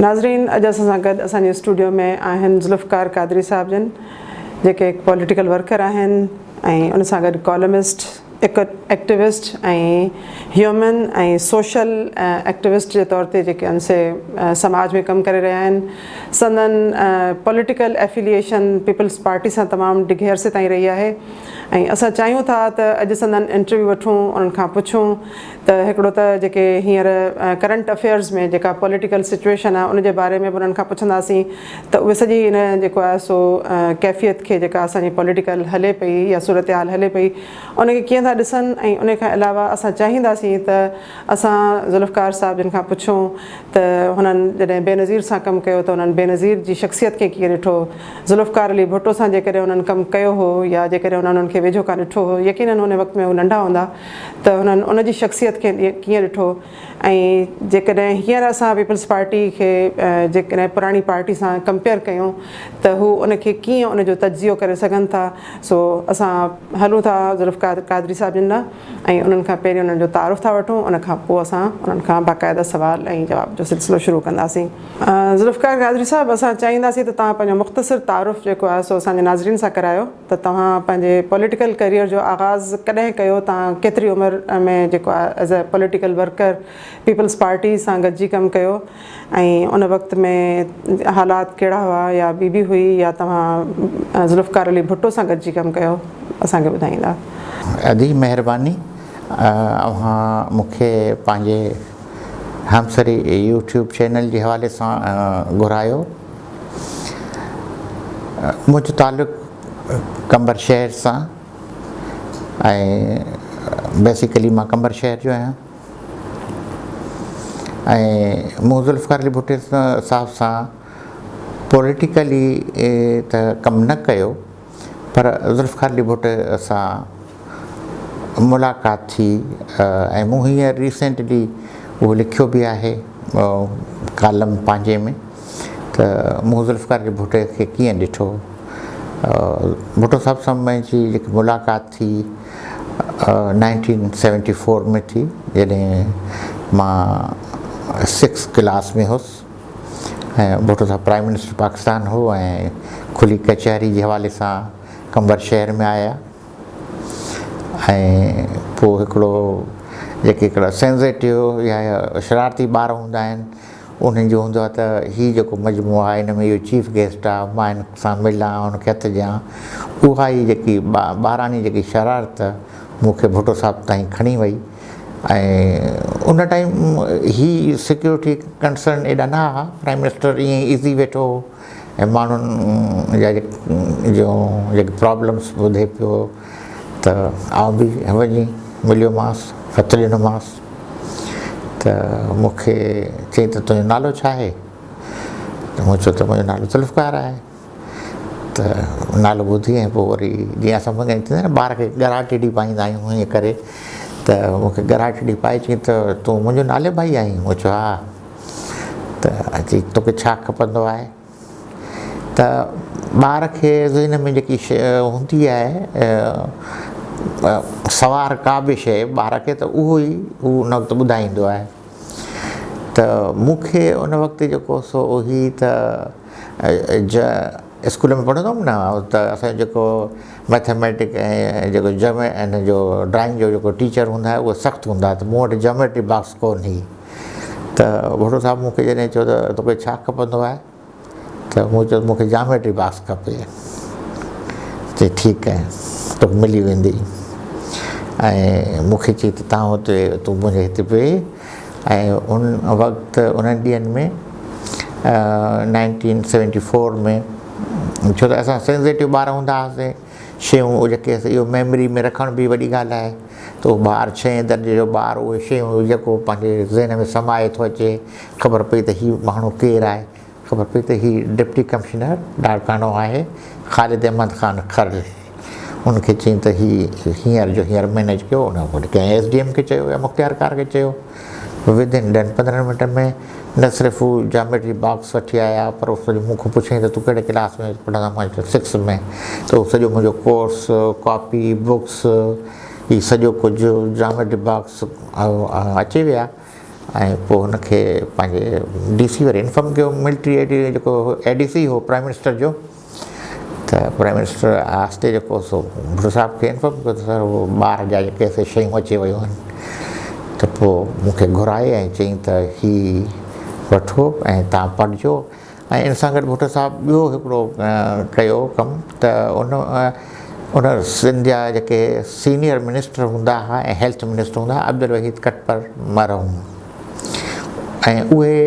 ناظرين اڄ اسان سان گڏ اسان جي اسٽوڊيو ۾ آهن ذوالفقار قادري صاحب جن جيڪي هڪ پوليٽيڪل ورڪر آهن ۽ ان سان گڏ ڪالمسٽ هڪ ايڪٽيوسٽ ۽ هيومن ۽ سوشل ايڪٽيوسٽ جي طور تي جيڪي آهن سي سماج ۾ ڪم ڪري رهيا آهن. سندن پوليٽيڪل ايفيليئيشن پيپلز پارٽي سان تمام ڊگهي عرصي تائين رهي آهي ۽ اسان چاهيون ٿا ته اڄ سندن انٽرويو وٺون انهن کان پڇون ته هڪڙو ته جيڪي هينئر ڪرنٽ افيئرز ۾ جيڪا پوليٽيڪل سچوئيشن آهي ان جي باري ۾ به انهن کان پڇنداسين ته اهي سڄي ان جيڪو آهي سو ڪيفيت کي جيڪا اسان جي پوليٽيڪل هلي پئي يا صورتحال هلي پئي ان کي ڪيئن ٿا ڏسن ۽ ان کان علاوه اسان چاهينداسين ته اسان ذوالفقار صاحب جن کان پڇون ته هنن جڏهن بينظير سان ڪم ڪيو ته انهن بينظير جي شخصيت کي ڪيئن ڏٺو؟ ذوالفقار علي ڀٽو سان جيڪڏهن انهن ڪم ڪيو هو يا جيڪڏهن انهن انهن کي ويجهو کان ڏٺو هو يقينن ان وقت ۾ هو ننڍا هوندا ته هنن ان جي شخصيت کي ڪيئن ڏٺو ۽ جيڪڏهن هينئر اسان پيپلز پارٽي کي جيڪڏهن پراڻي پارٽي سان ڪمپيئر ڪيون ته هو ان کي ڪيئن ان جو تجزيو ڪري سگهن ٿا سو اسان هلون ٿا ذوالفقار قادري صاحب جن ڏانهن. ۽ انهن کان پهرين انهن جو تعارف ٿا وٺون ان کان پوء اسان انهن کان باقاعده سوال ۽ جواب جو سلسلو شروع ڪنداسين. ذوالفقار قادري صاحب اسان چاهينداسين ته توهان پنهنجو مختصر تعارف جيڪو آهي سو اسان جي ناظرين سان ڪرايو ته توهان پنهنجي پوليٽيڪل ڪيريئر جو آغاز ڪڏهن ڪيو توهان ڪيتري عمر ۾ جيڪو آهي as a political worker peoples party سان گڏجي ڪم ڪيو ۽ ان وقت ۾ حالات ڪهڙا هئا يا بي بي هئي يا توهان ذوالفقار علي ڀٽو سان گڏجي ڪم ڪيو اسان کي ٻڌائيندا. ادي مهرباني اوهان مون کي پنهنجي همسري يوٽيوب چينل جي حوالي سان گهرايو منهنجو تعلق قمبر شهر سان ۽ بيسيڪلي مان قمبر شهر جو آهيان ۽ مون ذوالفقار علي ڀٽي صاحب سان پوليٽيڪلي ته ڪم نه ڪيو پر ذوالفقار علي ڀٽي سان ملاقات ٿي ۽ مون هينئر ريسينٽلي اهو لکيو به آهي ڪالم پنهنجي ۾ ته مون ذوالفقار علي ڀٽي کي ڪيئن ڏٺو. ڀٽو صاحب سان منهنجي جيڪي ملاقات ٿي نائنٽين سيونٽي فور ۾ ٿي جڏهن مان سڪس ڪلاس ۾ هوس ۽ ڀٽو صاحب پرائم منسٽر پاڪستان هو ۽ کلي ڪچهري جي حوالي سان قمبر شهر ۾ آيا ۽ پوء هڪڙو جيڪي هڪڙا سينزيٽو يا شرارتي ٻار هوندا آهن انهن جو هوندو آهي ته هي جيڪو مجموعو آهي ان ۾ اهو چيف گيسٽ آهي مان هن سان ملان هن کي هٿ ڏيان اها ئي جيڪي ٻاراڻي جيڪي شرارت مون کي ڀٽو صاحب تائين کڻي وئي ۽ ان ٽائيم هي سيڪيورٽي ڪنسرن ايڏا نه هئا پرائم منسٽر ائين ئي ايزي ويٺو هو ۽ ماڻهن جا جيڪي پرابلمس ٻڌي پيو ته آئون به وڃي مليومانس هٿ ڏنومانس ته مون کي چيائين ته تنهنجو نالو ڇا آهي؟ ته مون چيو ته منهنجو نالو ذوالفقار آهي. ته نالو ٻڌي ۽ پوء وري جيئن اسان ٿيندا آهن نه ٻار کي ڳراٽڙي پائيندا آهيون ائين ڪري ته مون کي ڳراٽڙي پائي چيائين ته تون منهنجو نالي ڀائي آهين؟ مون چيو ها. ته چيائين توکي ڇا کپندو آهي؟ ته ٻار کي ذهن ۾ جيڪي شيء هوندي آهي سوار ڪا به شيء ٻار کي ته اهو ئي هو ان وقت ٻڌائيندو آهي ته مون کي ان وقت جيڪو سو هي ته اسڪول ۾ پڙهندو هوم نه ته اسان جو جيڪو مئٿميٽڪ ۽ جيڪو جم ان جو ڊرائنگ جو جيڪو ٽيچر هوندا هئا اهي سخت هوندا هئا ته مون وٽ جاميٽري باڪس ڪونه هئي ته ڀٽو صاحب مون کي جڏهن چيو ته توکي ڇا کپندو آهي ته مون چيو مون کي جاميٽري باڪس کپي. چي ٺيڪ آهي توکي ملي ويندي ۽ مون کي چي ته تان هتي تون منهنجي هتي ويهه ۽ ان وقت انهن ڏينهن ۾ نائنٽين سيونٽي فور ۾ ڇو ته اسان سينسيٽو ٻار هوندا هئاسين شيون جيڪي اهو ميموري ۾ رکڻ به وڏي ڳالهه آهي ته اهو ٻار ڇهين درجي جو ٻار اهي شيون جيڪو پنهنجي ذهن ۾ سمائي ٿو اچي خبر پئي ته هي ماڻهو ڪير آهي خبر پئي ته هي ڊپٽي ڪمشنر لاڙڪاڻو آهي خالد احمد خان کرل ان کي چيائين ته هي هينئر جو هينئر مئنيج ڪيو ان وٽ ڪنهن ايس ڊي ايم کي چيو يا مختيارڪار کي چيو ود ان ڏهن پندرهن منٽن ۾ نه صرف هو جاميٽري باڪس وٺي آيا پر هو سڄو مون کان پڇيائين ته تون ڪهڙي ڪلاس ۾ پڙهندو مان چيو سڪس ۾ ته هو سڄو منهنجو ڪورس ڪاپي بڪس هي سڄو ڪجهه جاميٽري باڪس اچي ويا. ۽ پوء هن کي پنهنجي ڊي سي وري انفارم ڪيو ملٽري اي ڊي جيڪو اي ڊي سي هو پرائم منسٽر جو ته پرائم منسٽر آهستي جيڪو سو ڀٽو صاحب کي انفارم ڪيو ته سر اهو ٻار جا جيڪي سي شيون اچي ويون آهن ته پوء مون کي گهرائي ۽ چيائين ته هي وٺو ۽ تان پڙهجو ۽ ان سان گڏ ڀٽو صاحب ٻيو هڪڙو ڪيو ڪم ته ان ان سنڌ جا جيڪي سينئر منسٽر هوندا هئا ۽ هيلٿ منسٽر هوندا هئا عبدالوحيد ڪٽپر مرحوم ۽ اهي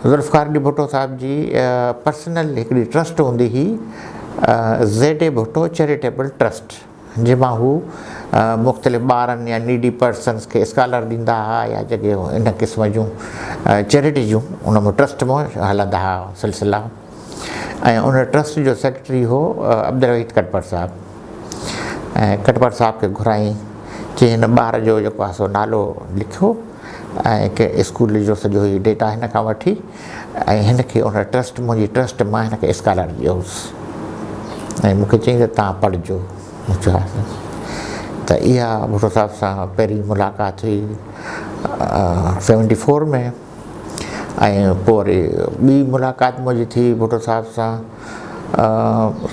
ذوالفقار علي ڀٽو صاحب جي پرسنل هڪڙي ٽرسٽ هوندي هئي Z A Bhutto charitable trust جنهن مان هو مختلف ٻارن يا نيڊي پرسنس کي اسڪالر ڏيندا ها يا جيڪي ان قسم جون چيرٽي جون ان ۾ ٽرسٽ مان هلندا ها سلسلا ۽ ان ٽرسٽ جو سيڪريٽري هو عبدالوحيد ڪٽپر صاحب ۽ ڪٽپر صاحب کي گهرائين چي هن ٻار جو جيڪو آهي سو نالو لکيو ۽ اسڪول جو سڄو هي ڊيٽا هن کان وٺي ۽ هن کي ان ٽرسٽ منهنجي ٽرسٽ مان هن کي اسڪالر ڏيوس ۽ مون کي چيائين ته توهان پڙهجو مون چيو ها سائين ته اها ڀٽو صاحب سان پهرين ملاقات هئي سيونٽي فور ۾ ۽ پوء وري ٻي ملاقات منهنجي ٿي ڀٽو صاحب سان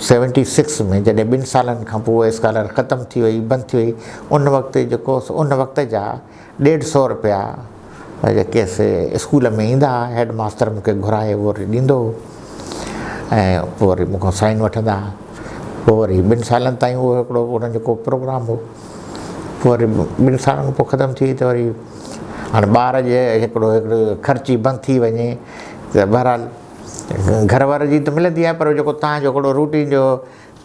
سيونٽي سڪس ۾ جڏهن ٻن سالن کان پوء اسڪالر ختم ٿي وئي بند ٿي وئي ان وقت جيڪو ان وقت جا ڏيڍ سئو رپيا جيڪي سي اسڪول ۾ ايندا ها هيڊ ماستر مون کي گهرائي اهو وري ڏيندو هو ۽ پوء وري مون کان سائن وٺندا ها پوء وري ٻن سالن تائين اهو هڪڙو انهن جو ڪو پروگرام هو پوء وري ٻن سالن کان پوء ختم ٿي وئي ته وري هاڻي ٻار جي هڪڙو هڪڙو خرچي بند ٿي وڃي ته بهرحال گهر واري جي ته ملندي آهي پر جيڪو تان جو هڪڙو روٽين جو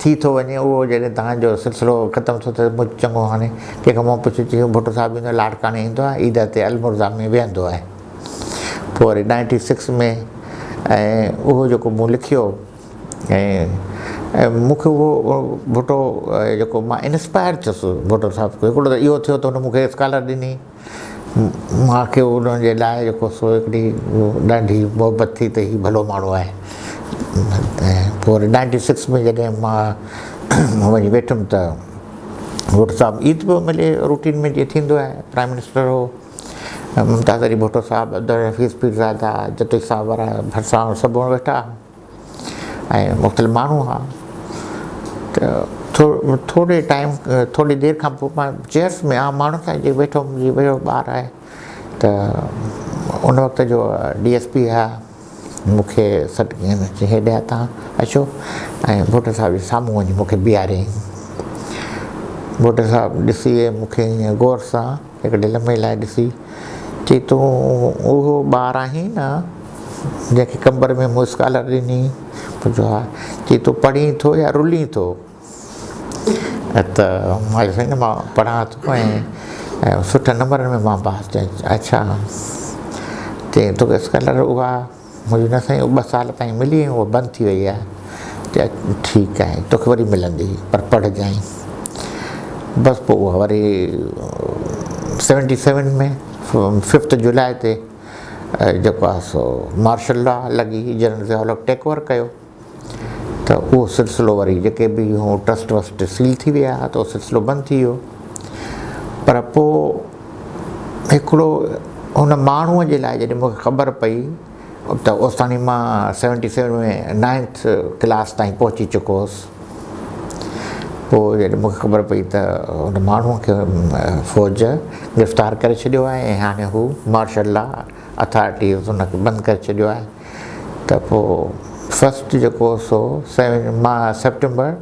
ٿي ٿو وڃي اهو جڏهن توهان جو سلسلو ختم ٿو ٿئي مون چڱو هاڻي ڪنهن کان مون پڇيو چيو ڀٽو صاحب ايندو آهي لاڙڪاڻي ايندو آهي عيد تي المرزا ۾ ويهندو آهي پوء وري نائنٽي سڪس ۾ ۽ اهو جيڪو مون لکيو ۽ مون کي اهو ڀٽو جيڪو مان انسپائر ٿيس ڀٽو صاحب کان هڪڙو ته اهو ٿيو ته هن مون کي اسڪالر ڏني مان کي ان جي لاء جيڪو سو هڪڙي ڏاڍي محبت ٿي ته هي ڀلو ماڻهو آهي ۽ پوء وري نائنٽي سڪس ۾ جڏهن مان وڃي ويٺم ته ڀٽو صاحب عيد پيو ملي روٽين ۾ جيئن ٿيندو آهي پرائم منسٽر هو ممتاز علي ڀٽو صاحب عبدالحفيظ پيرزاده جتوئي صاحب وارا ڀرسان سڀ ويٺا ۽ مختلف ماڻهو هئا ته ٿوري ٽائيم ٿوري دير کان پوء مان چيئرس ۾ عام ماڻهن سان جيئن ويٺو هوم جيئن ويو ٻار آهي ته ان وقت جو ڊي ايس پي ها مون کي سڏ ڪيائين چي هيڏي آ تان اچو ۽ ڀٽو صاحب جي سامهون وڃي مون کي بيهاريائين ڀٽو صاحب ڏسي مون کي ائين غور سان هڪڙي لمحي لاء ڏسي چي تون اهو ٻار آهين نه جنهن کي قمبر ۾ مون اسڪالر ڏني؟ مون چيو ها. چي تون پڙهين ٿو يا رلين ٿو؟ ته مان چيو سائين مان پڙهان ٿو ۽ سٺن نمبرن ۾ مان پاس ٿيو. اڇا چي توکي اسڪالر اها مون چيو نه سائين ٻه سال تائين ملي ۽ اها بند ٿي وئي آهي. چي ٺيڪ آهي توکي وري ملندي پر پڙهجانء. بس پوء اها وري سيونٽي سيون ۾ ففٿ جولاء تي جيڪو آهي سو مارشل لا لڳي general Zia ul-Haq take over ڪيو ته اهو سلسلو وري جيڪي به هو ٽرسٽ وسٽ سيل ٿي ويا ته اهو سلسلو بند ٿي ويو پر پوء هڪڙو ان ماڻهوء جي لاء جڏهن مونکي خبر پئي ته اوستاڻي مان سيونٽي سيون ۾ نائنٿ ڪلاس تائين پهچي چڪو هوس پوء جڏهن مونکي خبر پئي ته ان ماڻهوء کي فوج گرفتار ڪري ڇڏيو آهي ۽ هاڻي هو مارشل لا اٿارٽيز ان کي بند ڪري ڇڏيو آهي ته پوء فرسٽ جيڪو سو سيون مان سيپٽمبر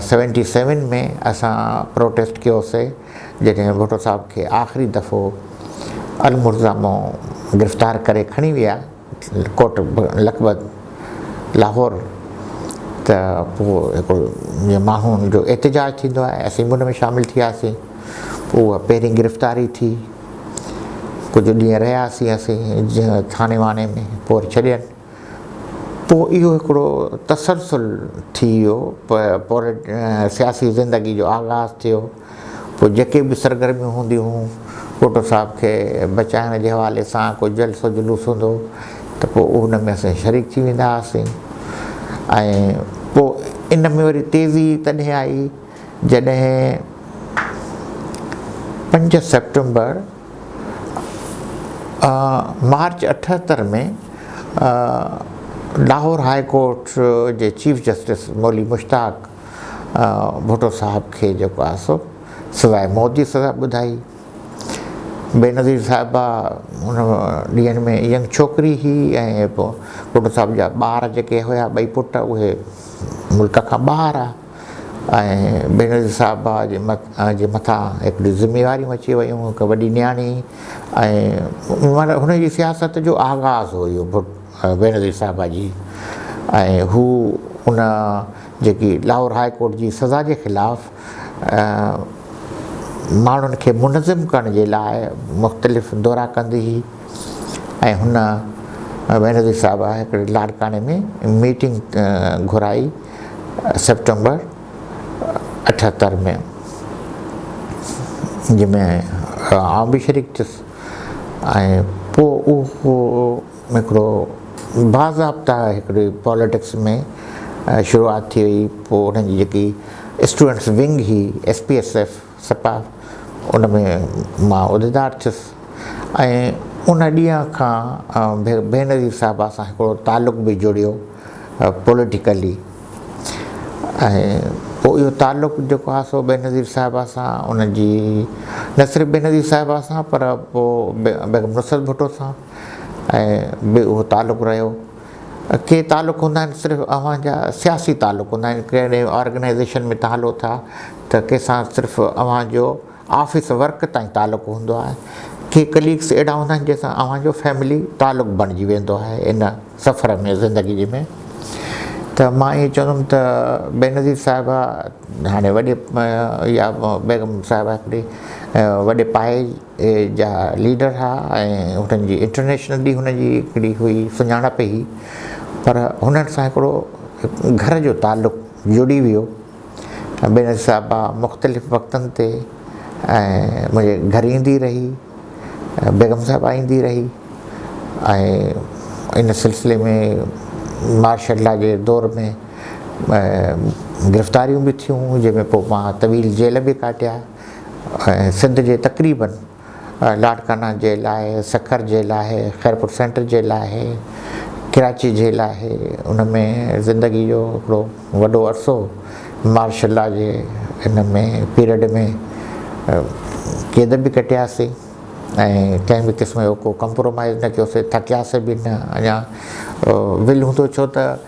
سيونٽي سيون ۾ اسان پروٽيسٽ ڪيوسي جڏهن ڀٽو صاحب کي آخري دفعو المرزا مان گرفتار ڪري کڻي ويا ڪوٽ لکپت لاهور ته پوء هڪڙو جيئن ماڻهن جو احتجاج ٿيندو آهي اسين به ان ۾ شامل ٿي وياسين پوء اها پهرين گرفتاري ٿي ڪجهه ڏينهن رهياسين اسين ٿاڻي واڻي ۾ پوء وري ڇڏين پوء اهو هڪڙو تسلسل ٿي ويو سياسي زندگي جو آغاز ٿيو پوء جيڪي به سرگرميون هونديون هيون ڀٽو صاحب کي بچائڻ جي حوالي سان ڪو جلسو جلوس هوندو هو ته پوء ان ۾ اسين شريڪ ٿي ويندا هئاسين ۽ پوء ان ۾ وري تيزي تڏهن آئي جڏهن پنج September march 78 ۾ Lahore high court جي چيف جسٽس مولوي مشتاق ڀٽو صاحب کي جيڪو آهي سو سزاء موت جي سزا ٻڌائي. بينظير صاحبه ان ڏينهن ۾ ينگ ڇوڪري هئي ۽ پوء ڀٽو صاحب جا ٻار جيڪي هيا ٻئي پٽ اهي ملڪ کان ٻاهر هئا ۽ بينظير صاحبه جي جي مٿان هڪڙيون ذميواريون اچي ويون هڪ وڏي نياڻي ۽ معنيٰ هن جي سياست جو آغاز هو اهو بينظير صاحبه جي ۽ هو ان جيڪي لاهور هاء ڪورٽ جي سزا جي خلاف ماڻهن کي منظم ڪرڻ جي لاء مختلف دورا ڪندي هئي ۽ هن بينظير صاحبه هڪڙي لاڙڪاڻي ۾ ميٽنگ گهرائي سيپٽمبر 78 ۾ جنهن ۾ آئون به شريڪ ٿيس ۽ پوء اهو هڪڙو باضابطا هڪڙي پاليٽڪس ۾ شروعات ٿي وئي پوء انهن جي جيڪي اسٽوڊنٽس ونگ هئي ايس پي ايس ايف سپا ان ۾ مان عهديدار ٿيس ۽ ان ڏينهن کان بينظير صاحبه سان هڪڙو تعلق به جڙيو پوليٽيڪلي ۽ پوء اهو تعلق جيڪو آهي سو بينظير صاحبه سان ان جي نه صرف بينظير صاحبه سان پر پوء بيگم نصرت ڀٽو سان ۽ به اهو تعلق رهيو. ڪي تعلق هوندا آهن صرف اوهان جا سياسي تعلق هوندا آهن ڪهڙي آرگنائيزيشن ۾ توهان هلو ٿا ته ڪنهن سان صرف اوهان جو آفيس ورڪ تائين تعلق هوندو آهي ڪي ڪليگس اهڙا هوندا آهن جنهن سان اوهان جو فيملي تعلق بڻجي ويندو آهي ان سفر ۾ زندگي جي ۾ ته مان ائين چوندم ته بينظير صاحبه هاڻي وڏي يا بيگم صاحبه هڪڙي وڏي پائي جا ليڊر ها ۽ هنن جي انٽرنيشنلي هن جي هڪڙي هئي سڃاڻپ هئي پر هنن سان هڪڙو گهر جو تعلق جڙي ويو بينظير صاحبه مختلف وقتن تي ۽ منهنجي گهر ايندي رهي بيگم صاحبه ايندي رهي ۽ ان سلسلي ۾ مارشل لا جي دور ۾ گرفتاريون به ٿيون جنهن ۾ پوء مان طويل جيل به ڪاٽيا ۽ سنڌ جي تقريبن لاڙڪاڻا جيل آهي، سکر جيل آهي، خيرپور سينٽر جيل آهي، ڪراچي جيل آهي، ان ۾ زندگي جو هڪڙو وڏو عرصو مارشل لا جي ان ۾ پيريڊ ۾ قيد به ڪٽياسين ۽ ڪنهن به قسم جو ڪو ڪمپرومائز نه ڪيوسين، ٿڪياسين به نه، اڃا ول هوندو ڇو ته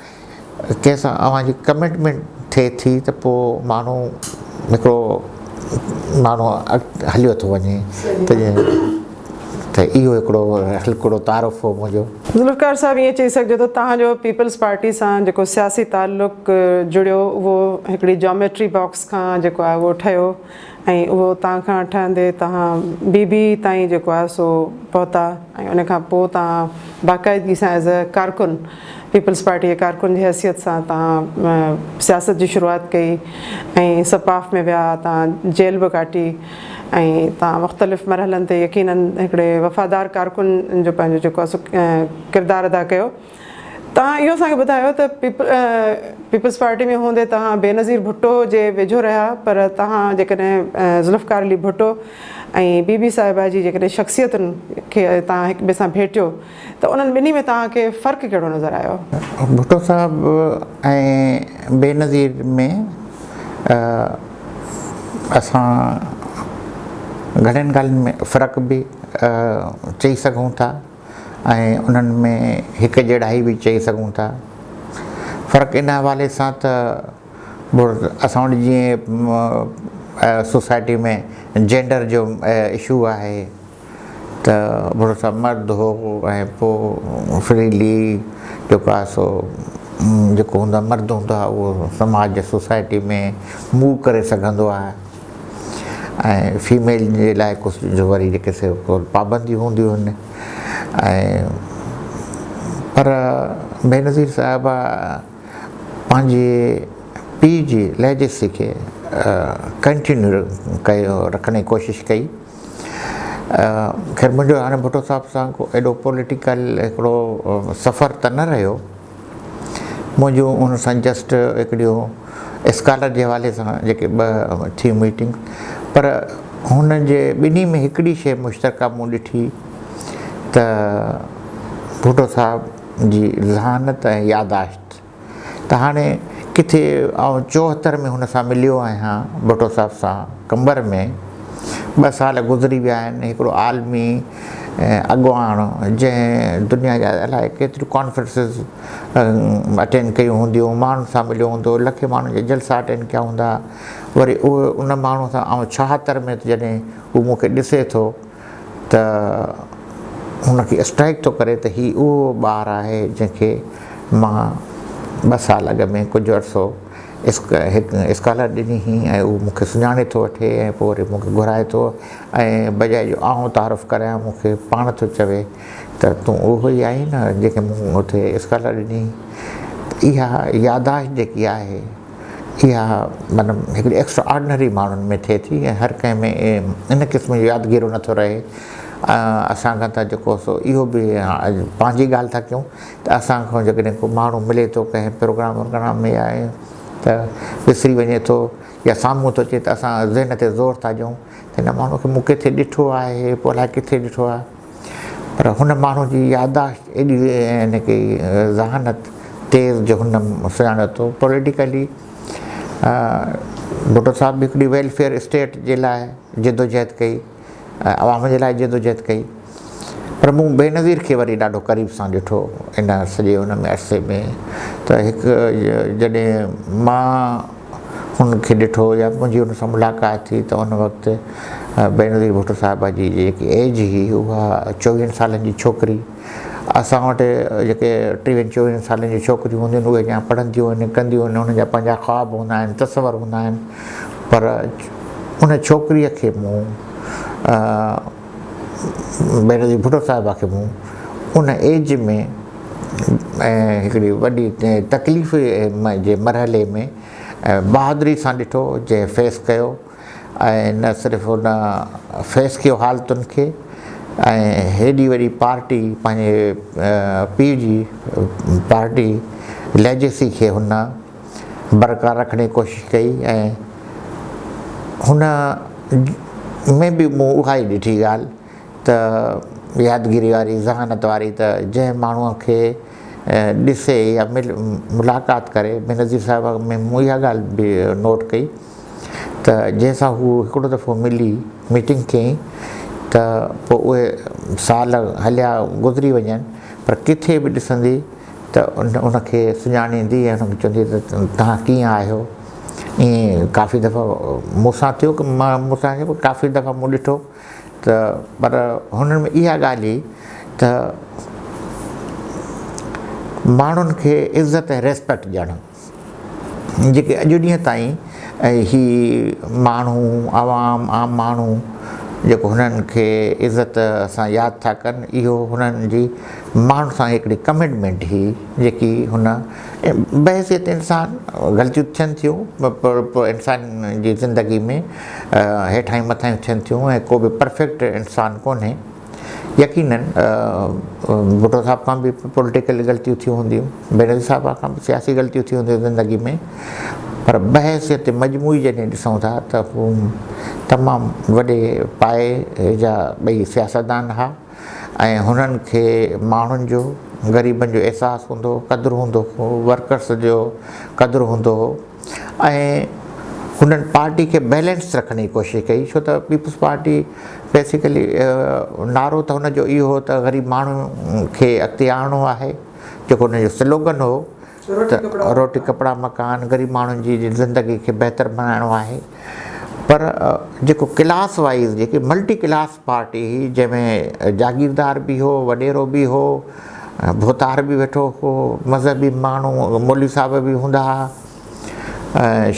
ڪنهن سان اوهان جي ڪمٽمينٽ ٿئي ٿي ته پوء ماڻهو هڪڙو ماڻهو هليو ٿو وڃي ته جيئن ته اهو هڪڙو هلڪڙو تعارف هو منهنجو. ذوالفقار صاحب ائين چئي سگهجي ٿو توهان جو پيپلز پارٽي سان جيڪو سياسي تعلق جڙيو اهو هڪڙي جاميٽري باڪس کان جيڪو آهي اهو ٺهيو ۽ اهو اتان کان ٺهندي توهان بي بي تائين جيڪو آهي سو پهتا ۽ ان کان پوء توهان باقاعدگي سان ايز اي ڪارڪن پيپلز پارٽي جي ڪارڪن جي حيثيت سان توهان سياست جي شروعات ڪئي ۽ سپاف ۾ ويا توهان جيل به ڪاٽي ۽ توهان مختلف مرحلن تي يقينن هڪڙي وفادار ڪارڪن جو پنهنجو جيڪو آهي سو ڪردار ادا ڪيو. توهان اهو اسان کي ٻڌايو ته پيپلز پارٽي ۾ هوندي توهان بينظير ڀٽو جي ويجهو رهيا پر توهان جيڪڏهن ذوالفقار علي ڀٽو ۽ بي بي صاحبه جي جيڪڏهن شخصيتن کي توهان هڪ ٻئي سان ڀيٽيو ته انهن ٻنهي ۾ توهان کي فرق ڪهڙو نظر آيو؟ ڀٽو صاحب ۽ بينظير ۾ اسان گهڻين ڳالهين ۾ فرق به چئي سگهون ٿا. ۽ انهن ۾ هڪ جهڙائي به چئي سگهون ٿا. فرق ان حوالي سان ته اسان وٽ جيئن سوسائٽي ۾ جينڊر جو اشو آهي ته ڀٽو صاحب مرد هو ۽ پوء فريلي جيڪو آهي سو جيڪو هوندو آهي مرد هوندو آهي اهو سماج سوسائٽي ۾ موو ڪري سگهندو آهي. ۽ فيميل جي لاء ڪجهه وري جيڪي سي پابنديون هونديون آهن ۽ پر بينظير صاحبه پنهنجي پيء جي ليجسي کي ڪنٽينيو ڪيو رکڻ جي ڪوشش ڪئي خير منهنجو هاڻي ڀٽو صاحب سان ڪو ايڏو پوليٽيڪل هڪڙو سفر ته نه رهيو منهنجون ان سان جسٽ هڪڙيون اسڪالر جي حوالي سان جيڪي ٻه ٿيون ميٽنگ پر هن جي ٻنهي ۾ هڪڙي شيء مشترڪه مون ڏٺي ته ڀٽو صاحب جي ذهانت ۽ ياداشت ته هاڻي ڪٿي آئون 74 ۾ هن سان مليو آهيان ڀٽو صاحب سان قمبر ۾ 2 سال گذري ويا آهن. هڪڙو عالمي اڳواڻ جنهن دنيا جا الائي ڪيتريون ڪانفرنسز اٽينڊ ڪيون هونديون، ماڻهن سان مليو هوندو، لکين ماڻهن جا جلسا اٽينڊ ڪيا هوندا، وري اهو ان ماڻهو سان آئون 76 ۾ جڏهن هو مون کي ڏسي ٿو ته هن کي اسٽرائيڪ ٿو ڪري ته هي اهو ٻار آهي جنهن کي مان 2 سال اڳ ۾ ڪجهه عرصو هڪ اسڪالر ڏني هئي ۽ اهو مون کي سڃاڻي ٿو وٺي ۽ پوء وري مون کي گهرائي ٿو ۽ بجاء جو آئون تعارف ڪرايان مون کي پاڻ ٿو چوي ته تون اهو ئي آهين نه جنهن کي مون اتي اسڪالر ڏني. اها ياداشت جيڪي آهي اها معنيٰ هڪڙي ايڪسٽرا آرڊنري ماڻهن ۾ ٿئي ٿي ۽ هر ڪنهن ۾ ان قسم جو يادگيرو نٿو رهي. اسان کان ته جيڪو سو اهو به پنهنجي ڳالهه ٿا ڪيون ته اسان کان جيڪڏهن ڪو ماڻهو ملي ٿو ڪنهن پروگرام ورگرام ۾ يا ائين ته وسري وڃي ٿو يا سامهون ٿو اچي ته اسان ذهن تي زور ٿا ڏيون ته هن ماڻهو کي مون ڪٿي ڏٺو آهي پوء الائي ڪٿي ڏٺو آهي. پر هن ماڻهو جي يادداشت ايڏي هن کي ذهانت تيز جو هن سڃاڻيو ٿو. پوليٽيڪلي ڀٽو صاحب به هڪڙي ويلفيئر اسٽيٽ جي لاء جدوجهد ڪئي، عوام جي لاء جدوجهد ڪئي، پر مون بينظير کي وري ڏاڍو قريب سان ڏٺو ان سڄي ان ۾ عرصي ۾ ته هڪ جڏهن مان هن کي ڏٺو يا منهنجي هن سان ملاقات ٿي ته ان وقت بينظير ڀٽو صاحبه جي جيڪي ايج هئي اها 24 سالن جي ڇوڪري. اسان وٽ جيڪي 23 24 سالن جون ڇوڪريون هونديون آهن اهي اڃا پڙهنديون آهن ڪنديون آهن، انهن جا پنهنجا خواب هوندا آهن، تصور هوندا آهن، پر ان ڇوڪريء کي مون بينظير ڀٽو صاحبه کي مون ان ايج ۾ ۽ هڪڙي وڏي تڪليف جي مرحلي ۾ بهادري سان ڏٺو جنهن فيس ڪيو ۽ نه صرف ان فيس ڪيو حالتن کي ۽ هيڏي وڏي پارٽي پنهنجي پيء جي پارٽي ليجسي کي هن برقرار رکڻ جي ڪوشش ڪئي ۽ هن ۾ به مون اها ئي ڏٺي ڳالهه ته يادگيري واري ذهانت واري ته جنهن ماڻهوء کي ڏسي يا ملاقات ڪري، بينظير صاحب ۾ مون اها ڳالهه به نوٽ ڪئي ته جنهن سان هو هڪڙو دفعو ملي ميٽنگ ڪيائين ته پوء اهي سال هليا گذري وڃن پر ڪٿي به ڏسندي ته ان کي سڃاڻيندي ۽ ان کي چوندي ته توهان ڪيئن آهيو. ائين ڪافي دفعا مون سان ٿيو ڪه مون سان ڪافي دفعا مون ڏٺو ته پر هنن ۾ اها ڳالهه هئي ته ماڻهن کي عزت ۽ ريسپيڪٽ ڏيڻ جيڪي اڄ ڏينهن تائين هي ماڻهو عوام عام ماڻهو جيڪو هنن کي عزت سان ياد ٿا ڪن اهو هنن جي ماڻهن سان هڪڙي ڪمٽمينٽ هئي جيڪي هن بحيثيت انسان غلطيون ٿين ٿيون انسان جي زندگي ۾ هيٺاهيون مٿاهيون ٿين ٿيون ۽ ڪو به پرفيڪٽ انسان ڪونهي. يقينن ڀٽو صاحب کان به پوليٽيڪل غلطيون ٿيون هونديون، بينظير صاحب کان به سياسي غلطيون ٿيون هونديون زندگي ۾، پر بحيثيت مجموعي جڏهن ڏسون ٿا ته هو تمام وڏي پائي جا ٻئي سياستدان ها ۽ هنن کي ماڻهن جو غريبن جو احساس هوندو هو، قدر هوندو هو، ورڪرس جو قدر هوندو هو. ۽ هنن پارٽي کي بيلنس رکڻ جي ڪوشش ڪئي ڇو ته پيپلز پارٽي بيسيڪلي نعرو ته هن جو اهو هو ته غريب ماڻهو کي اڳتي آڻڻو آهي جيڪو هن جو سلوگن هو ته روٽي ڪپڙا مڪان غريب ماڻهن جي زندگي کي بهتر بڻائڻو آهي پر جيڪو ڪلاس وائيز جيڪي ملٽي ڪلاس پارٽي هئي جنهن ۾ جاگيردار به هو، وڏيرو به هو، ڀوتار به ويٺو هو، مذهبي ماڻهو مولوي صاحب به هوندا هئا،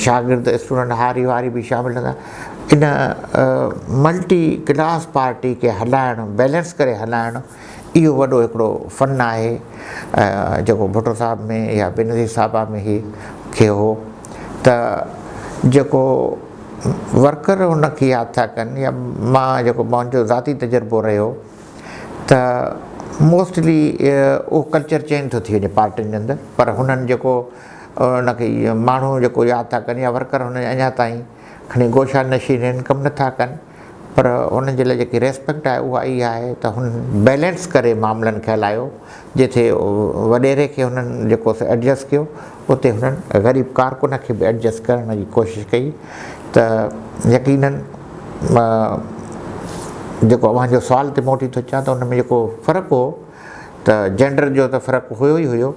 شاگرد اسٽوڊنٽ هاري واري به شامل هوندا. ان ملٽي ڪلاس پارٽي کي هلائڻ بيلنس ڪري هلائڻ اهو وڏو هڪڙو فن آهي جيڪو ڀٽو صاحب ۾ يا بينظير صاحبه ۾ هي کي هو ته جيڪو ورڪر هن کي ياد ٿا ڪن يا مان جيڪو منهنجو ذاتي تجربو رهيو ته موسٽلي اهو ڪلچر چينج ٿو ٿي وڃي پارٽين جي اندر پر هنن جيڪو ان کي ماڻهو جيڪو ياد ٿا ڪن يا ورڪر هن اڃا تائين کڻي گوشا نشين آهن ڪم نٿا ڪن پر هنن جي لاء جيڪي ريسپيڪٽ آهي اها اها آهي ته هنن بيلنس ڪري معاملن کي هلايو جتي وڏيري کي هنن جيڪو سو ايڊجسٽ ڪيو اتي هنن غريب ڪارڪن کي به ايڊجسٽ ڪرڻ جي ڪوشش ڪئي ته يقينن جيڪو اوهان جو سوال تي موٽي ٿو اچان ته ان ۾ جيڪو فرق هو ته جينڊر جو ته فرق هيو ئي هيو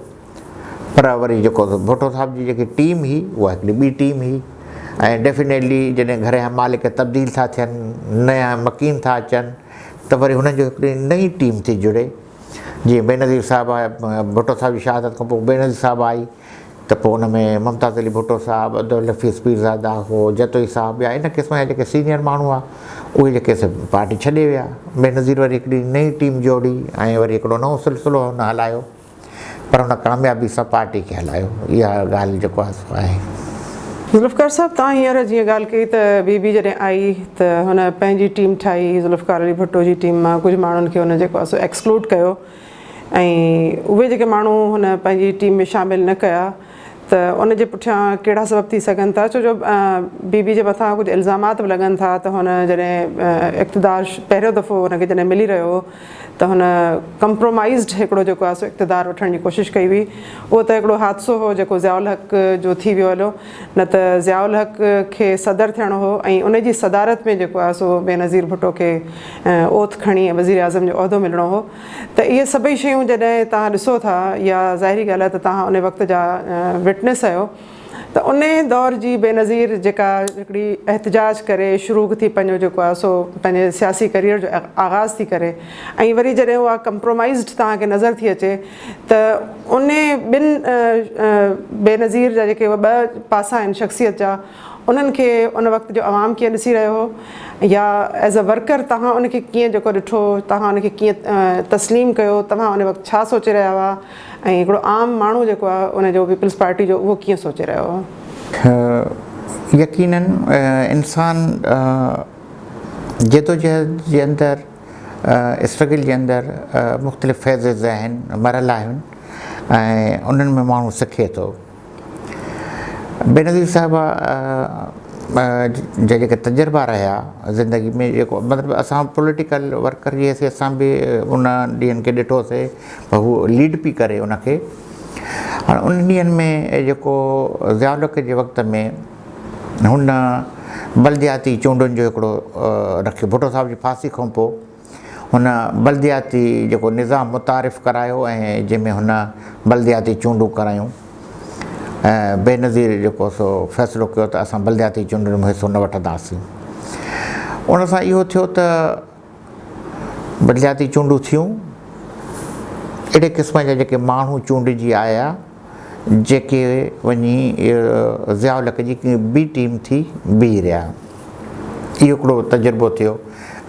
پر وري جيڪو ڀٽو صاحب جي جيڪي ٽيم هئي اها هڪڙي ٻي ٽيم هئي ۽ ڊيفينيٽلي جڏهن گهر جا مالڪ تبديل ٿا ٿين نيا مڪين ٿا اچن ته وري هنن جو هڪڙي نئين ٽيم ٿي جڙي جيئن بينظير صاحب ڀٽو صاحب جي شهادت کان پوء بينظير صاحب آئي ته پوء ان ۾ ممتاز علي ڀٽو صاحب، عبدالحفيظ پيرزاده هو، جتوئي صاحب ٻيا ان قسم جا جيڪي سينيئر ماڻهو هئا اهي جيڪي سي پارٽي ڇڏي ويا. بينظير وري هڪڙي نئين ٽيم جوڙي ۽ وري هڪڙو نئون سلسلو هن هلايو پر هن ڪاميابي سان پارٽي کي هلايو. اها ڳالهه جيڪو آهي سو آهي. ذوالفقار صاحب توهان هينئر جيئن ڳالهه ڪئي ته بي بي جڏهن آئي ته هن پنهنجي ٽيم ٺاهي ذوالفقار علي ڀٽو جي ٽيم مان ڪجهه ماڻهن کي هن جيڪو آهي سو ايڪسڪلوڊ ڪيو ۽ اهي جيڪي ماڻهو هن پنهنجي ٽيم ۾ شامل نه ڪيا ته ان جي پٺيان ڪهڙا سبب ٿي سگهن ٿا ڇو جو بي بي جي مٿان ڪجهه الزامات به لڳن ٿا ته هن جڏهن اقتدار پهريون دفعو هن کي جڏهن ملي رهيو هو ته هن ڪمپرومائيزڊ هڪڙو جيڪو آهي سو اقتدار وٺڻ جي ڪوشش ڪئي هئي اهو ته هڪڙو حادثو هو جيڪو ضياء الحق جو ٿي ويو هليو نه ته ضياء الحق کي صدر ٿيڻو هو ۽ ان جي صدارت ۾ جيڪو آهي سو بينظير ڀٽو کي اوٿ کڻي وزيراعظم جو عهدو ملڻو هو ته اهي سڀئي شيون جڏهن توهان ڏسو ٿا يا ظاهري ڳالهه آهي ته توهان ان وقت جا وٽنس آهيو ته ان دور جي بينظير جيڪا هڪڙي احتجاج ڪري شروع ٿي پنهنجو جيڪو آهي سو پنهنجي سياسي ڪريئر جو آغاز ٿي ڪري ۽ وري جڏهن اها ڪمپرومائزڊ توهان کي نظر ٿي اچي ته ان ٻن بينظير جا جيڪي ٻه پاسا آهن شخصيت جا انهن کي ان وقت جو عوام ڪيئن ڏسي رهيو هو يا ايز اي ورڪر توهان ان کي ڪيئن جيڪو ڏٺو توهان ان کي ڪيئن تسليم ڪيو توهان ان وقت ڇا سوچي رهيا هئا ۽ هڪڙو عام ماڻهو جيڪو آهي ان جو پيپلز پارٽي جو اهو ڪيئن سوچي رهيو هو؟ يقينن انسان جدوجهد جي اندر اسٽرگل جي اندر مختلف فيزز آهن مرحلا آهن ۽ انهن ۾ ماڻهو سکي ٿو. بينظير صاحبه جا جيڪي تجربا رهيا زندگي ۾ جيڪو مطلب اسان پوليٽيڪل ورڪر جي حيثيت سان به ان ڏينهن کي ڏٺوسي پر هو ليڊ پي ڪري ان کي هاڻي ان ڏينهن ۾ جيڪو ضياء الحق جي وقت ۾ هن بلدياتي چونڊن جو هڪڙو رکيو ڀٽو صاحب جي ڦاسي کان پوء هن بلدياتي جيڪو نظام متعارف ڪرايو ۽ جنهن ۾ هن بلدياتي چونڊون ڪرايون ۽ بينظير جيڪو سو فيصلو ڪيو ته اسان بلدياتي چونڊن ۾ حصو نه وٺنداسين ان سان اهو ٿيو ته بلدياتي چونڊون ٿيون اهڙي قسم جا جيڪي ماڻهو چونڊجي آيا جيڪي وڃي ضياء الحق جي بي ٽيم ٿي بيهي رهيا. اهو هڪڙو تجربو ٿيو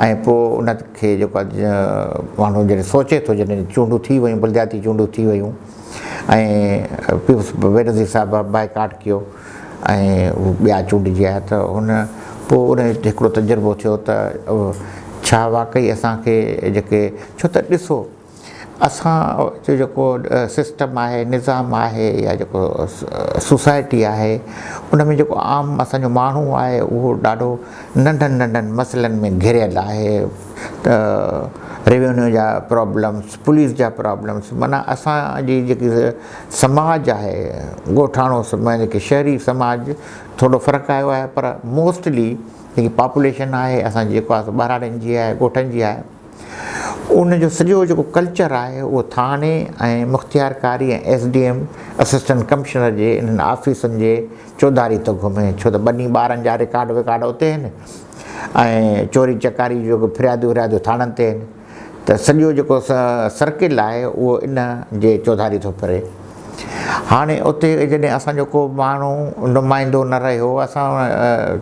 ۽ پوء ان کي جيڪو آهي ماڻهو جڏهن سوچي ٿو جڏهن چونڊون ٿي ويون بلدياتي چونڊون ٿي ويون ۽ پيپلز بينظير صاحب بائيڪاٽ ڪيو ۽ هو ٻيا چونڊجي آيا ته هن پوء ان هڪڙو تجربو ٿيو ته ڇا واقعي اسان کي جيڪي ڇو ته ڏسو اسان جو جيڪو سسٽم آهي نظام آهي يا جيڪو سوسائٽي آهي ان ۾ جيڪو عام اسان جو ماڻهو آهي اهو ڏاڍو ننڍن ننڍن مسئلن ۾ گهريل آهي ته ريونيو جا پرابلمس پوليس جا پرابلمس معنيٰ اسان جي جيڪي سماج آهي ڳوٺاڻو سماج جيڪي شهري سماج ٿورو فرق آيو آهي پر موسٽلي جيڪي پاپوليشن آهي اسان جي جيڪو آهي ٻهراڙين جي آهي ڳوٺن جي آهي ان جو سڄو جيڪو ڪلچر آهي اهو ٿاڻي ۽ مختيارڪاري ۽ S D M assistant commissioner جي انهن آفيسن جي چوڌاري ٿو گهمي ڇو ته ٻني ٻارن جا رڪارڊ وڪارڊ اتي آهن ۽ چوري چڪاري جو جيڪو فرياديون ورياديون ٿاڻن تي آهن ته سڄو جيڪو سرڪل آهي اهو ان جي چوڌاري ٿو ڦري هاڻي اتي جڏهن اسان جو ڪو ماڻهو نمائندو نه رهيو اسان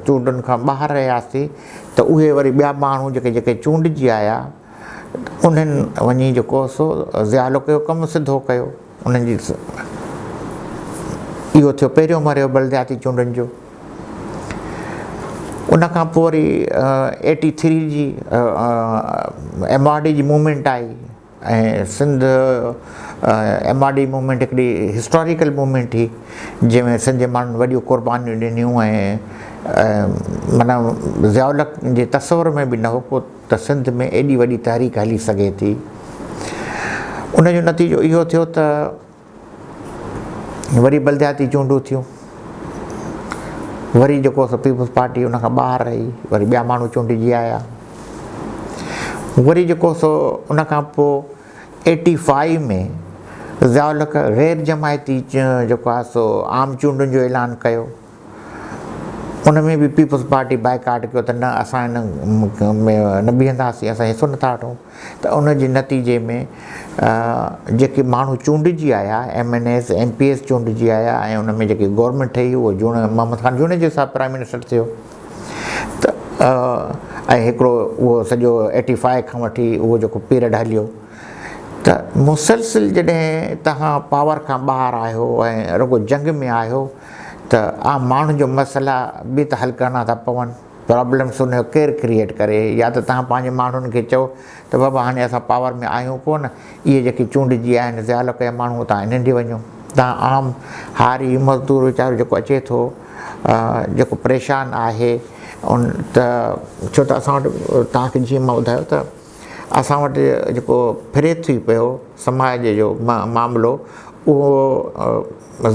چونڊن کان ٻاهر رهياسين ته اهي وري ٻيا ماڻهو جيڪي جيڪي چونڊجي آيا انهن وڃي جيڪو سو ضياء الحق جو ڪم سڌو ڪيو انهن جي اهو ٿيو پهريون مريو بلدياتي چونڊن جو ان کان پوء وري ايٽي ٿري جي ايم آر ڊي جي موومينٽ آئي ۽ Sindh M R D movement هڪڙي هسٽاريڪل موومينٽ هئي جنهن ۾ سنڌ جي ماڻهن وڏيون قربانيون ڏنيون ۽ معنيٰ ضياء الحق جي تصور ۾ به نه هو ڪو ته سنڌ ۾ ايڏي وڏي تحريڪ هلي سگهي ٿي. ان جو نتيجو اهو ٿيو ته وري بلدياتي چونڊون ٿيون، وري جيڪو سو پيپلز پارٽي ان کان ٻاهر رهي، وري ٻيا ماڻهو چونڊجي آيا، وري جيڪو سو ان کان پوء ايٽي فائيو ۾ ضياء الحق غير جماعتي جيڪو آهي سو عام چونڊن جو اعلان ڪيو. ان ۾ به پيپلز پارٽي بائيڪاٽ ڪيو ته نه اسان ان ۾ نه بيهنداسين اسان حصو نٿا وٺون ته ان جي نتيجي ۾ جيڪي ماڻهو چونڊجي آيا M N As M P As چونڊجي آيا ۽ ان ۾ جيڪي گورنمينٽ ٺهي اهو جوڻ محمد خان جوڻيجو صاحب پرائم منسٽر ٿيو ته ۽ هڪڙو اهو سڄو ايٽي فائيو کان وٺي اهو جيڪو پيريڊ هليو ته مسلسل جڏهن توهان پاور کان ٻاهر آهيو ۽ رڳو جنگ ۾ آهيو ته عام ماڻهن جو مسئلا به ته حل ڪرڻا ٿا پون، پرابلمس ان جو ڪير ڪريئيٽ ڪري، يا ته توهان پنهنجي ماڻهن کي چئو ته بابا هاڻي اسان پاور ۾ آهيون ڪونه، اهي جيڪي چونڊجي آيا آهن ضياء الحق جا ماڻهو توهان انهن ڏي وڃو، توهان عام هاري مزدور ويچارو جيڪو اچي ٿو جيڪو پريشان آهي ان ته ڇو ته اسان وٽ توهان کي جيئن مان ٻڌايو ته اسان وٽ جيڪو ڦري ٿي پيو سماج جو معاملو اهو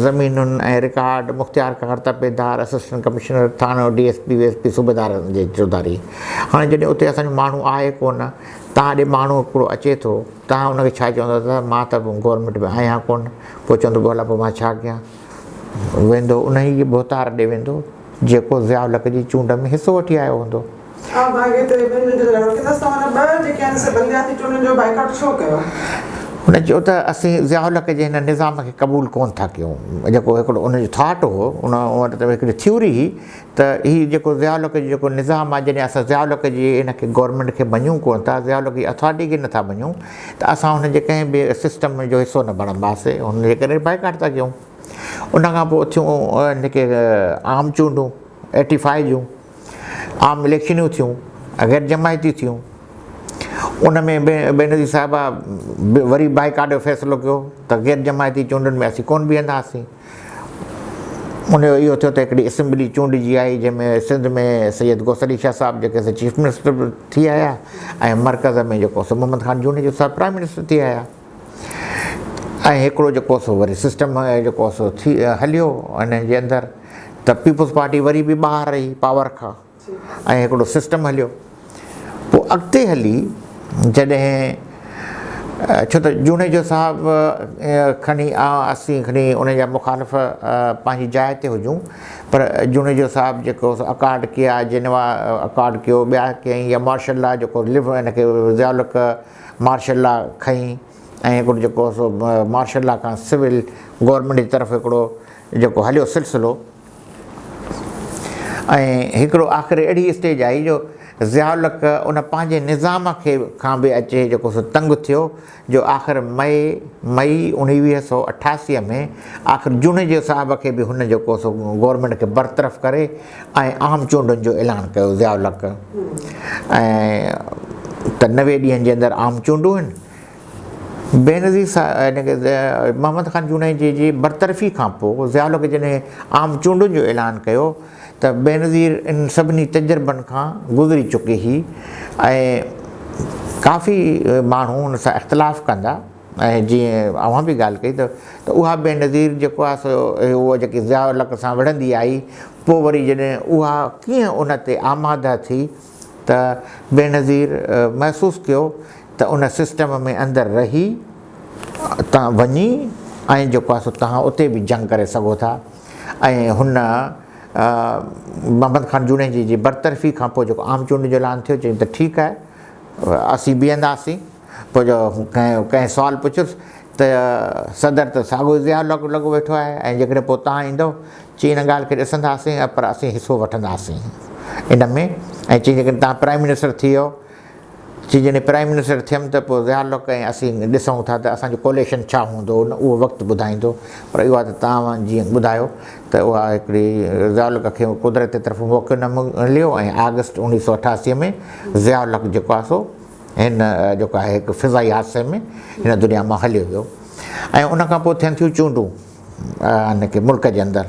زمينن ۽ رڪارڊ، مختيارڪار، تپيدار، اسسٽنٽ ڪمشنر، ٿاڻو، D S P, V S P, صوبيدارن جي چوڌاري. هاڻي جڏهن اتي اسان جو ماڻهو آهي ڪونه، توهان ڏي ماڻهو هڪڙو اچي ٿو، توهان ان کي ڇا چوندؤ ته مان ته گورنمينٽ ۾ آهيان ڪونه، پوء چوندو ڀلا پوء مان ڇا ڪيان؟ ويندو انهيء جي ڀوتار ڏي ويندو، جيڪو ضياء الحق جي چونڊ ۾ حصو وٺي آيو هوندو. آء توهان کي هتي ٻن منٽن لاء روڪيندس ته هن ٻه جيڪي آهن سي بلدياتي چونڊن جو بائيڪاٽ ڇو ڪيو؟ هن چيو ته اسين ضياء الحق جي هن نظام کي قبول ڪونه ٿا ڪيون. جيڪو هڪڙو ان جو ٿاٽ هو، ان وٽ ته هڪڙي ٿيوري هئي ته هي جيڪو ضياء الحق جو جيڪو نظام آهي، جڏهن اسان ضياء الحق جي ان کي گورنمينٽ کي مڃون ڪونه ٿا، ضياء الحق جي اٿارٽي کي نٿا مڃون ته اسان هن جي ڪنهن به سسٽم جو حصو نه بڻباسين، هن جي ڪري بائيڪاٽ ٿا ڪيون. ان کان پوء ٿيون جيڪي عام چونڊون ايٽي فائيو جون عام اليڪشنون ٿيون غير جماعتي ٿيون ان ۾ بينظير صاحبه وري بائيڪاٽ جو فيصلو ڪيو ته غير جماعتي چونڊن ۾ اسين ڪونه بيهنداسين. ان جو اهو ٿيو ته هڪڙي اسيمبلي چونڊجي آئي جنهن ۾ سنڌ ۾ سيد غوث علي شاهه صاحب جيڪي سي چيف منسٽر به ٿي آيا ۽ مرڪز ۾ جيڪو سو محمد خان جوڻيجو صاحب پرائم منسٽر ٿي آيا ۽ هڪڙو جيڪو سو وري سسٽم جيڪو سو ٿي هليو ان جي اندر ته پيپلز پارٽي وري به ٻاهر رهي پاور کان ۽ هڪڙو سسٽم هليو پوء اڳتي هلي جڏهن ڇو ته جوڻيجو صاحب کڻي اسين کڻي ان جا مخالف پنهنجي جاء تي هجون پر جوڻيجو صاحب جيڪو اڪارڊ ڪيا جنوا اڪارڊ ڪيو ٻيا ڪيائين يا مارشل لا جيڪو لو ان کي ضياء الحق مارشل لا کئي ۽ هڪڙو جيڪو سو مارشل لا کان سول گورنمينٽ جي طرف هڪڙو جيڪو هليو سلسلو ۽ هڪڙو آخر اهڙي اسٽيج آئي جو ضياء الحق ان پنهنجي نظام کي کان به اچي جيڪو سو تنگ ٿيو جو آخر مئي مئي 1988 ۾ آخر جوڻيجو صاحب کي به هن جيڪو سو گورنمينٽ کي برطرف ڪري ۽ عام چونڊن جو اعلان ڪيو ضياء الحق ۽ ته 90 ڏينهن جي اندر عام چونڊون آهن. بينظير صاحب يعني ڪه محمد خان جوڻيجي جي برطرفي کان پوء ضياء الحق جڏهن عام چونڊن جو اعلان ڪيو ته بينظير ان سڀني تجربن کان گذري چڪي هئي ۽ ڪافي ماڻهو ان سان اختلاف ڪندا ۽ جيئن اوهان به ڳالهه ڪئي ته ته اها بينظير جيڪو آهي سو اهو جيڪي ضياء الحق سان وڙهندي آئي پوء وري جڏهن اها ڪيئن ان تي آماده ٿي ته بينظير محسوس ڪيو ته ان سسٽم ۾ اندر رهي تان وڃي ۽ جيڪو آهي سو توهان اتي به جنگ ڪري سگهو ٿا ۽ هن محمد خان جوڻيجي جي برطرفي کان پوء جيڪو عام چونڊ جو اعلان ٿيو چيائين ته ٺيڪ آهي اسين بيهنداسين پوء جو ڪنهن ڪنهن سوال پڇيس ته صدر ته ساڳيو ضياء الحق لڳو ويٺو آهي ۽ جيڪڏهن پوء توهان ايندؤ چي ان ڳالهه کي ڏسنداسين پر اسين حصو وٺنداسين ان ۾ ۽ چي جيڪڏهن توهان پرائم منسٽر ٿي ويو چي جڏهن پرائم منسٽر ٿيم ته پوء ضياء الحق ۽ اسين ڏسون ٿا ته اسان جو ڪوليشن ڇا هوندو نه اهو وقت ٻڌائيندو پر اهو آهي ته توهان جيئن ٻڌايو ته اها هڪڙي ضياء الحق کي قدرت جي طرفون موقعو نه مليو ۽ آگسٽ 1988 ۾ ضياء الحق جيڪو آهي سو هن جيڪو آهي هڪ فضائي حادثي ۾ هن دنيا مان هليو ويو ۽ ان کان پوء ٿين ٿيون چونڊون هن کي ملڪ جي اندر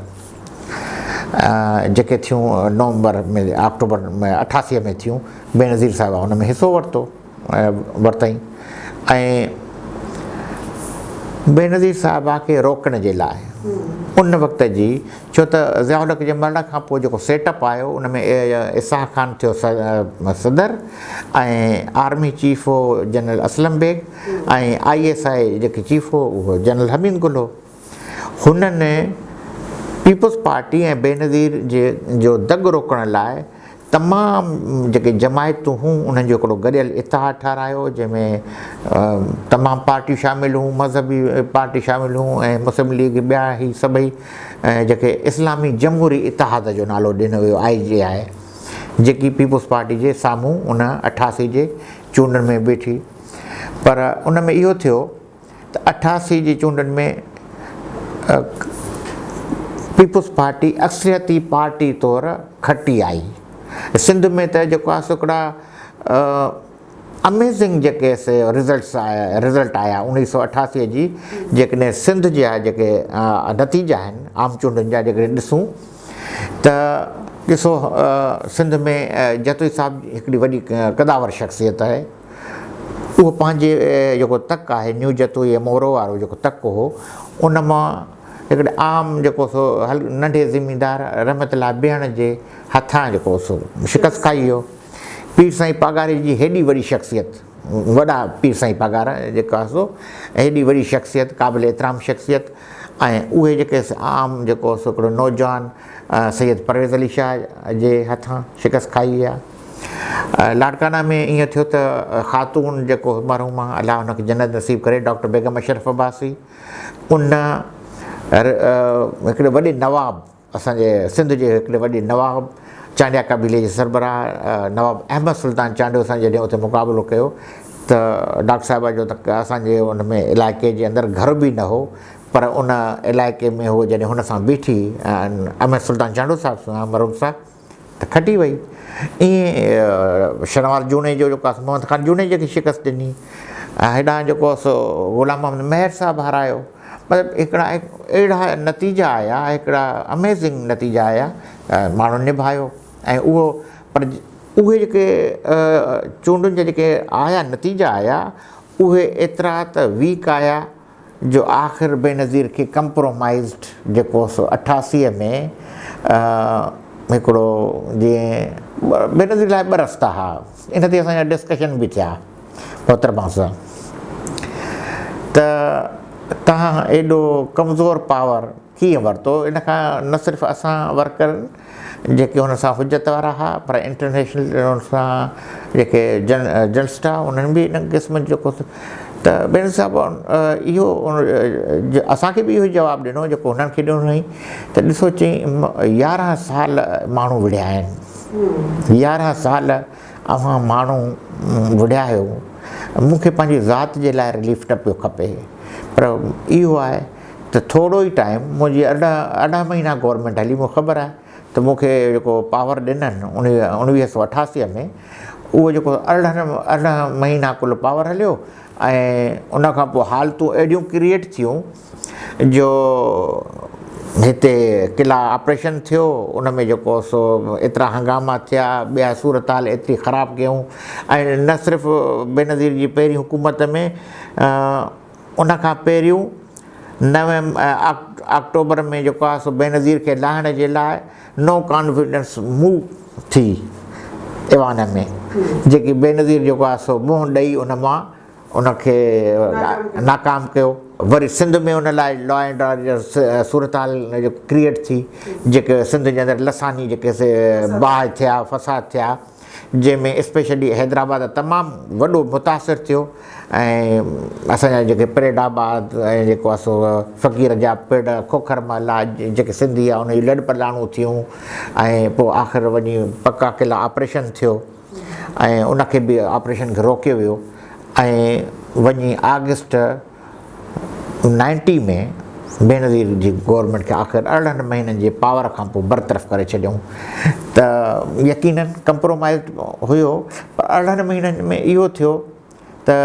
جيڪي ٿيون نومبر ۾ آڪٽوبر ۾ 88 ۾ ٿيون، بينظير صاحبه ان ۾ حصو ورتو ورتائين ۽ بينظير صاحبه کي روڪڻ جي لاء ان وقت جي ڇو ته ضياء الحق جي مرڻ کان پوء جيڪو سيٽ اپ آيو ان ۾ اسحاق خان ٿيو صدر ۽ آرمي چيف هو general Aslam Beg ۽ I S I جيڪي چيف هو اهو جنرل حميد گل هو. هنن پيپلز پارٽي ۽ بينظير جي جو دڳ روڪڻ لاء تمام جيڪي جماعتون هون انهن جو هڪڙو گڏيل اتحاد ٺهرايو جنهن ۾ تمام پارٽيون شامل هون مذهبي پارٽي شامل هون ۽ مسلم ليگ ٻيا هي سڀئي جيڪي اسلامي جمهوري اتحاد جو نالو ڏنو ويو آء جي آء جيڪي پيپلز پارٽي جي سامهون ان 88 جي چونڊن ۾ بيٺي پر ان ۾ اهو ٿيو ته 88 جي چونڊن ۾ پيپلز پارٽي اڪثريتي پارٽي طور کٽي آئي. سنڌ ۾ ته جيڪو آهي سو هڪڙا اميزنگ جيڪي سي رزلٽس آيا رزلٽ آيا 1988 جي جيڪڏهن سنڌ جا جيڪي نتيجا آهن عام چونڊن جا جيڪڏهن ڏسون ته ڏسو سنڌ ۾ جتوئي صاحب هڪڙي وڏي قداور شخصيت آهي. اهو پنهنجي جيڪو تڪ آهي نيو جتوئي ۽ مورو وارو جيڪو تڪ هو ان مان هڪڙي عام جيڪو سو ننڍي زميندار رحمت الله بيهڻ جي هٿان جيڪو سو شڪست کائي ويو. پير سائين پاڳاري جي هيڏي وڏي شخصيت وڏا پير سائين پاڳارا جيڪو آهي سو هيڏي وڏي شخصيت قابل احترام شخصيت ۽ اهي جيڪي عام جيڪو سو هڪڙو نوجوان سيد پرويز علي شاهه جي هٿان شڪست کائي ويا. لاڙڪاڻا ۾ ائين ٿيو ته خاتون جيڪو مرحومه الله ان کي جنت نصيب ڪري ڊاڪٽر بيگم اشرف عباسي ان هڪڙي وڏي نواب اسان جي سنڌ جي هڪڙي وڏي نواب چانڊيا قبيلي جي سربراهه نواب احمد سلطان چانڊيو سان جڏهن اتي مقابلو ڪيو ته ڊاڪٽر صاحبه جو ته اسان جي ان ۾ علائقي جي اندر گهر به نه هو پر ان علائقي ۾ هو جڏهن هن سان بيٺي احمد سلطان چانڊيو صاحب سان مرحوم صاحب ته کٽي وئي. ائين شھنواز جوڻيجو جيڪو آهي سو محمد خان جوڻيجي کي شڪست ڏني ۽ هيڏانهن جيڪو آهي سو غلام محمد مهر صاحب هارايو. مطلب هڪڙا اهڙا نتيجا آيا هڪڙا اميزنگ نتيجا آيا ماڻهن نڀايو ۽ اهو پر اهي جيڪي چونڊن جا جيڪي آيا نتيجا آيا اهي ايترا ته ويڪ آيا جو آخر بينظير کي ڪمپرومائيزڊ جيڪو سو 88 ۾ هڪڙو جيئن بينظير لاء ٻه رستا ها ان تي اسان جا ڊسڪشن به ٿيا محترمه سان ته تهان ايڏو ڪمزور پاور ڪيئن ورتو ان کان نه صرف اسان ورڪرن جيڪي هن سان حجت وارا ها پر انٽرنيشنل هن سان جيڪي جرنلسٽ ها انهن به ان قسم جو جيڪو ته بينظير صاحب اهو اسان کي به اهو جواب ڏنو جيڪو هنن کي ڏنو هئائين ته ڏسو چئي 11 سال ماڻهو وڙهيا آهن 11 سال اوهان ماڻهو وڙهيا آهيو مون کي پنهنجي ذات جي لاء رليف نه پيو کپي پر اهو آهي ته ٿورو ئي ٽائيم منهنجي 18 مهينا گورنمينٽ هلي مون خبر آهي ته مون کي جيڪو پاور ڏنن 1988 ۾ اهو جيڪو 18 مهينا ڪل پاور هليو ۽ ان کان پوء حالتون اهڙيون ڪريئيٽ ٿيون جو هتي قلعا آپريشن ٿيو ان ۾ جيڪو سو ايترا هنگاما ٿيا ٻيا صورتحال ايتري خراب ڪيون ۽ نه صرف بينظير جي پهرين حڪومت ۾ ان کان پهريون نوين آڪٽوبر ۾ جيڪو آهي سو بينظير کي لاهڻ جي لاء نو ڪانفيڊنس موو ٿي ايوان ۾ جيڪي بينظير جيڪو آهي سو منهن ڏئي ان مان ان کي ناڪام ڪيو. وري سنڌ ۾ ان لاء لا اينڊ آرڊر جي صورتحال ڪريئيٽ ٿي جيڪي سنڌ جي اندر لساني جيڪي سي باهه ٿيا فساد ٿيا جنهن ۾ اسپيشلي حيدرآباد تمام وڏو متاثر ٿيو ۽ اسان جا جيڪي پريڊ آباد ۽ جيڪو آهي سو فقير جا پڙ کوکر محلا جيڪي سنڌي آهي ان جون لڏ پلاڻون ٿيون ۽ پوء آخر وڃي پڪا قلعا آپريشن ٿيو ۽ ان کي به آپريشن کي روڪيو ويو ۽ وڃي آگسٽ نائنٽي ۾ بينظير جي گورنمينٽ کي آخر 18 مهينن جي پاور کان پوء برطرف ڪري ڇڏيائون ته يقينن ڪمپرومائز هيو پر 18 مهينن ۾ اهو ٿيو ته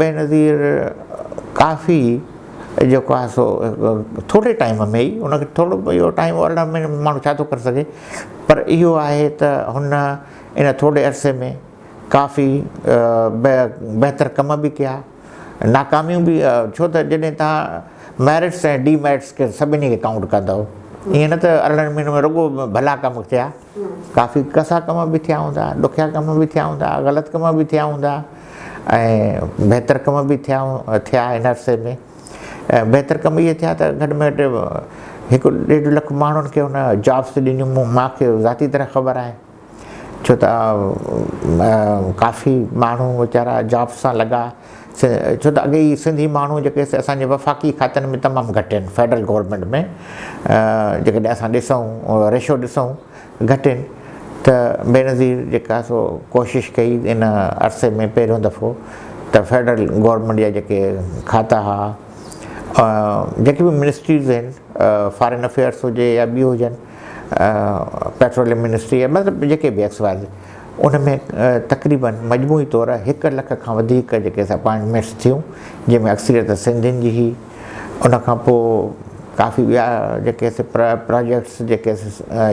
بينظير ڪافي جيڪو آهي سو ٿوري ٽائيم ۾ ئي ان کي ٿورو اهو ٽائيم 18 مهينن ۾ ماڻهو ڇا ٿو ڪري سگهي پر اهو آهي ته هن ان ٿوري عرصي ۾ ڪافي بهتر ڪم به ڪيا ناڪاميون به ڇو ته جڏهن توهان ميرٽس ۽ ڊي ميرٽس کي سڀني کي ڪائونٽ ڪندؤ ائين نه ته 18 مهينن ۾ رڳو ڀلا ڪم ٿيا ڪافي ڪسا ڪم به ٿيا هوندا ڏکيا ڪم به ٿيا هوندا غلط ڪم به ٿيا هوندا ۽ بهتر ڪم به ٿيا ٿيا ان عرصي ۾ بهتر ڪم اهي ٿيا ته گهٽ ۾ گهٽ هڪ ڏيڍ لک ماڻهن کي هن جابس ڏنيون مون کي ذاتي طرح خبر آهي ڇو ته ڪافي ماڻهو ويچارا جابس سان لڳا ڇو ته اڳي ئي سنڌي ماڻهو جيڪي سي اسان جي وفاقي کاتن ۾ تمام گهٽ آهن فيڊرل گورنمينٽ ۾ جيڪڏهن اسان ڏسون ريشو ڏسون گهٽ آهن ته بينظير جيڪا سو ڪوشش ڪئي ان عرصي ۾ پهريون دفعو ته فيڊرل گورنمينٽ جا جيڪي کاتا هئا جيڪي به منسٽريز آهن فارين افيئرس هجي يا ٻيون هجن پيٽروليم منسٽري يا مطلب جيڪي به ايڪس واء ان ۾ تقريبن مجموعي طور هڪ لک کان وڌيڪ جيڪي اپائنٽمينٽس ٿيون جنهن ۾ اڪثريت سنڌين جي هئي ان کان پوء ڪافي ٻيا جيڪي سي پراجيڪٽس جيڪي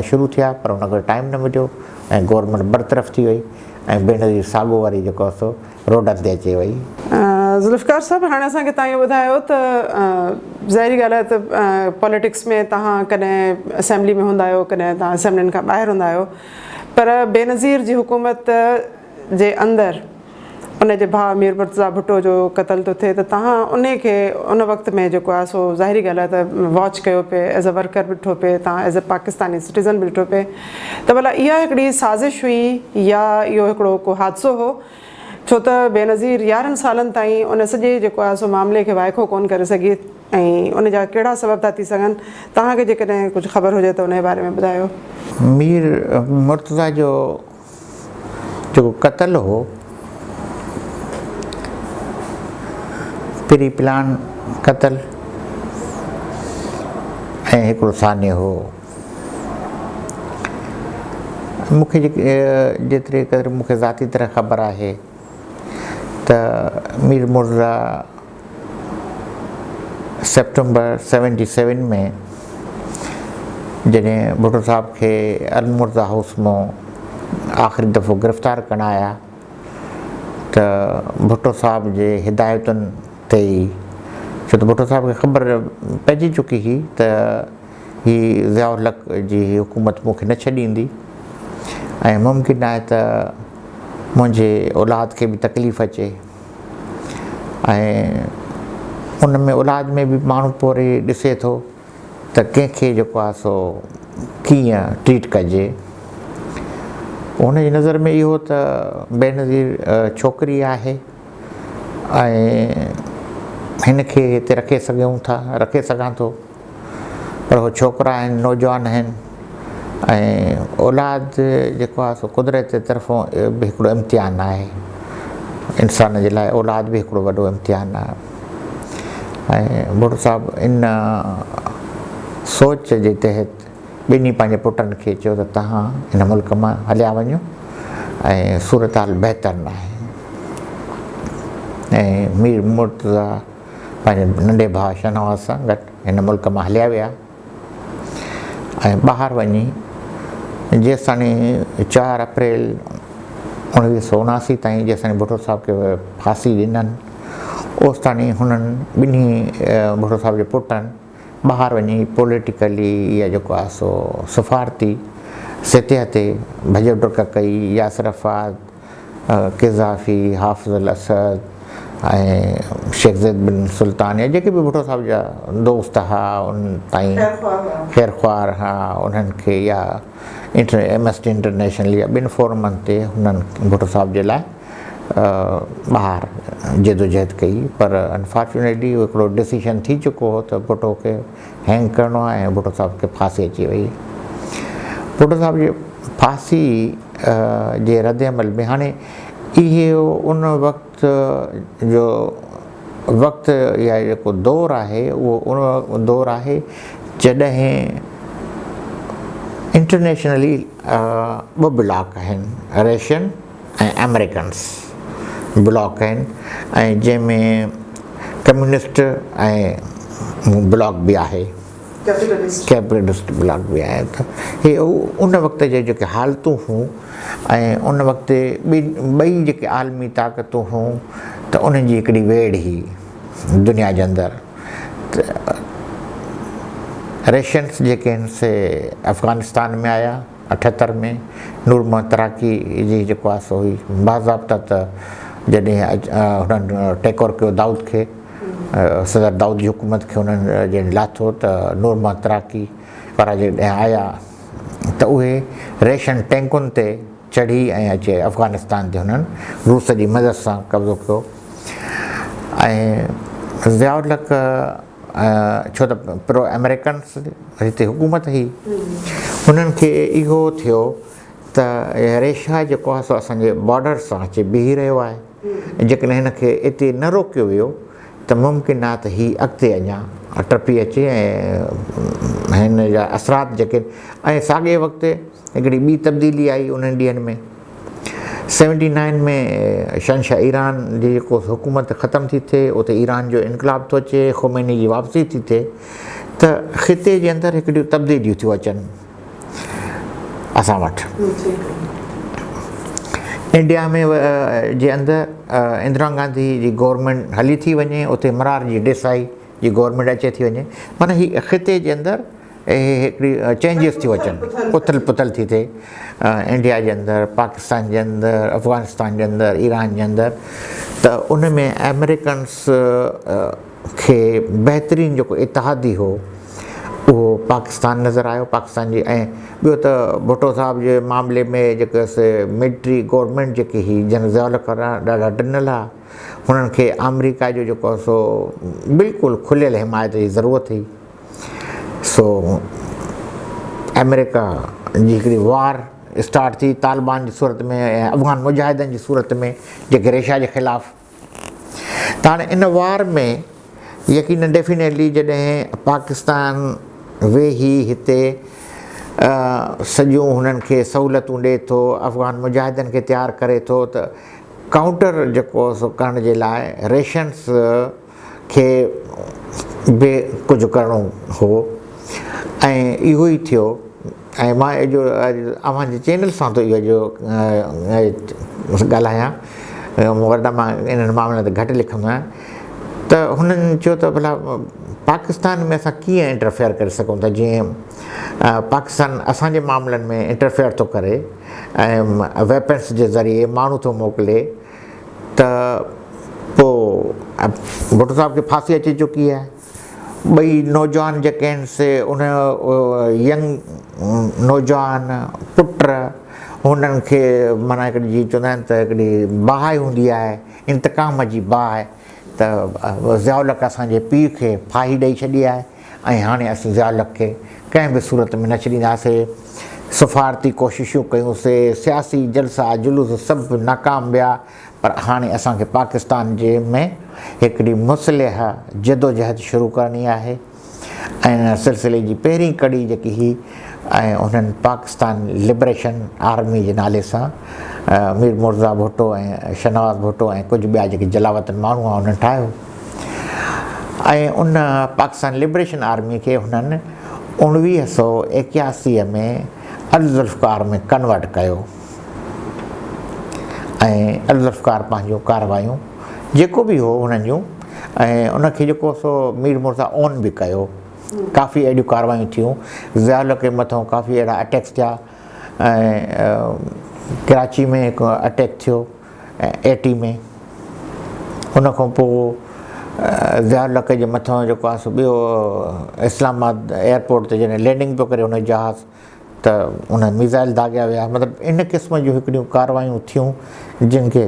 شروع ٿيا پر ان کي ٽائيم نه مليو ۽ گورنمينٽ برطرف ٿي وئي ۽ بينظير ساڳو وري جيڪو سو روڊن تي اچي وئي. ذوالفقار صاحب هاڻي اسان کي توهان اهو ٻڌايو ته ظاهري ڳالهه آهي ته پاليٽڪس ۾ توهان ڪڏهن اسيمبلي ۾ هوندا آهيو ڪڏهن توهان اسيمبلين کان ٻاهر هوندا آهيو پر بينظير جي حڪومت جي اندر ان جي ڀاء مير مرتضيٰ ڀٽو جو قتل ٿو ٿئي ته توهان انهي کي ان وقت ۾ جيڪو آهي سو ظاهري ڳالهه آهي ته واچ ڪيو پئي ايز اي ورڪر به ڏٺو پئي توهان ايز اي پاڪستاني سٽيزن به ڏٺو پئي ته ڀلا اها هڪڙي سازش هئي يا اهو هڪڙو ڪو حادثو هو ڇو ته بينظير 11 سالن تائين ان سڄي جيڪو آهي سو معاملي کي وائکو ڪونه ڪري سگهي ۽ ان جا ڪهڙا سبب ٿا ٿي سگهن توهان کي جيڪڏهن ڪجهه خبر هجي ته ان جي باري ۾ ٻڌايو. مير مرتضيٰ جو جيڪو قتل هو پري پلان قتل ۽ هڪڙو سانحو هو. مون کي جيتري قدر مون کي ذاتي طرح خبر آهي ته Mir Mirza September seventy seven ۾ جڏهن ڀٽو صاحب کي المرزا هائوس مان آخري دفعو گرفتار ڪرڻ آيا ته ڀٽو صاحب جي هدايتن تي ئي ڇو ته ڀٽو صاحب کي خبر پئجي چڪي هئي ته هي ضياء الحق جي حڪومت مون کي نه ڇڏيندي ۽ ممڪن آهي ته منهنجي اولاد کي به تڪليف اچي ۽ ان ۾ اولاد ۾ به ماڻهو پوري ڏسي ٿو ته ڪنهن کي جيڪو آهي سو ڪيئن ٽريٽ ڪجي. هن جي نظر ۾ اهو ته بينظير ڇوڪري آهي ۽ هن کي هتي رکي سگهون ٿا رکي سگهان ٿو پر هو ڇوڪرا آهن نوجوان آهن ۽ اولاد جيڪو آهي سو قدرت جي طرفون به هڪڙو امتحان آهي انسان جي لاء اولاد به هڪڙو وڏو امتحان آهي ۽ ڀٽو صاحب ان سوچ جي تحت ٻنهي پنهنجي پٽن کي چيو ته توهان هن ملڪ مان هليا وڃو ۽ صورتحال بهتر ناهي ۽ مير مرتضيٰ پنهنجي ننڍي ڀاء شاهنواز سان گڏ هن ملڪ مان هليا ويا ۽ ٻاهر وڃي جيستاڻي 4 اپريل 1979 تائين جيستاڻي ڀٽو صاحب کي ڦاسي ڏنن اوستاڻي هنن ٻنهي ڀٽو صاحب جي پٽن ٻاهر وڃي پوليٽيڪلي يا جيڪو آهي سو سفارتي سطح تي ڀڄ ڊڪ ڪئي ياسر عرفات قذافي، حافظ الاسد ۽ شيخ زيد بن سلطان يا جيڪي به ڀٽو صاحب جا دوست ها انهن تائين خير خوار ها انهن کي يا ايمنسٽي انٽرنيشنل يا ٻين فورمن تي هنن ڀٽو صاحب جي لاء ٻاهر جدوجهد ڪئي پر انفارچونيٽلي اهو هڪڙو ڊسيشن ٿي چڪو هو ته ڀٽو کي هينگ ڪرڻو آهي ۽ ڀٽو صاحب کي ڦاسي اچي وئي. ڀٽو صاحب جي ڦاسي جي رد عمل ۾ هاڻي اهو ان وقت جو وقت يا جيڪو دور آهي اهو ان دور آهي جڏهن انٽرنيشنلي ٻه بلاڪ آهن رشين ۽ آمريڪنس بلاڪ آهن ۽ جنهن ۾ ڪميونسٽ ۽ بلاڪ به آهي. ڪيپيٽلسٽ بلاڪ به آهي ته هي ان وقت جي جيڪي حالتون هيون ۽ ان وقت ٻئي جيڪي عالمي طاقتون هيون ته انهن جي هڪڙي ويڙهه هئي دنيا جي اندر ته رشينس جيڪي آهن سي افغانستان ۾ آيا 78 ۾ نور محمد تراڪي جي جيڪو آهي سو هئي باضابطه ته جڏهن هنن ٽيڪ اوور ڪيو دائود کي صدر دائود جي حڪومت کي انهن جڏهن لاٿو ته نور محمد تراڪي وارا جڏهن آيا ته اهي ريشن ٽينڪن تي چڙهي ۽ اچي افغانستان تي هنن روس جي مدد سان قبضو ڪيو ۽ ضياء الحق ڇو ته پرو آمريڪنس هتي حڪومت هئي هنن کي اهو ٿيو ته ريشا جيڪو آهي سو اسان جي بارڊر سان اچي بيهي رهيو آهي جيڪڏهن هن کي اتي نه روڪيو ويو ته ممڪن آهي ته هي اڳتي اڃا ٽپي اچي ۽ هن جا اثرات جيڪي ۽ ساڳئي وقت هڪڙي ٻي تبديلي آئي انهن ڏينهن ۾ سيونٽي نائن ۾ شهنشاهه ايران جي جيڪو حڪومت ختم ٿي ٿئي اتي ايران جو انقلاب ٿو اچي، خميني جي واپسي ٿي ٿئي ته خطي جي اندر هڪڙيون تبديليون ٿيون اچن. اسان وٽ انڊيا ۾ جي اندر اندرا گانڌي جي گورنمينٽ هلي ٿي وڃي اتي مرارجي ڊيسائي جي گورنمينٽ اچي ٿي وڃي معنيٰ هي خطي جي اندر اهي هڪڙي چينجز ٿيون اچن اٿل پٿل ٿي ٿئي انڊيا جي اندر پاڪستان جي اندر افغانستان جي اندر ايران جي اندر ته ان ۾ آمريڪنس کي بهترين جيڪو اتحادي هو اهو پاڪستان نظر آيو پاڪستان جي ۽ ٻيو ته ڀٽو صاحب جي معاملي ۾ جيڪي سي ملٽري گورنمينٽ جيڪي هئي جنرل ضياء الحق وارا ڏاڍا ڊنل هئا هنن کي آمريڪا جو جيڪو سو بلڪل کليل حمايت جي ضرورت هئي سو آمريڪا جي هڪڙي وار اسٽارٽ ٿي طالبان جي صورت ۾ ۽ افغان مجاهدن جي صورت ۾ جيڪي رشيا جي خلاف ته هاڻي ان وار ۾ يقينن ڊيفينيٽلي جڏهن پاڪستان ويهي هتي سڄيون هنن کي سهولتون ڏي ٿو افغان مجاهدن کي تيار ڪري ٿو ته ڪائونٽر جيڪو سو ڪرڻ جي لاء ريشنس کي به ڪجهه ڪرڻو هو ۽ اهو ئي ٿيو ۽ مان اڄ اوهان جي چينل سان ٿو اهو ڳالهايان ورنه مان انهن معاملن تي گهٽ لکندو آهيان ته هنن چيو ته ڀلا پاڪستان ۾ اسان ڪيئن انٽرفيئر ڪري سگهون ٿا جيئن پاڪستان اسان جي معاملن ۾ انٽرفيئر ٿو ڪري ۽ ويپنس جي ذريعي ماڻهو ٿو موڪلي ته پوء ڀٽو صاحب کي ڦاسي اچي چڪي آهي. ٻئي نوجوان جيڪي آهن سي ان ينگ نوجوان پٽ هنن کي معنيٰ هڪڙي جيئن چوندا آهن ته هڪڙي باهه هوندي آهي انتقام جي باهه ته ضياء الحق اسان جي پيء کي ڦاهي ڏئي ڇڏي آهي ۽ هاڻي اسين ضياء الحق کي ڪنهن به صورت ۾ نه ڇڏينداسي. سفارتي ڪوششون ڪيون سي، سياسي جلسا جلوس سڀ ناڪام ويا پر هاڻي اسان کي پاڪستان جي ۾ هڪڙي مصلح جدوجهد شروع ڪرڻي آهي ۽ ان سلسلي جي پهرين ڪڙي جيڪي هئي ۽ انهن پاڪستان لبريشن آرمي جي نالي سان مير مرزا ڀٽو ۽ شهنواز ڀٽو ۽ ڪجهه ٻيا جيڪي جلاوطن ماڻهو هئا انهن ٺاهيو ۽ ان پاڪستان لبريشن آرمي کي هنن 1981 ۾ الذوالفقار ۾ ڪنورٽ ڪيو ۽ الذوالفقار پنهنجون ڪارروايون جيڪو به هو هنن جون ۽ ان کي جيڪو سو مير مرزا اون به ڪيو ڪافي اهڙيون ڪارروايون ٿيون ضياء الحق جي مٿان ڪافي اهڙا اٽيڪس ٿيا ۽ ڪراچي ۾ هڪ اٽيڪ ٿيو ايٽي ۾ ان کان پوء ضياء الحق جي مٿان جيڪو آهي سو ٻيو اسلام آباد ايئرپورٽ تي جڏهن لينڊنگ پيو ڪري ان جهاز ته ان ميزائل داغيا ويا مطلب ان قسم جون هڪڙيون ڪارروايون ٿيون جن کي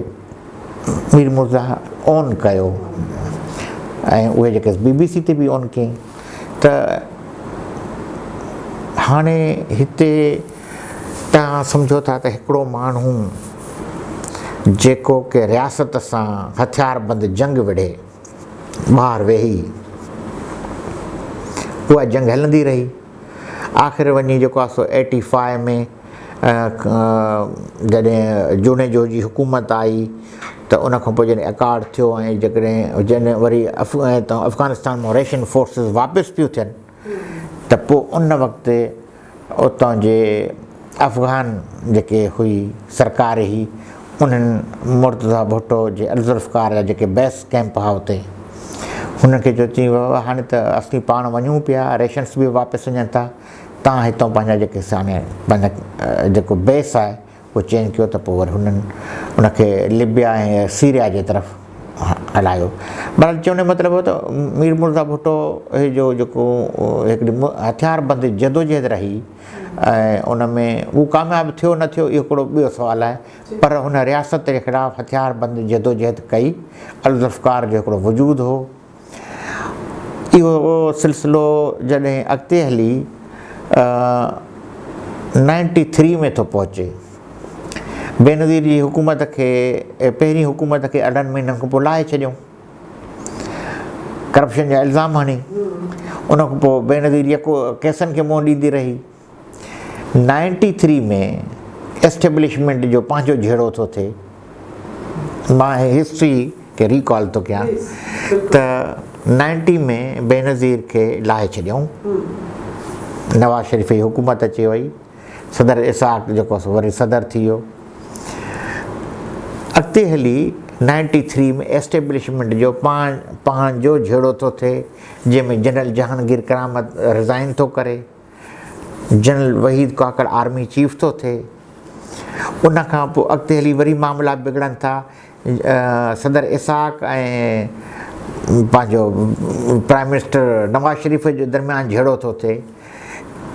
مير مرزا اون ڪيو ۽ اهي جيڪي بي بي سي تي به اون ڪيائين ته هاڻي هتي توهان سمجهو ٿا ته هڪڙو ماڻهو جيڪو ڪي رياست سان هٿياربند جنگ وڙهي ٻاهر ويهي اها جنگ هلندي رهي آخر وڃي جيڪو آهي سو ايٽي فائيو ۾ جڏهن جوڻيجو جي حڪومت آئي ته ان کان پوء جڏهن اڪارڊ ٿيو ۽ جيڪڏهن جڏهن وري افغانستان مان رشين فورسز واپس پيون ٿين ته پوء ان وقت اتان جي افغان جيڪي هئي سرڪار هئي انهن مرتضيٰ ڀٽو جي الذوالفقار جا جيڪي بيس ڪئمپ هئا اتي هنن کي چيو چي بابا هاڻي ته اسين پاڻ وڃون پيا ريشنس به واپس وڃن ٿا تان هتان پنهنجا جيڪي ساڻي پنهنجا جيڪو بيس آهي اهو چينج ڪيو ته پوء وري هنن ان کي لبيا ۽ سيريا جي طرف هلايو. بهرحال چوڻ جو مطلب هو ته مير مرزا ڀٽو جو جيڪو هڪڙي هٿيار بند جدوجهد رهي ۽ ان ۾ هو ڪامياب ٿيو نه ٿيو اهو هڪڙو ٻيو سوال آهي پر هن رياست جي خلاف هٿيار بند جدوجهد ڪئي. الذوالفقار جو هڪڙو وجود هو. اهو سلسلو جڏهن اڳتي هلي نائنٽي ٿري ۾ ٿو پهچي بينظير جي حڪومت کي پهرين حڪومت کي 18 مهينن کان پوء لاهي ڇڏيائون ڪرپشن جا الزام هڻي ان کان پوء بينظير يڪو ڪيسن کي منهن ڏيندي رهي نائنٽي ٿري ۾ اسٽيبلشمينٽ جو پنهنجو جهيڙو ٿو ٿئي مان هسٽري کي ريڪال ٿو ڪيان ته نائنٽي ۾ بينظير کي لاهي ڇڏيائون نواز شريف جي حڪومت اچي وئي صدر اسحاق جيڪو سو وري صدر ٿي ويو اڳتي هلي نائنٽي ٿري ۾ اسٽيبلشمينٽ جو پنهنجو جهيڙو ٿو ٿئي جنهن ۾ جنرل جهانگير ڪرامت رزائن ٿو ڪري general Waheed Kakar army chief ٿو ٿئي. ان کان پوء اڳتي هلي وري معاملا بگڙن ٿا. صدر اسحاق ۽ پنهنجو پرائم منسٽر نواز شريف جي درميان جهيڙو ٿو ٿئي.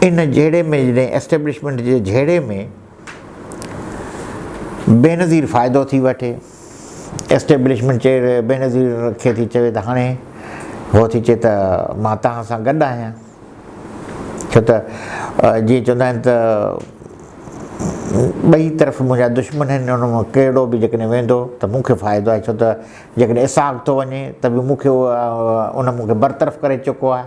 ان جهيڙي ۾ جڏهن اسٽيبلشمينٽ جي جهيڙي ۾ بينظير فائدو ٿي وٺي. اسٽيبلشمينٽ چئي بينظير کي ٿي چوي ته هاڻي هو ٿي چئي ته مان توهان سان گڏ آهيان. ڇو ته جيئن چوندا آهن ته ٻئي طرف منهنجا دشمن آهن ان مان ڪهڙو به جيڪڏهن ويندو ته مون کي فائدو آهي ڇو ته جيڪڏهن اسحاق ٿو وڃي ته به مون کي ان مون کي برطرف ڪري چڪو آهي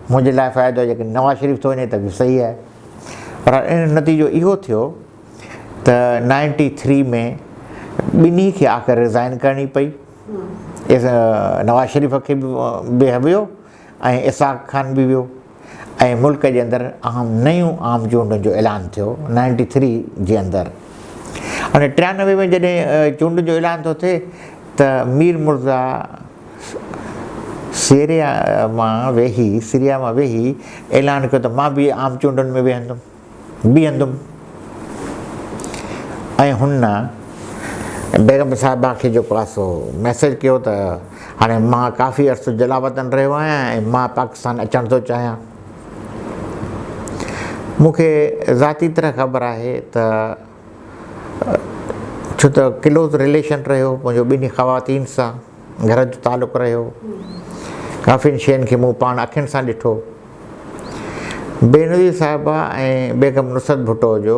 منهنجي لاء فائدو آهي جيڪڏهن نواز شريف ٿو وڃي ته به صحيح آهي پر ان نتيجو اهو ٿيو ته نائنٽي ٿري ۾ ٻنهي کي آخر رزائن ڪرڻي پئي نواز شريف کي به ويو ۽ اسحاق خان به ويو ۽ ملڪ جي اندر عام نيون عام چونڊن جو اعلان ٿيو نائنٽي ٿري جي اندر هاڻي 93 ۾ جڏهن چونڊن جو اعلان ٿو ٿئي ته مير مرزا سيريا مان ويهي سيريا مان ويهي اعلان ڪيو ته مان به عام چونڊن ۾ ويهندم بيهندم ۽ هن بيگم صاحبه کي جيڪو آهي سو ميسيج ڪيو ته هاڻي مان ڪافي عرصو جلاوطن رهيو آهيان ۽ مان پاڪستان اچڻ ٿو چاهيان. مون کي ذاتي طرح خبر آهي ته ڇو ته ڪلوز رليشن رهيو منهنجو ٻنهي خواتين سان گهر جو تعلق رهيو ڪافين شين کي مون پاڻ اکين سان ڏٺو. بينظير صاحبه ۽ بيگم نصرت ڀٽو جو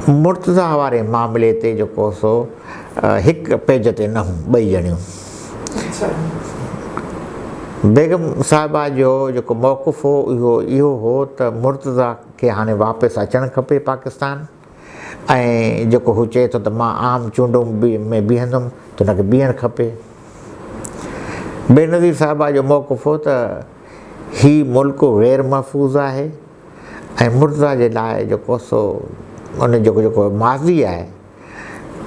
مرتضيٰ واري معاملي تي جيڪو سو هڪ پيج تي نه هون ٻئي ڄڻيون. بيگم صاحبه جو جيڪو موقف هو اهو اهو هو ته مرتضيٰ کي هاڻي واپس اچڻ کپي پاڪستان ۽ جيڪو هو چئي ٿو ته مان عام چونڊون ۾ بيهندم ته هن کي بيهڻ کپي. بينظير صاحبه جو موقف هو ته هي ملڪ غير محفوظ آهي ۽ مرتضيٰ جي لاء جيڪو سو ان جو جيڪو ماضي آهي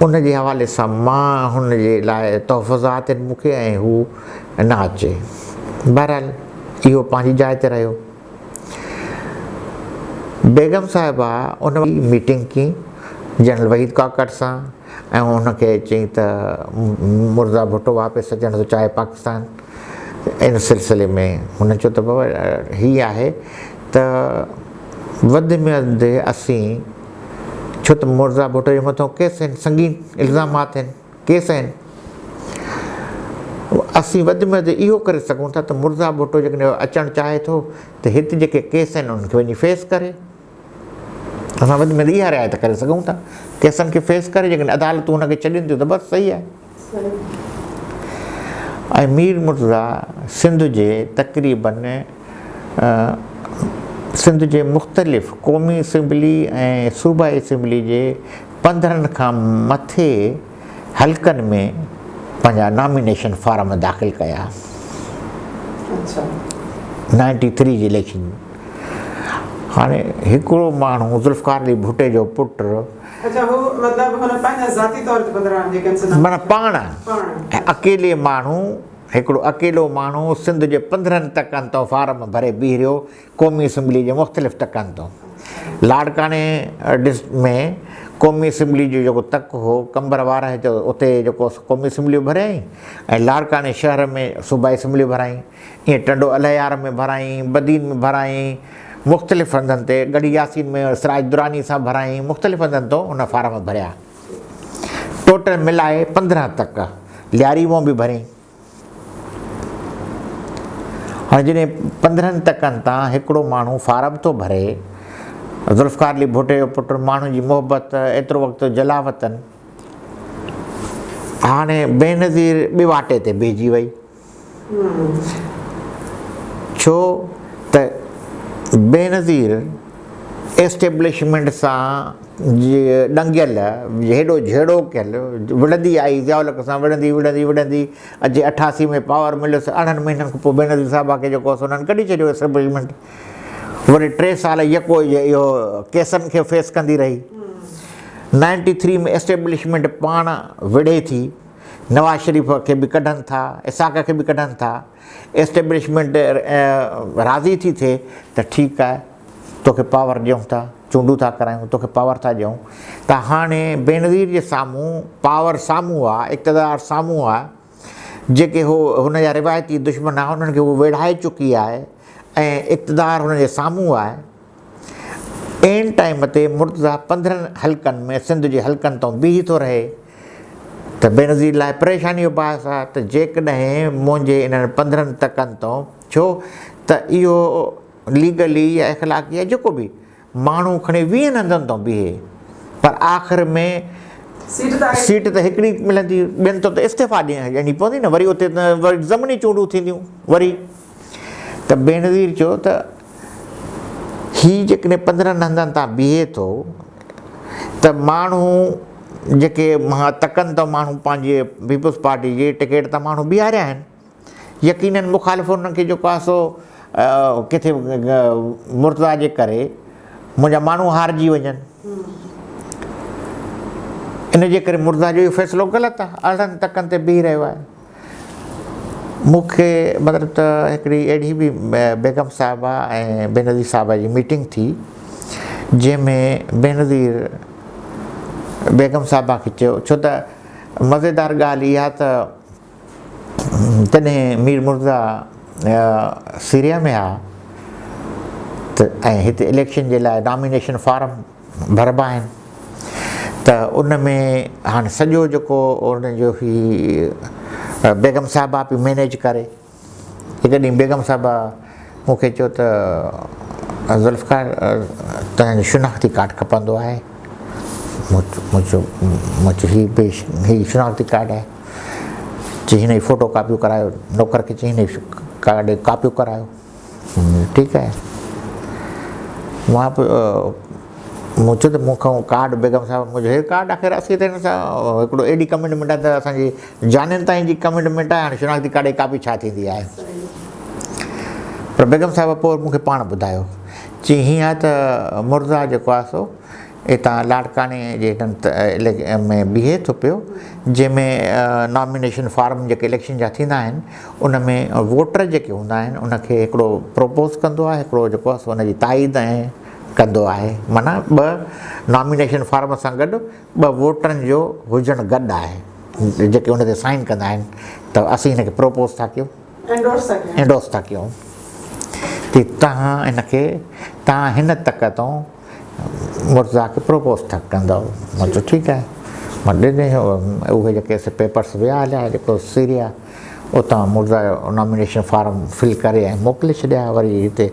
ان جي حوالي سان مان هن جي لاء تحفظات آهن مون کي ۽ هو نه اچي. بهرحال اهو پنهنجي جاء تي رهيو. بيگم صاحبه ان ميٽنگ ڪئي جنرل وحيد ڪاڪڙ سان ۽ هن کي چيائين ته مرتضيٰ ڀٽو واپس اچڻ ٿو چاهي پاڪستان ان سلسلي ۾ هن چيو ته بابا هي آهي ته وڌ ۾ وڌ اسين ڇو ته مرتضيٰ ڀٽو جي مٿان ڪيس آهن سنگين الزامات آهن ڪيس آهن اسين وڌ ۾ وڌ اهو ڪري سگهون ٿا ته مرتضيٰ ڀٽو جيڪڏهن اچڻ چاهي ٿو ته هت جيڪي ڪيس آهن انهن کي وڃي فيس ڪري اسان وڌ ۾ وڌ اها رعايت ڪري سگهون ٿا ڪيسن کي فيس ڪري جيڪڏهن عدالتون هن کي ڇڏين ٿيون ته بس صحيح آهي ۽ مير مرتضيٰ سنڌ جي تقريبن سنڌ جي مختلف قومي اسيمبلي ۽ صوبائي اسيمبلي جي 15 کان مٿي حلقن ۾ پنهنجا نامينيشن فارم داخل ڪيا. نائنٽي ٿري جي اليڪشن هاڻي هڪڙو ماڻهو ذوالفقار علي ڀٽي جو پٽ اڇا هو مطلب هن پنهنجا ذاتي طور تي 15 جيڪي آهن معنيٰ پاڻ اڪيلي ماڻهو هڪڙو اڪيلو ماڻهو سنڌ جي 15 تڪن تان فارم ڀري بيهي رهيو قومي اسيمبلي جي مختلف تڪن تان لاڙڪاڻي ڊس ۾ قومي اسيمبلي جو جيڪو تڪ هو قمبر وارهه جو اتي جيڪو قومي اسيمبليون ڀريائين ۽ لاڙڪاڻي شهر ۾ صوبائي اسيمبليون ڀرائين ائين ٽنڊو الهيار ۾ ڀرائين بدين ۾ ڀرائين مختلف هنڌن تي ڳڙهي ياسين ۾ سراج دراني سان ڀرائين مختلف هنڌن تان ان فارم ڀريا ٽوٽل ملائي 15 تڪ لياري مون به ڀريائين. هاڻي جڏهن 15 تڪن تان هڪڙو ماڻهو فارم ٿو ڀري، ذوالفقار علي ڀٽي جو پٽ، ماڻهن جي محبت، ايترو وقت جلاوطن، هاڻي بينظير ٻي واٽي تي بيهجي وئي. ڇو ته بينظير ايسٽيبلشمينٽ سان ڏنگيل، هيڏو جهيڙو ڪيل، وڙهندي آئي ضياء الحق سان وڙهندي وڙهندي وڙهندي اچي 88 ۾ پاور مليس، 18 مهينن کان پوء بينظير صاحبه کي جيڪو سو انهن ڪڍي ڇڏيو ايسٽيبلشمينٽ، وري 3 سال يڪو اهو ڪيسن کي فيس ڪندي رهي. 93 ۾ ايسٽيبلشمينٽ پاڻ وڙهي ٿي، نواز شريف کي به ڪڍن ٿا، اسحاق کي به ڪڍن ٿا، ايسٽيبلشمينٽ راضي ٿي ٿئي ته ٺيڪ آهي توکي پاور ڏيون ٿا، چونڊون ٿا ڪرايون، توکي پاور ٿا ڏيون ته هاڻي بينظير جي سامهون پاور سامهون آهي، اقتدار سامهون آهي، جيڪي هو هن جا روايتي دشمن آهن انهن کي هو ويڙهائي چڪي آهي ۽ اقتدار هن جي سامهون آهي. عين ٽائيم تي مرتضيٰ 15 حلقن ۾ سنڌ جي حلقن تان بيهي ٿو رهي ته بينظير لاء پريشاني جو باعث آهي ته جيڪڏهن منهنجي انهن 15 تڪن تان ڇو ته اهو ليگلي يا اخلاقي يا جيڪو به ماڻهو کڻي 20 هنڌن تان بيهي پر آخر ۾ سيٽ ته هڪڙي ملندي، ٻين تان ته استعيفا ڏيڻي پوندي نه، وري اتي ته وري ضمني چونڊون ٿينديون وري ته بينظير چيو ته هي جيڪڏهن 15 هنڌن تان بيهي ٿو ته ماڻهو جيڪي تڪن تان ماڻهو پنهنجي پيپلز پارٽي جي ٽڪيٽ تان ماڻهو بيهاريا آهن، يقينن مخالف انهن کي جيڪو آهي سو ڪٿي مرتضيٰ جي ڪري منهنجا ماڻهو هارجي وڃن، ان جي ڪري مرتضيٰ جو اهو فيصلو غلط آهي، 18 تڪن تي بيهي رهيو آهي. مون کي مطلب ته هڪڙي اهڙي به بيگم صاحبه ۽ بينظير صاحبه جي ميٽنگ ٿي جنهن ۾ بينظير بيگم صاحبه کي چيو، ڇو ته مزيدار ڳالهه اها ته تڏهن مير مرتضيٰ سيريا ۾ آ ته ۽ هتي اليڪشن جي لاء نامينيشن فارم ڀربا آهن ته ان ۾ هاڻي سڄو جيڪو ان جو هي بيگم صاحبه پئي مينيج ڪري. هڪ ڏينهن بيگم صاحبه مون کي چيو ته ذوالفقار تنهنجو شناختي ڪارڊ کپندو آهي. مون چيو هي پيش هي شناختي ڪارڊ آهي. چي هن جي فوٽو ڪاپيون ڪرايو، نوڪر کي چي هن جي ڪارڊ جي ڪاپيون ڪرايو. ٺيڪ آهي. مان به مون چيو ته مون کان ڪارڊ بيگم صاحب منهنجو هي ڪارڊ آخر اسين ته هن سان هڪڙو ايڏي ڪمٽمينٽ آهي ته اسان جي جانين تائين جي ڪمٽمينٽ آهي، هاڻي شناختي ڪارڊ جي ڪاپي ڇا ٿيندي آهي. پر بيگم صاحب پوء مون کي پاڻ ٻڌايو، چي هيئن آهي ته مرزا جيڪو آهي سو هتان لاڙڪاڻي جي هنن ۾ بيهي ٿو پيو، جنهن ۾ نامينيشن فارم جيڪي اليڪشن جا ٿيندا آهن ان ۾ ووٽر جيڪي هوندا آهن ان کي هڪڙو پروپوز ڪندو آهي، هڪڙو جيڪو آهي سو ان جي تائيد ۽ ڪندو آهي، معنيٰ ٻه نامينيشن فارم سان گڏ ٻه ووٽرن جو هجڻ گڏ آهي جيڪي ان تي سائن ڪندا آهن ته اسين هن کي پروپوز ٿا ڪيون، انڊورس ٿا ڪيون ته توهان هن کي توهان هن تڪ تون مرتضيٰ کي پروپوز ٿا ڪندؤ. مان چيو ٺيڪ آهي. مان ڏني اهي جيڪي سي پيپرس ويا هليا جيڪو سيريا اتان مرتضيٰ جو نامينيشن فارم فل ڪري ۽ موڪلي ڇڏيا. وري هتي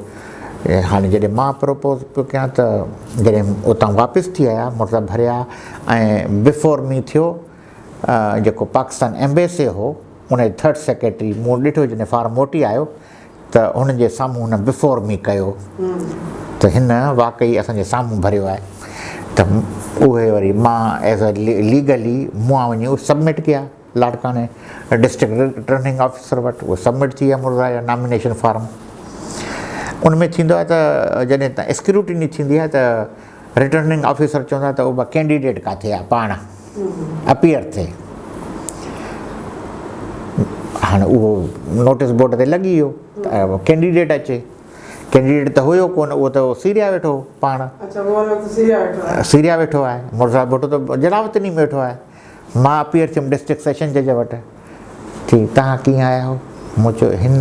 هاڻي جڏهن مان پروپوز پيو ڪيان ته جڏهن اتان واپس ٿي آيا مرتضيٰ ڀريا ۽ بفور مي ٿيو جيڪو پاڪستان ايمبيسي هو ان جي ٿرڊ سيڪريٽري مون ڏٺو جڏهن فارم موٽي آيو ته هن جي سامهون هن بفور مي ڪيو ته هن واقعي اسان جي سامهون ڀريو آهي. ته اهي وري مان ايز اي ليگلي مون وڃي اهي سبمٽ ڪيا لاڙڪاڻي ڊسٽرڪٽ رٽرننگ آفيسر وٽ اهي سبمٽ ٿي ويا مرزا جا نامينيشن فارم. ان ۾ ٿيندو آهي ته جڏهن ته اسڪروٽني ٿيندي آهي ته رٽرننگ آفيسر چوندا ته اهو ڪينڊيڊيٽ ڪاٿي آهي پاڻ اپيئر ٿئي. هاڻي اهو نوٽيس بورڊ تي لڳي ويو ته ڪينڊيڊيٽ اچي. ڪينڊيڊيٽ ته هيو ڪونه، اهو ته سيريا ويٺو هو پاڻ. اڇا اهو ان وقت سيريا ويٺو آهي. سيريا ويٺو آهي. مرزا ڀٽو ته جلاوطني ۾ ويٺو آهي. مان اپيئر ٿيم ڊسٽرڪٽ سيشن جج وٽ. چي توهان ڪيئن آيا آهيو؟ مون چيو هن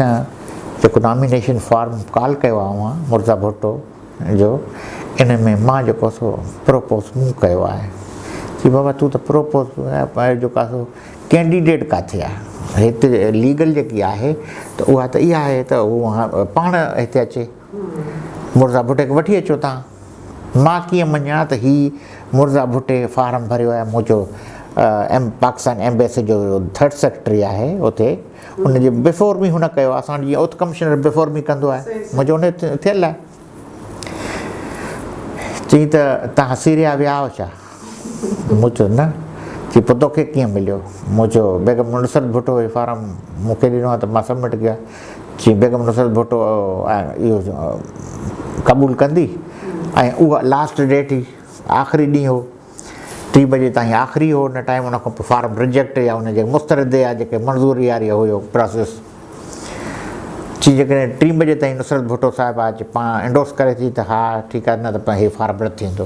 جيڪو نامينيشن فارم ڪال ڪيو آهي اوهان مرزا ڀٽو جو ان ۾ مان جيڪو سو پروپوز مون ڪيو آهي. چي بابا تون ته پروپوز جيڪو آهي سو ڪينڊيڊيٽ ڪاٿي آهي؟ هتي ليگل جيڪي آهي ته اها ته اها آهي ته هو پاڻ هتي اچي. مرزا ڀٽي کي وٺي اچو تان. مان ڪيئن مڃان ته هي مرزا ڀٽي فارم ڀريو آهي. مون چيو ايم پاڪستان ايمبيسي جو ٿرڊ سيڪريٽري آهي اتي ان جي بفور مي هن ڪيو آهي. اسان وٽ جيئن اوٿ ڪمشنر بفور مي ڪندو آهي. مون چيو ان ٿيل آهي. چيائين ته توهان سيريا ويا آهيو ڇا؟ مون چيو نه. چي پوء توکي ڪيئن مليو؟ مون چيو بيگم نصرت ڀٽو هي فارم مون کي ڏنو آهي ته مان سبمٽ ڪيو آهي. چي بيگم نصرت ڀٽو اهو قبول ڪندي ۽ اها لاسٽ ڊيٽ هئي، آخري ڏينهن هو، ٽي بجي تائين آخري هو ان ٽائيم، ان کان پوء فارم رجيڪٽ يا ان جي مسترد يا جيڪي منظوري واري هيو پراسيس. چي جيڪڏهن ٽي بجي تائين نصرت ڀٽو صاحبه اچي پاڻ انڊورس ڪري ٿي ته ها ٺيڪ آهي، نه ته هي فارم رد ٿيندو.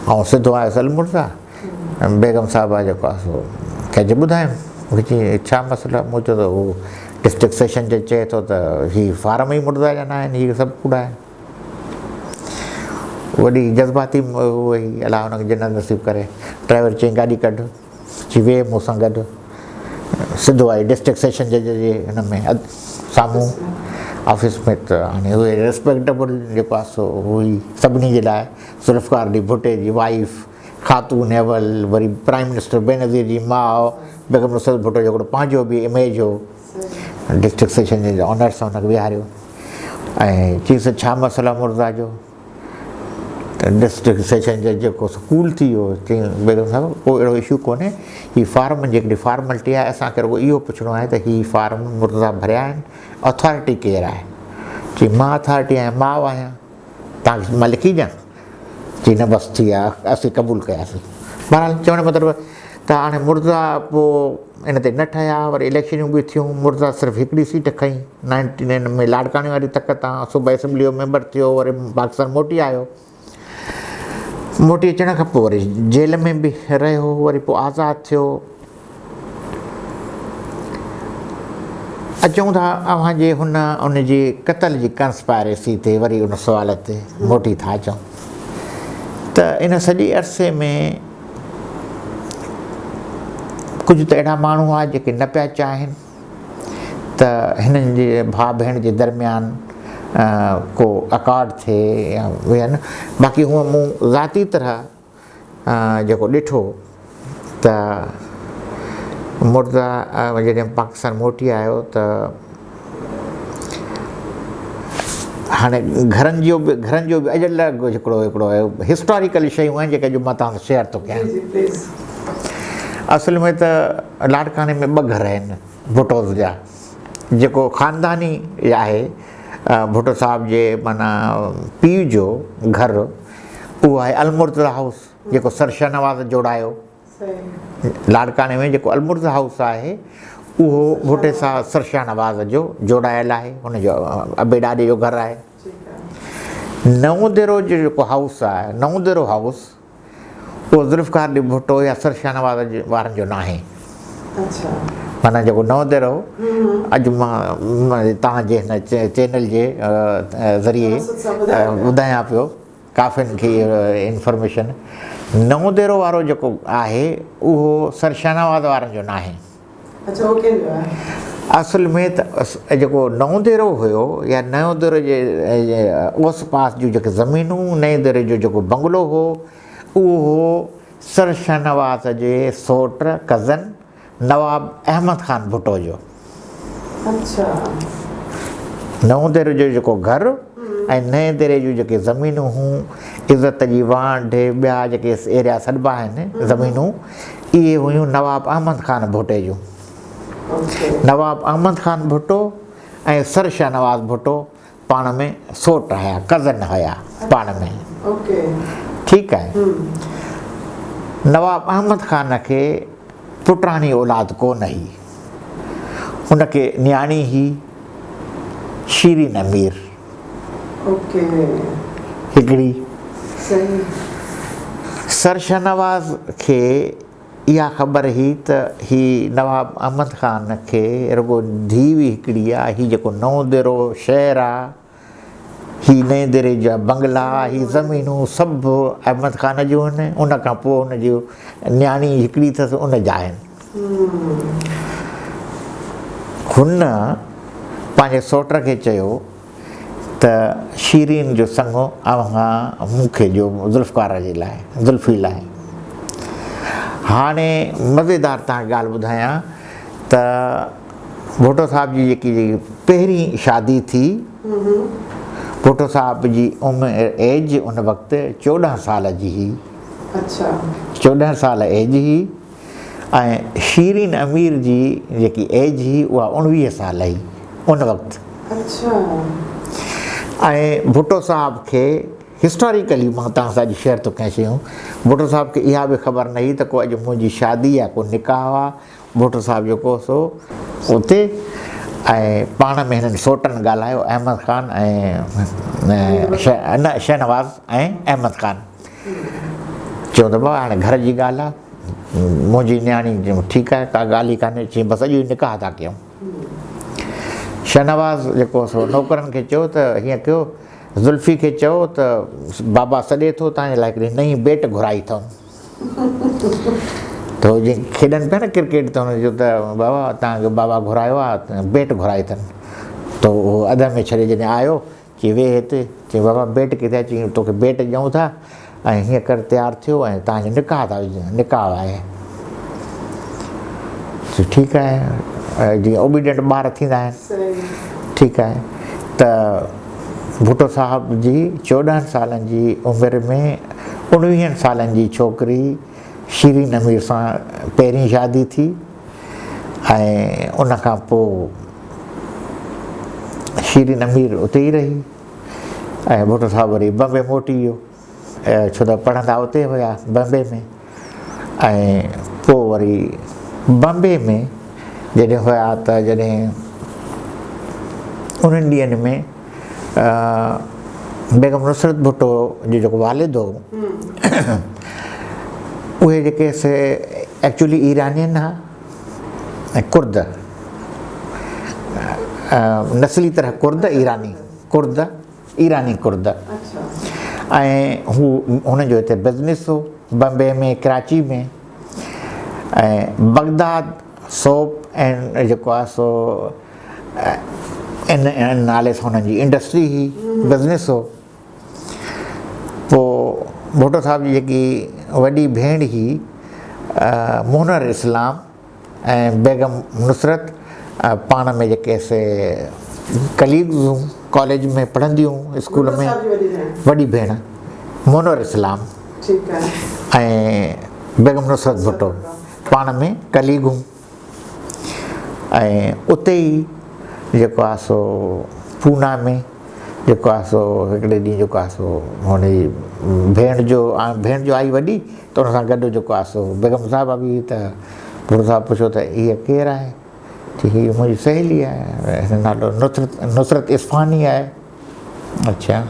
آئون سڌو آيس المرزا بيگم صاحبه جيڪو آهي سو کي ٻڌايم. مون کي چيائين ڇا مسئلو آهي؟ مون چيو ته هو ڊسٽرڪٽ سيشن جج چئي ٿو ته هي فارم ئي مرزا جا نه آهن، هي سڀ ڪوڙا آهن. وڏي جذباتي هئي، الله هن کي جنت نصيب ڪري. ڊرائيور چيائين گاڏي ڪڍ. چي ويهه مون سان گڏ. سڌو آئي ڊسٽرڪٽ سيشن جج جي هن ۾ سامهون آفيس ۾ ته هاڻي اهي ريسپيڪٽيبل جيڪو آهي سو هئي سڀني جي لاء ذوالفقار علي ڀٽي جي وائيف خاتون اول وري پرائم منسٽر بينظير جي ماء بيگم نصرت ڀٽو جو هڪڙو پنهنجو به اميج هو. ڊسٽرڪٽ سيشن جج آنر سان هن کي ويهاريو ۽ چيس ڇا مسئلو آهي مرزا جو؟ ڊسٽرڪٽ سيشن جج جيڪو سو ڪول ٿي ويو، چيائين بيگم صاحب ڪو اهڙو اشو ڪونهي، هي فارم جي هڪڙي فارملٽي آهي، اسان کي رڳو اهو پڇڻو آهي ته هي فارم مرزا ڀريا آهن، اٿارٽي ڪير آهي؟ چيائين مان اٿارٽي آهيان، ماء آهيان، توهان کي مان لکي ڏيان؟ چيائين نه بس ٿي ويا، اسين قبول ڪياسين. بهرحال چوڻ جو مطلب ته هاڻي مرزا پوء ان تي نه ٺهيا، وري اليڪشنون به ٿيون، مرزا صرف هڪڙي سيٽ کنئي، نائنٽي نائن ۾ لاڙڪاڻي واري تڪ تان صوبائي اسيمبلي جو ميمبر ٿيو، وري پاڪستان موٽي آيو. موٽي اچڻ کان پوء وري جيل ۾ به رهيو، وري پوء آزاد ٿيو. اچون ٿا اوهان جي هن ان جي قتل جي ڪنسپائريسي تي، وري ان سوال تي موٽي ٿا اچون ته ان سڄي عرصي ۾ ڪجهه ته اهڙا ماڻهو هئا جيڪي نه پيا چاهين ته هنن جي ڀاء ڀيڻ جي درميان ڪو اڪارڊ ٿئي يا ويهن، باقي هونء مون ذاتي طرح جيڪو ڏٺو ته مرزا جڏهن پاڪستان موٽي آيو ته هاڻي گهرن جو به گهرن جو به الڳ هڪڙو هڪڙو هسٽاريڪل شيون آهن جيڪي اڄ مان توهان سان شيئر ٿو ڪيان. اصل ۾ ته لاڙڪاڻي ۾ ٻه گهر آهن ڀٽوز جا، جيڪو خانداني آهي ڀٽو صاحب جي معنيٰ پيء جو گهر اهو آهي المرتضيٰ هائوس جيڪو سر شاهنواز جوڙايو. لاڙڪاڻي ۾ جيڪو المرتضيٰ هائوس آهي اهو ڀٽي صاحب سر شاهنواز جو جوڙايل آهي، هن جو ابي ڏاڏي جو گهر آهي. نئون ديرو جو جيڪو هائوس آهي، نئون ديرو هائوس، اهو ذوالفقار علي ڀٽو يا سر شاهنواز وارن جو ناهي. معنيٰ جيڪو نئون ديرو اڄ مان توهان جي هن چينل جي ذريعي ٻڌايان پيو ڪافين کي انفارميشن، نئون ديرو وارو جيڪو آهي اهو سر شاهنواز وارن جو ناهي. اصل ۾ ته جيڪو نئون ديرو هيو يا نئون ديرو جي اوس پاس جون جيڪي زمينون، نئين ديري جو جيڪو بنگلو هو اهو هو سر شاهنواز جي سوٽ، ڪزن، نواب احمد خان ڀٽو جو. نئون ديرو جو جيڪو گهر ۽ نئين ديري جون جيڪي زمينون هون، عزت جي وانڍ، ٻيا جيڪي ايريا سڏبا آهن زمينون، اهي هيون نواب احمد خان ڀٽي جون. نواب احمد خان ڀٽو ۽ سر شاهنواز ڀٽو پاڻ ۾ سوٽ هيا، ڪزن هيا پاڻ ۾. ٺيڪ آهي. نواب احمد خان کي پٽاڻي اولاد ڪو نه هئي. هن کي نياڻي هئي شيرين امير. هڪڙي. سر شاهنواز کي اها خبر هئي ته هي نواب احمد خان کي رڳو ڌيء ئي هڪڙي آ، هي جيڪو نئون ديرو شهر آ، هي نئين ديري جا بنگلا، هي زمينون سڀ احمد خان جون آهن، ان کان پوء هن جي نياڻي هڪڙي اٿس ان جا آهن. هن پنهنجي سئوٽ کي چيو ته شيرين جو سڱ اوهان مون کي ڏيو ذوالفقار جي لاء، زلفي لاء. هاڻي مزيدار توهان کي ڳالهه ٻڌايان ته ڀٽو صاحب جي جيڪي پهرين شادي ٿي، ڀٽو صاحب جي عمر ايج ان وقت 14 سال جي هئي. 14 سال ايج هئي ۽ شيرين امير جي جيڪي ايج هئي اها 19 سال هئي ان وقت. ۽ ڀٽو صاحب کي هسٽاريڪلي مان توهان سان اڄ شيئر ٿو ڪيان شيون، ڀٽو صاحب کي اها به خبر نه هئي ته ڪو اڄ منهنجي شادي يا ڪو نڪاح آ، ڀٽو صاحب جيڪو سو اتي ۽ پاڻ ۾ هنن سوٽن ڳالهايو احمد خان ۽ نه شهنواز ۽ احمد خان چيو ته بابا هاڻي گهر جي ڳالهه آ منهنجي نياڻي ٺيڪ آهي ڪا ڳالهه ئي ڪانهي چي بس اڄ ئي نڪاح ٿا ڪيون شهنواز جيڪو سو نوڪرن کي چيو ته هيئن ڪيو زلفي کي چئو ته بابا سڏي ٿو تنهنجي لاء هڪڙي نئين بيٽ گهرائي اٿئون ته هو جيئن کيڏن پيا نه ڪرڪيٽ ته هن چيو ته بابا توهان کي بابا گهرايو آهي بيٽ گهرائي اٿن ته هو اڌ ۾ ڇڏي جڏهن آيو چي ويهه هتي چي بابا بيٽ ڪٿي آهي چي توکي بيٽ ڏيون ٿا ۽ هيئن ڪر تيار ٿيو ۽ توهان جو نڪاح ٿا نڪاح آهي چي ٺيڪ آهي جيئن اوبيڊنٽ ٻار ٿيندا آهن ٺيڪ آهي ته ڀٽو صاحب جي 14 سالن جي عمر ۾ اڻويهن سالن جي ڇوڪري شيرين امير سان پهرين شادي ٿي ۽ ان کان پوء شيرين امير اتي ئي رهي ۽ ڀٽو صاحب وري بمبي موٽي ويو ڇو ته پڙهندا اتي هيا بمبي ۾ ۽ پوء وري بمبي ۾ جڏهن هيا ته جڏهن انهن ڏينهن ۾ بيگم نصرت ڀٽو جو جيڪو والد هو اهي جيڪي سي ايڪچولي ايرانين ها ۽ ڪرد نسلي طرح ڪرد ايراني ڪرد ايراني ڪرد ۽ هو هن جو هتي بزنس هو بمبي ۾ ڪراچي ۾ ۽ بغداد سوپ ۽ جيڪو آهي سو ان نالي سان هنن جي انڊسٽري هئي بزنس هو پوء ڀٽو صاحب جي جيڪي وڏي ڀيڻ هئي مونر اسلام ۽ بيگم نصرت پاڻ ۾ جيڪي سي ڪليگز هيون ڪاليج ۾ پڙهنديون هيون اسڪول ۾ وڏي ڀيڻ مونر اسلام ۽ بيگم نصرت ڀٽو پاڻ ۾ ڪليگ هيون ۽ اتي ئي جيڪو آهي سو پونا ۾ جيڪو آهي سو هڪڙي ڏينهن جيڪو آهي سو هن جي ڀيڻ جو ڀيڻ جو آئي وڏي ته ان سان گڏ جيڪو آهي سو بيگم صاحبه به هئي ته ڀٽو صاحب پڇيو ته هيء ڪير آهي؟ چي هيء منهنجي سهيلي آهي هن جو نالو نصرت نصرت اصفهاني آهي. اڇا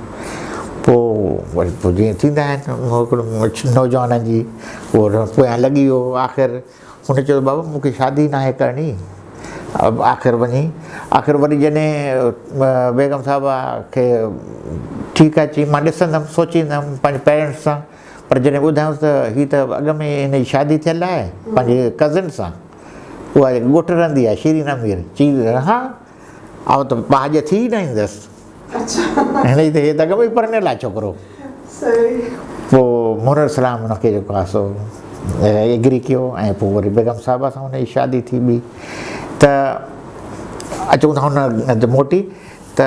پوء وري پوء جيئن ٿيندا آهن هڪڙو نوجوانن جي اهو پويان لڳي ويو آخر هن چيو بابا مون کي شادي ناهي ڪرڻي آخر وڃي آخر وري جڏهن بيگم صاحبه کي ٺيڪ آهي چي مان ڏسندم سوچيندم پنهنجي پيرنٽس سان پر جڏهن ٻڌايوس ته هي ته اڳ ۾ هن جي شادي ٿيل آهي پنهنجي ڪزن سان اها ڳوٺ رهندي آهي شيرين امير چي ها آئون ته پهاڄ ٿي ئي نه ايندس. هن جي ته هي ته اڳ ۾ ئي پرڻيل آهي ڇوڪرو. پوء منور السلام هن کي جيڪو آهي سو ايگري ڪيو ۽ پوء وري بيگم صاحبه سان هن جي شادي ٿي ٻي ته اچون ٿا هن تي موٽي ته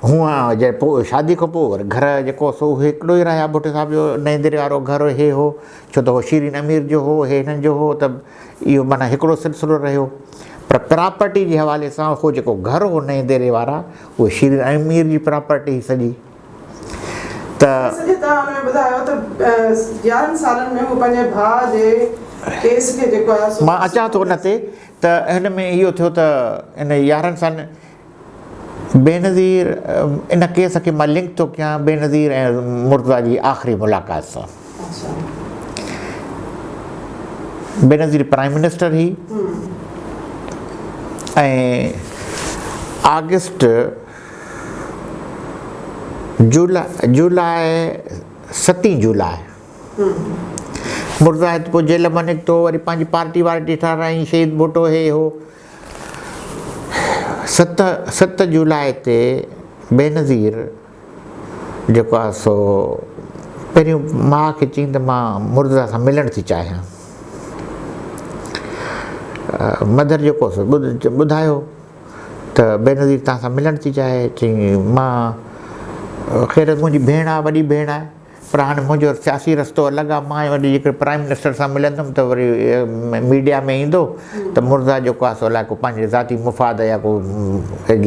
هونء جڏهن پوء شادي کان پوء وري گهر جيڪو سو اهي هڪڙو ئي رهيا ڀٽي صاحب جو نئين دري وارو گهر هي هو ڇو ته هو شيرين امير جو هو هي هنن جو هو ته اهو معنيٰ هڪڙو سلسلو رهيو پر پراپرٽي جي حوالي سان هو جيڪو گهر هو نئين ديري وارا اهو شيرين امير جي پراپرٽي هئي سڄي ته. سڄي توهان ان ۾ ٻڌايو ته 11 سالن ۾ هو پنهنجي ڀاء جي ڪيس کي جيڪو آهي سو. مان اچان ٿو ان تي ته هن ۾ اهو ٿيو ته ان 11 سالن بينظير ان ڪيس کي مان لنڪ ٿو ڪيان بينظير ۽ مرتضيٰ جي آخري ملاقات سان. بينظير پرائم منسٽر هئي ۽ آگسٽ جولاء جولاء ستين جولاء مرتضيٰ هت پوء جيل مان نڪتو وري پنهنجي پارٽي وارٽي ٺهرائين شهيد ڀٽو هي هو ست ست جولاء تي بينظير جيڪو آهي سو پهريون ماء کي چيائين ته مان مرتضيٰ سان ملڻ ٿي چاهيان. مڌر جيڪو سو ٻڌايو ته بينظير توهان سان ملڻ ٿي چاهي. چيائين مان خير منهنجي ڀيڻ آهي وڏي ڀيڻ آهي. پر هاڻي منهنجو سياسي رستو الڳ آهي، مان وري جيڪڏهن پرائم منسٽر سان ملندم ته وري ميڊيا ۾ ايندو ته مرزا جيڪو آهي سو الائي ڪو پنهنجي ذاتي مفاد يا ڪو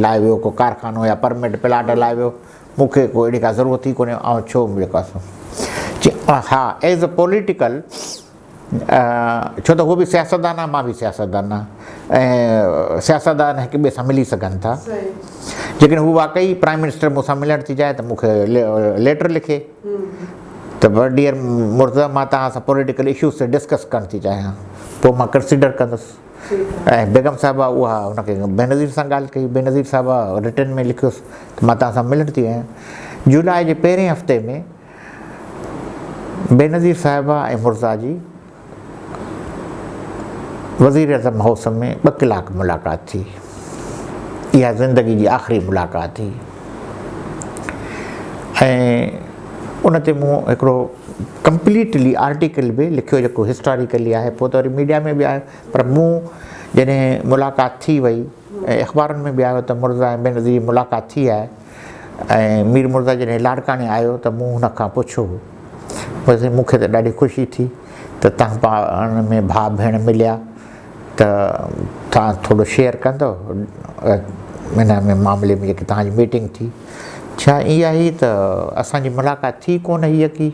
لاء ويو ڪو ڪارخانو يا پرمٽ پلاٽ لاء ويو، مون کي ڪو اهڙي ڪا ضرورت ئي ڪونهي، آئون ڇو جيڪو آهي سو چي ها ايز اي پوليٽيڪل ڇو ته هو به سياستدان آهي مان به سياستدان آهيان ۽ سياستدان هڪ ٻئي سان ملي سگهن ٿا جيڪڏهن هو واقعي پرائم منسٽر مون سان ملڻ ٿي چاهي ته مون کي ليٽر لکي ته ڊيئر مرتضيٰ مان توهان سان پوليٽيڪل اشوز تي ڊسڪس ڪرڻ ٿي چاهيان پوء مان ڪنسيڊر ڪندس ۽ بيگم صاحبه اها هن کي بينظير سان ڳالهه ڪئي بينظير صاحبه رٽن ۾ لکيس ته مان توهان سان ملڻ ٿي آهيان جولاء جي پهرين هفتي ۾ بينظير صاحبه ۽ مرزا جي وزيراعظم هائوس ۾ ٻه ڪلاڪ ملاقات ٿي. اها زندگي جي آخري ملاقات هئي ۽ ان تي مون هڪڙو ڪمپليٽلي آرٽيڪل به لکيو جيڪو هسٽاريڪلي آهي پوء ته وري ميڊيا ۾ به آيو پر مون جڏهن ملاقات ٿي وئي ۽ اخبارن ۾ به آيو ته مرزا ۽ بينظير جي ملاقات ٿي آهي ۽ مير مرزا جڏهن لاڙڪاڻي آيو ته مون هن کان پڇيو هو، سائين مون کي ته ڏاڍي خوشي ٿي ته توهان پاڻ ۾ ڀاء ڀيڻ مليا ته توهان ٿورو شيئر ڪندؤ ان ۾ معاملي ۾ جيڪي توهان جي ميٽنگ ٿي. ڇا اها هئي ته اسان جي ملاقات ٿي ڪونه هئي يڪي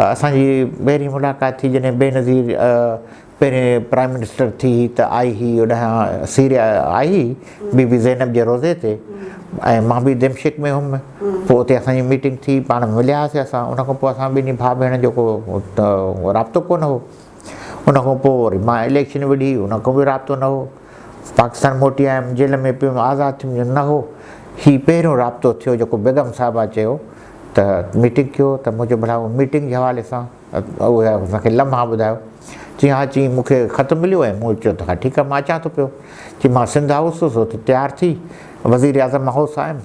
اسان جي پهرين ملاقات ٿي جڏهن بينظير پهرين پرائم منسٽر ٿي هئي ته آئي هئي هوڏانهن سيريا آئي هئي بي بي زينب جي روضي تي ۽ مان به دمشق ۾ هيم پوء اتي اسان جي ميٽنگ ٿي پاڻ مليا هئاسي اسان ان کان پوء اسان ٻنهي ڀاء ڀيڻ جو ڪو رابطو ڪونه هو ان کان پوء وري مان اليڪشن وڙهي ان کان به رابطو نه هو پاڪستان موٽي آيم جيل ۾ پيم آزاد ٿيم نه هو هي پهريون رابطو ٿيو جيڪو بيگم صاحبه چيو ته ميٽنگ ڪيو ته مون چيو ڀلا ميٽنگ جي حوالي سان اهي اسان کي لمحا ٻڌايو. چيائين ها، چيائين مون کي خط مليو ۽ مون چيو ته ها ٺيڪ آهي مان اچان ٿو پيو. چيائين مان سنڌ هائوس هوس اتي تيار ٿي وزيراعظم هائوس آيم.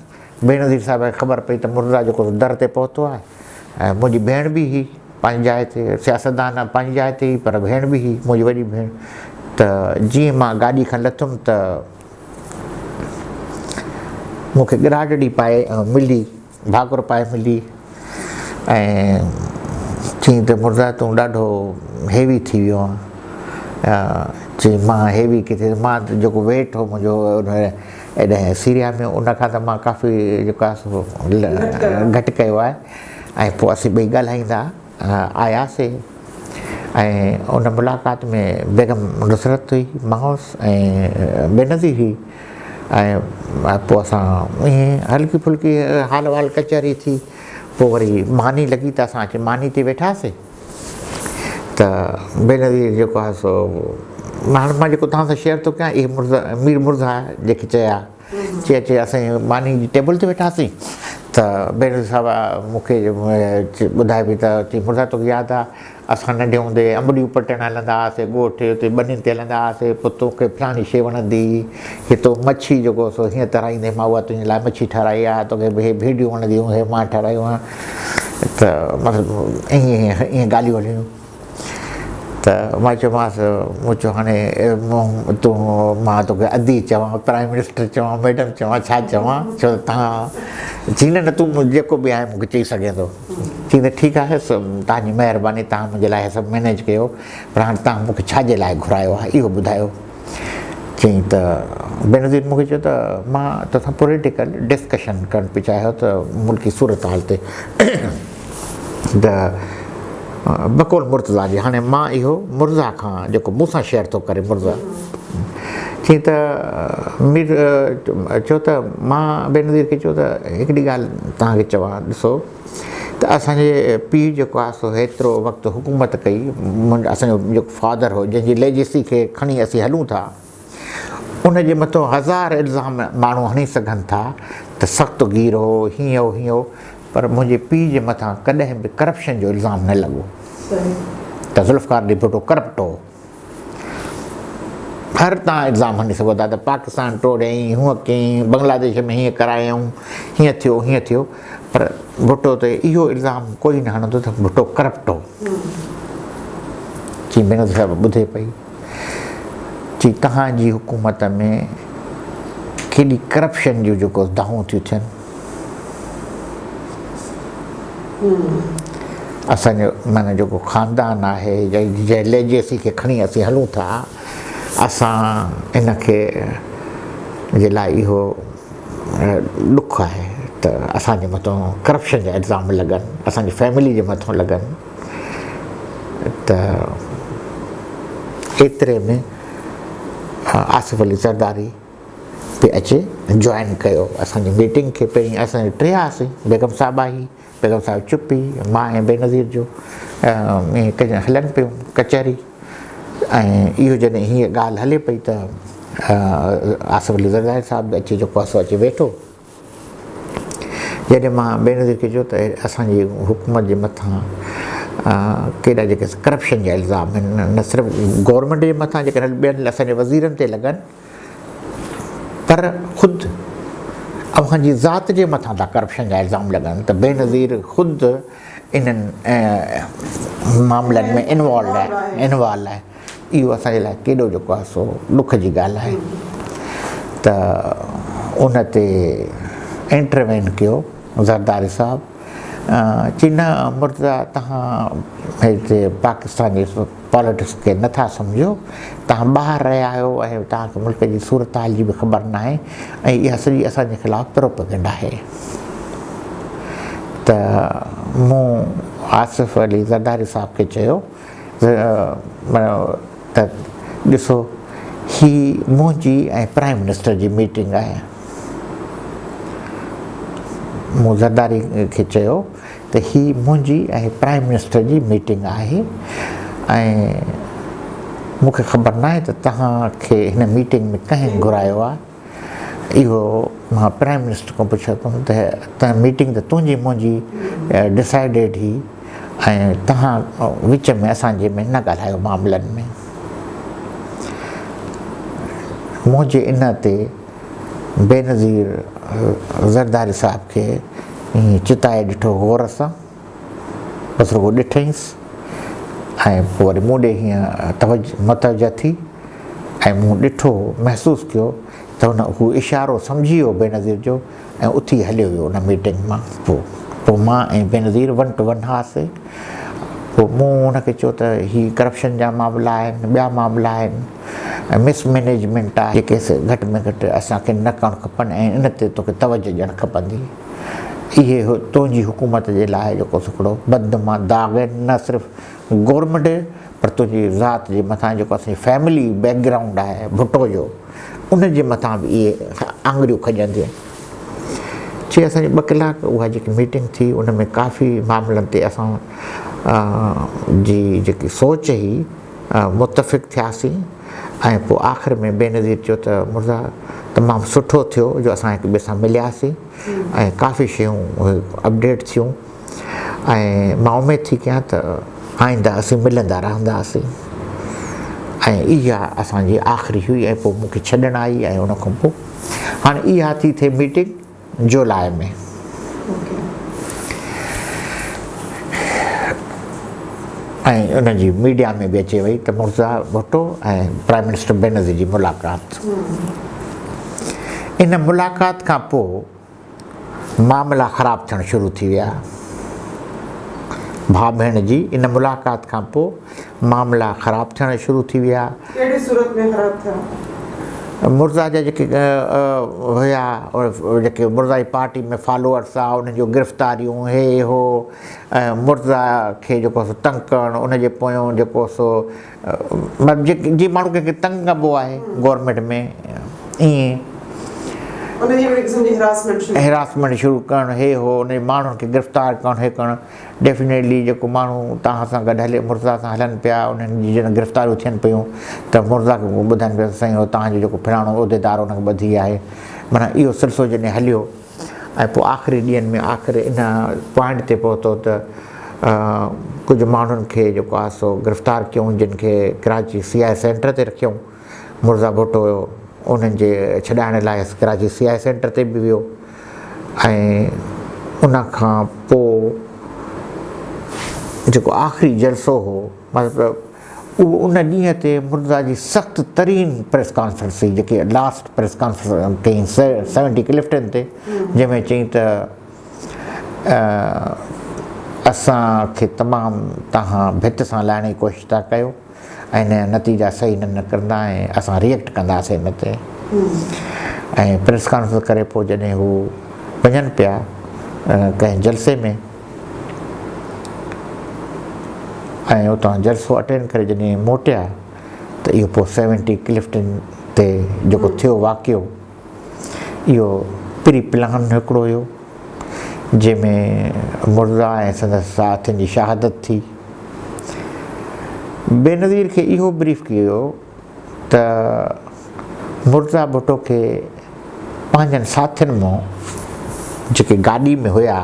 بينظير صاحب کي خبر پئي ته مرتضيٰ جيڪو در تي پهتو آهي ۽ منهنجي ڀيڻ به هئي پنهنجي جاء تي سياستدان پنهنجي جاء تي هئي پر ڀيڻ به هئي منهنجي وڏي ڀيڻ ته جيئن مان گاڏي کان لٿم ته مون کي ڳراٽڙي پائي ملي. ڀاڪر پائي ملي ۽ چيائين ته مرزا تون ڏاڍو هيوي ٿي ويو آهين. چيائين مان هيوي ڪٿي مان ته جيڪو ويٽ هو منهنجو ايڏانهن سيريا ۾ ان کان ته مان ڪافي جيڪو آهي سو گهٽ ڪيو آهي ۽ پوء اسين ٻئي ڳالهائيندا آياسي ۽ ان ملاقات ۾ بيگم نصرت هئي، مان هوس ۽ بينظير هئي ۽ پوء اسان ائين هلڪي ڦلڪي حال احوال ڪچهري ٿي پوء وري ماني لڳي ته اسان اچي ماني تي ويٺاسي ته بينظير جيڪو آهي سو هاڻي مان جيڪو توهان سان شيئر ٿو ڪيان اهي مرزا مير مرزا جيڪي چيا چي اچي اسين ماني جي ٽيبل تي ويٺاسين ته بينظير صاحب مون کي ٻڌائي پئي ته چي مرزا توکي ياد آ اسان ننڍي هوندي انبڙيون پٽڻ هلندا هئاسي ڳوٺ اتي ٻنين تي هلندا هئاسي پوء توکي فلاڻي شيء وڻندي هئي هي تو مڇي جيڪو سو هيئن ترائيندي مان اها تنهنجي لاء مڇي ٺهرائي آ توکي هي ڀينڊيون وڻنديون هي مان ٺهرايون آ ته مطلب ائين ائين ڳالهيون هليون. ته مان چيومانس، مون چيو هاڻي تون مان توکي ادي چوان، پرائيم منسٽر چوان، ميڊم چوان، ڇا چوان، ڇو ته توهان چي نه نه تون جيڪو به آهين مون کي چئي سگهين ٿو. چي ته ٺيڪ آهي توهان جي مهرباني توهان منهنجي لاء هي سڀ مينيج ڪيو پر هاڻي توهان مون کي ڇا جي لاء گهرايو آهي اهو ٻڌايو. چيائين ته بينظير مون کي چيو ته مان توسان پوليٽيڪل ڊسڪشن ڪرڻ پئي چاهيو ته ملڪي صورتحال تي ته بقول مرتضيٰ جي هاڻي مان اهو مرزا کان جيڪو مون سان شيئر ٿو ڪري مرزا چيائين ته مير چيو ته مان بينظير کي چيو ته هڪڙي ڳالهه توهان کي چوان ڏسو ته اسان جي پيء جيڪو آهي سو هيترو وقت حڪومت ڪئي اسان جو جيڪو فادر هو جنهن جي ليجسي کي کڻي اسين هلون ٿا ان جي مٿو هزار الزام ماڻهو هڻي سگهن ٿا ته سخت گير هو هيئن هو هيئن هو پر منهنجي پيء جي مٿان ڪڏهن به ڪرپشن جو الزام نه لڳو ته ذوالفقار علي ڀٽو ڪرپٽ هو. هر تان الزام هڻي سگهو ٿا ته پاڪستان ٽوڙيائين، هونء ڪيائين، بنگلاديش ۾ هيئن ڪرايائون، هيئن ٿيو، هيئن ٿيو پر ڀٽو تي اهو الزام ڪوئي نه هڻندو ته ڀٽو ڪرپٽ هو. چي بينظير صاحب ٻڌي پئي. چي توهان جي حڪومت ۾ ڪيڏي ڪرپشن جون جيڪو دانهون ٿيون ٿين. اسان جو معنيٰ جيڪو خاندان آهي يا جنهن ليجيسي کي کڻي اسين هلون ٿا اسان ان کي جي لاء اهو ڏک آهي ته اسان جي مٿان ڪرپشن جا الزام لڳن اسان جي فيملي جي مٿان لڳن ته ايتري ۾ آصف علي زرداري به اچي جوائن ڪيو اسان جي ميٽنگ کي پهرين اسان ٽي هئاسين بيگم صاحبه هئي بيگم صاحب چپ هئي مان ۽ بينظير جو ائين هلن پيون ڪچهري ۽ اهو جڏهن هيء ڳالهه هلي پئي ته آصف علي زرداري صاحب به اچي جيڪو آهي سو اچي ويٺو جڏهن مان بينظير کي چيو ته اسان جي حڪومت جي مٿان ڪيڏا جيڪي ڪرپشن جا الزام آهن نه صرف گورنمينٽ جي مٿان جيڪڏهن ٻين اسان جي وزيرن تي لڳن پر خود اوهان جي ذات جي مٿان ٿا ڪرپشن جا الزام لڳن ته بينظير خود انهن معاملن ۾ انوالو آهي انوالو آهي اهو اسان جي لاء ڪيڏو جيڪو آهي سو ڏک جي ڳالهه آهي ته ان تي انٽروين ڪيو زرداري صاحب چي نه مرتضيٰ تهان هتي پاڪستان جي پاليٽڪس کي نه ٿا سمجهو، توهان ٻاهر رهيا آهيو ۽ توهان کي ملڪ جي صورتحال جي به خبر ناهي ۽ اها سڄي اسان جي خلاف پروپيگنڊا آهي ته مون آصف علي زرداري صاحب کي چيو ته ڏسو هي منهنجي ۽ پرائيم منسٽر جي ميٽنگ آهي مون زرداري کي چيو ته هي منهنجي ۽ پرائيم منسٽر جي ميٽنگ آهي ۽ مون کي خبر ناهي ته توهان کي هن ميٽنگ ۾ ڪنهن گهرايو آهي اهو مان پرائيم منسٽر کان پڇيو اٿم ته ميٽنگ ته تنهنجي منهنجي ڊسائيڊيڊ هئي ۽ توهان وچ ۾ اسان جي ۾ نه ڳالهايو معاملن ۾ منهنجي ان تي بينظير زرداري صاحب کي ائين چتائي ڏٺو غور سان، بس رڳو ڏٺئينس ۽ پوء وري مون ڏي هيئن متوجه ٿي ۽ مون ڏٺو محسوس ڪيو ته هن هو اشارو سمجهي ويو بينظير جو ۽ اٿي هليو ويو ان ميٽنگ مان پوء پوء مان ۽ بينظير ون ٽو ون هئاسي پوء مون هن کي چيو ته هي ڪرپشن جا معاملا آهن ٻيا معاملا آهن ۽ مس مئنيجمينٽ آهي جيڪي گهٽ ۾ گهٽ اسان کي نه ڪرڻ کپن ۽ ان تي توکي توجه ڏيڻ کپندي. اهي تنهنجي حڪومت جي لاء جيڪو هڪڙو بدنما داغ آهن نه صرف گورنمينٽ پر تنهنجي ذات جي مٿان جيڪو اسان جي فيملي بيڪ گرائونڊ آهي ڀٽو جو ان جي مٿان به اهي آڱريون کڄنديون. چي اسان جي ٻه ڪلاڪ اها جيڪي ميٽنگ ٿي ان ۾ ڪافي معاملن تي اسان جي جيڪي سوچ هئي متفق ٿياسين ۽ پوء آخر ۾ بينظير چيو ته مرزا تمام سٺو ٿيو جو اسان هڪ ٻئي سان ملياسين ۽ ڪافي شيون اپڊيٽ ٿيون ۽ مان اميد ٿي ڪيان ته آئنده اسين ملندا رهنداسين ۽ اها اسان جي آخري هئي ۽ پوء مون کي ڇڏڻ آئي ۽ ان کان پوء هاڻي اها ٿي ٿئي ميٽنگ جولاء ۾. ۽ ان جي ميڊيا ۾ به اچي وئي ته مرزا ڀٽو ۽ پرائم منسٽر بينظير جي ملاقات. ان ملاقات کان پوء معاملا خراب ٿيڻ شروع ٿي ويا. ڀاء ڀيڻ جي ان ملاقات کان پوء معاملا خراب ٿيڻ شروع ٿي ويا. ڪهڙي صورت ۾ خراب ٿيا؟ مرزا جا جيڪي هيا جيڪي مرزا جي پارٽي ۾ فالوورس ها انهن جون گرفتاريون هي هو ۽ مرزا کي جيڪو سو تنگ ڪرڻ ان جي پويون جيڪو سو مطلب جي ماڻهو ڪنهن کي تنگ ڪبو آهي گورنمينٽ ۾ ائين ان جي هڪڙي قسم جي هراسمينٽ شروع هراسمينٽ شروع ڪرڻ هي هو ان جي ماڻهن کي گرفتار ڪرڻ هي ڪرڻ ڊيفينيٽلي جيڪو ماڻهو توهان سان گڏ هلي مرزا سان هلن پيا انهن جي جڏهن گرفتاريون ٿين پيون ته مرزا کي ٻڌائن پيا سائين هو توهان جو جيڪو فلاڻو عهديدار ان کي ٻڌي آهي معنيٰ اهو سلسلو جڏهن هليو ۽ پوء آخري ڏينهن ۾ آخر ان پوائنٽ تي پهتو ته ڪجهه ماڻهن کي جيڪو آهي سو گرفتار ڪيائون جن کي ڪراچي سي I centre تي رکيائون مرزا ڀٽو انهن جي ڇڏائڻ لاء ڪراچي سي I centre تي به ويو ۽ ان کان پوء جيڪو آخري جلسو هو مطلب اهو ان ڏينهن تي مرزا جي سخت ترين پريس ڪانفرنس هئي جيڪي لاسٽ پريس ڪانفرنس ڪئي سيونٽي ڪلفٽن تي جنهن ۾ چيائين ته اسان کي تمام توهان ڀت سان لائڻ جي ڪوشش ٿا ڪيو ۽ ان جا نتيجا صحيح نه نڪرندا ۽ اسان ريئڪٽ ڪنداسين ان تي ۽ پريس ڪانفرنس ڪري پوء جڏهن هو وڃن پيا ڪنهن جلسي ۾ ۽ اتان جلسو اٽينڊ ڪري جڏهن موٽيا ته اهو پوء سيونٽي ڪلفٽن تي جيڪو ٿيو واقعو اهو پري پلان هڪڙو هيو جنهن ۾ مرزا ۽ سندس ساٿين جي شهادت ٿي. بينظير کي اهو بريف ڪيو ويو ته مرزا ڀٽو کي پنهنجن ساٿين مان جيڪي گاڏي ۾ هيا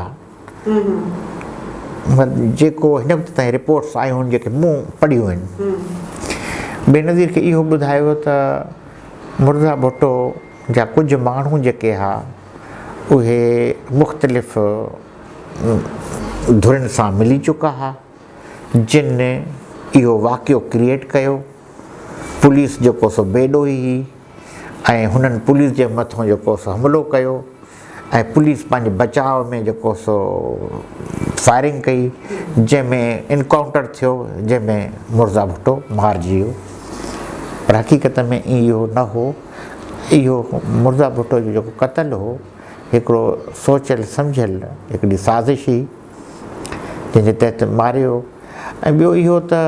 جيڪو هن وقت تائين رپورٽس آيون آهن جيڪي مون پڙهيون آهن بينظير کي اهو ٻڌايو ويو ته مرزا ڀٽو جا ڪجهه ماڻهو جيڪي ها اهي مختلف ڌرين سان ملي چڪا ها جن اهو واقعو ڪريئيٽ ڪيو پوليس جيڪو سو بي ڏوهي هئي ۽ هنن پوليس جي مٿو جيڪو سو حملو ڪيو ۽ پوليس پنهنجي بچاء ۾ جيڪو سو فائرنگ ڪئي جنهن ۾ انڪائونٽر ٿيو جنهن ۾ مرزا ڀٽو مارجي ويو پر حقيقت ۾ اهو نه هو اهو مرزا ڀٽو جو جيڪو قتل هو هڪڙو سوچيل سمجهيل هڪڙي سازش هئي جنهن جي تحت ماريو ۽ ٻيو اهو ته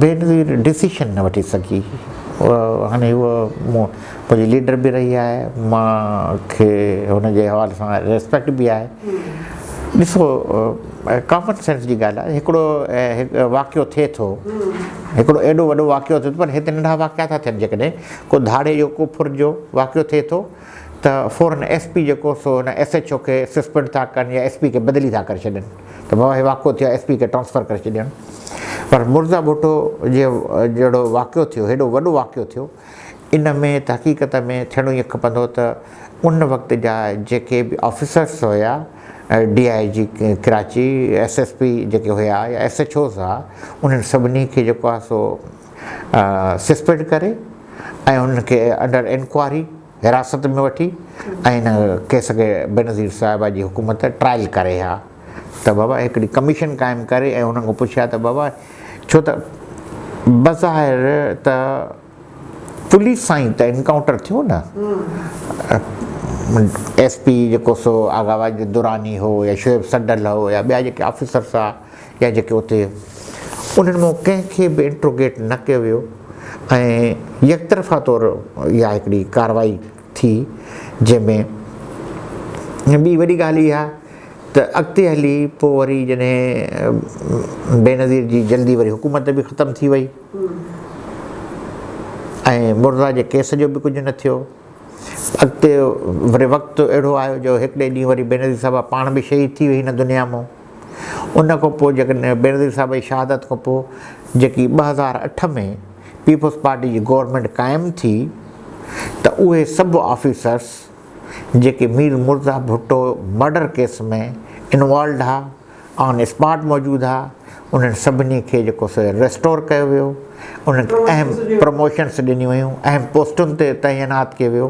بينظير ڊسيشن نه وٺي سگهي هاڻي هوء منهنجي ليڊر به رهي آهي مان کي هن جي حوالي سان ريسپيڪٽ به آهي ڏسو ڪامن سينس جي ڳالهه آهي هڪڙو واقعو ٿئي ٿو هڪڙو ايڏو وڏو واقعو ٿئي ٿو پر هتي ننڍا واقعا ٿا ٿين جيڪڏهن ڪو ڌاڙي جو ڪو ڦر جو واقعو ٿئي ٿو ته فورن ايس پي جيڪو سو هن ايس ايڇ او کي سسپينڊ ٿا ڪن يا ايس پي کي بدلي ٿا ڪري ڇڏين ته بابا هي واقعو ٿيو آهي ايس پي کي ٽرانسفر ڪري ڇڏين پر مرزا ڀٽو جي جهڙو واقعو ٿيو هيڏو وڏو واقعو ٿيو ان ۾ ته حقيقت ۾ ٿيڻو ائين کپندو ته ان وقت جا جيڪي به آفيسرس هيا D I G Karachi S S P جيڪي هيا يا ايس ايڇ اوز هئا انهن سڀني کي جيڪو آهي سو سسپينڊ ڪري ۽ انهن کي انڊر انڪوائري حراست ۾ وٺي ۽ ان ڪيس کي بينظير صاحبه جي حڪومت ٽرائل ڪري ها ته بابا هڪڙي ڪميشن قائم ڪري ۽ انهن کان پڇي ها ته بابا ڇو ته بظاهر ته پوليس سان ئي ته انڪائونٽر ٿيو نه ايس پي جيڪو سو آغا واجد دراني هو يا شعيب سڊل هو يا ٻيا جيڪي آفيسرس ها يا جيڪي اتي انهن مان ڪنهن کي به انٽروگيٽ نه ڪيو ويو ۽ يڪطرفا طور اها هڪڙي ڪارروائي ٿي جنهن ۾ ٻي وڏي ڳالهه اها ته اڳتي هلي پوء وري جڏهن بينظير جي جلدي وري حڪومت به ختم ٿي وئي ۽ مرزا جي ڪيس جو به ڪجهه نه ٿيو اڳتي وري وقت اهڙو آيو جو هڪڙي ڏينهن وري بينظير صاحبه پاڻ به شهيد ٿي وئي هن دنيا مان ان کان پوء جيڪڏهن بينظير صاحب جي شهادت کان پوء جيڪي 2008 ۾ پيپلز پارٽي جي گورنمينٽ قائم ٿي ته اهي سڀ آفيسرس جيڪي Mir Mirza Bhutto murder case ۾ involved ها آن اسپاٽ موجود ها انهن سڀني کي جيڪو سو ريسٽور ڪيو ويو انهن کي اهم پروموشنس ڏنيون ويون اهم پوسٽن تي تعينات ڪيو ويو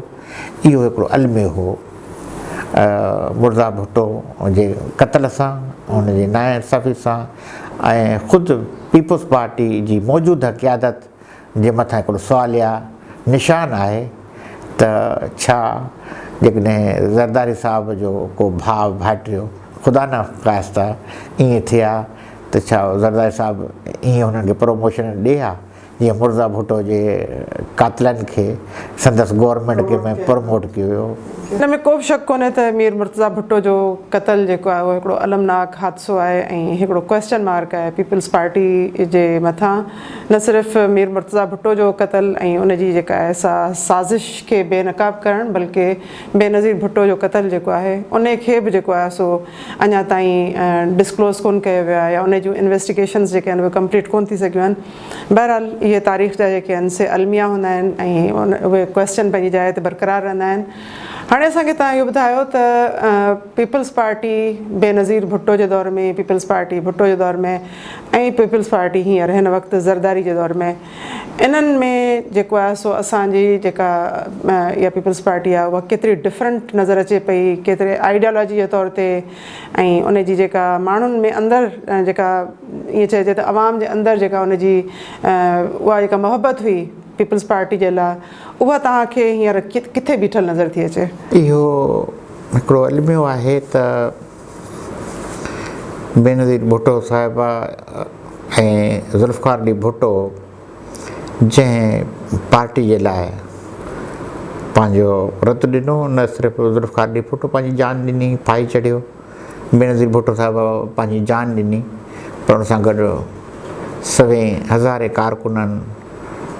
اهو هڪڙو الميو هو مرزا ڀٽو جي قتل سان ان جي ناانصافي سان ۽ خود پيپلز پارٽي جي موجوده قيادت جي مٿان هڪڙو سواليا نشان آهي ته ڇا جيڪڏهن زرداري صاحب جو ڪو ڀاء ڀائٽيو خدا نه خواست ائين ٿئي ها ته ڇا زرداري صاحب ائين هنن کي پروموشن ڏي ها جيئن مرزا ڀٽو جي قاتلن کي سندس گورنمينٽ کي ۾ پروموٽ ڪيو ويو. ان ۾ ڪو به شڪ ڪونهي ته مير مرتضيٰ ڀٽو جو قتل جيڪو آهي اهو هڪڙو المناڪ حادثو آهي ۽ هڪڙو ڪوئسچن مارڪ آهي پيپلز پارٽي جي مٿان نه صرف مير مرتضيٰ ڀٽو جو قتل ۽ ان جي جيڪا آهي سا سازش کي بي نقاب ڪرڻ بلڪه بينظير ڀٽو جو قتل جيڪو آهي ان کي به جيڪو آهي سو اڃا تائين ڊسڪلوز ڪونه ڪيو ويو آهي يا ان جون انويسٽيگيشنز جيڪي آهن اهي ڪمپليٽ ڪونه ٿي سگهيون آهن. بهرحال اهي تاريخ جا جيڪي آهن سي الميا هوندا آهن ۽ اهي ڪويسچن پنهنجي جاء تي برقرار رهندا آهن. هاڻي اسان کي توهان اهو ٻڌايو ته پيپلز پارٽي بينظير ڀٽو جي دور ۾ پيپلز پارٽي ڀٽو جي دور ۾ ۽ پيپلز پارٽي هينئر هن وقت زرداري جي دور ۾ انهن ۾ جيڪو آهي سو اسان جي جيڪا اها پيپلز پارٽي آهي اها ڪيتري ڊفرنٽ نظر اچي پئي ڪيتري آئيڊيالاجي جي طور تي ۽ ان جي جيڪا ماڻهن ۾ اندر جيڪا ائين چئجي ته عوام جي اندر جيڪا ان جي اها جيڪا محبت هئي پيپلز پارٽي جي لاء اها توهان کي هينئر ڪٿي بيٺل نظر ٿي اچي؟ اهو هڪڙو الميو آهي ته بينظير ڀٽو صاحبه ۽ ذوالفقار علي ڀٽو جنهن پارٽي جي لاء پنهنجو رت ڏنو، نه صرف ذوالفقار علي ڀٽو پنهنجي جان ڏني، ڦاهي چڙهيو، بينظير ڀٽو صاحب پنهنجي جان ڏني پر ان سان گڏ سوين هزارين ڪارڪنن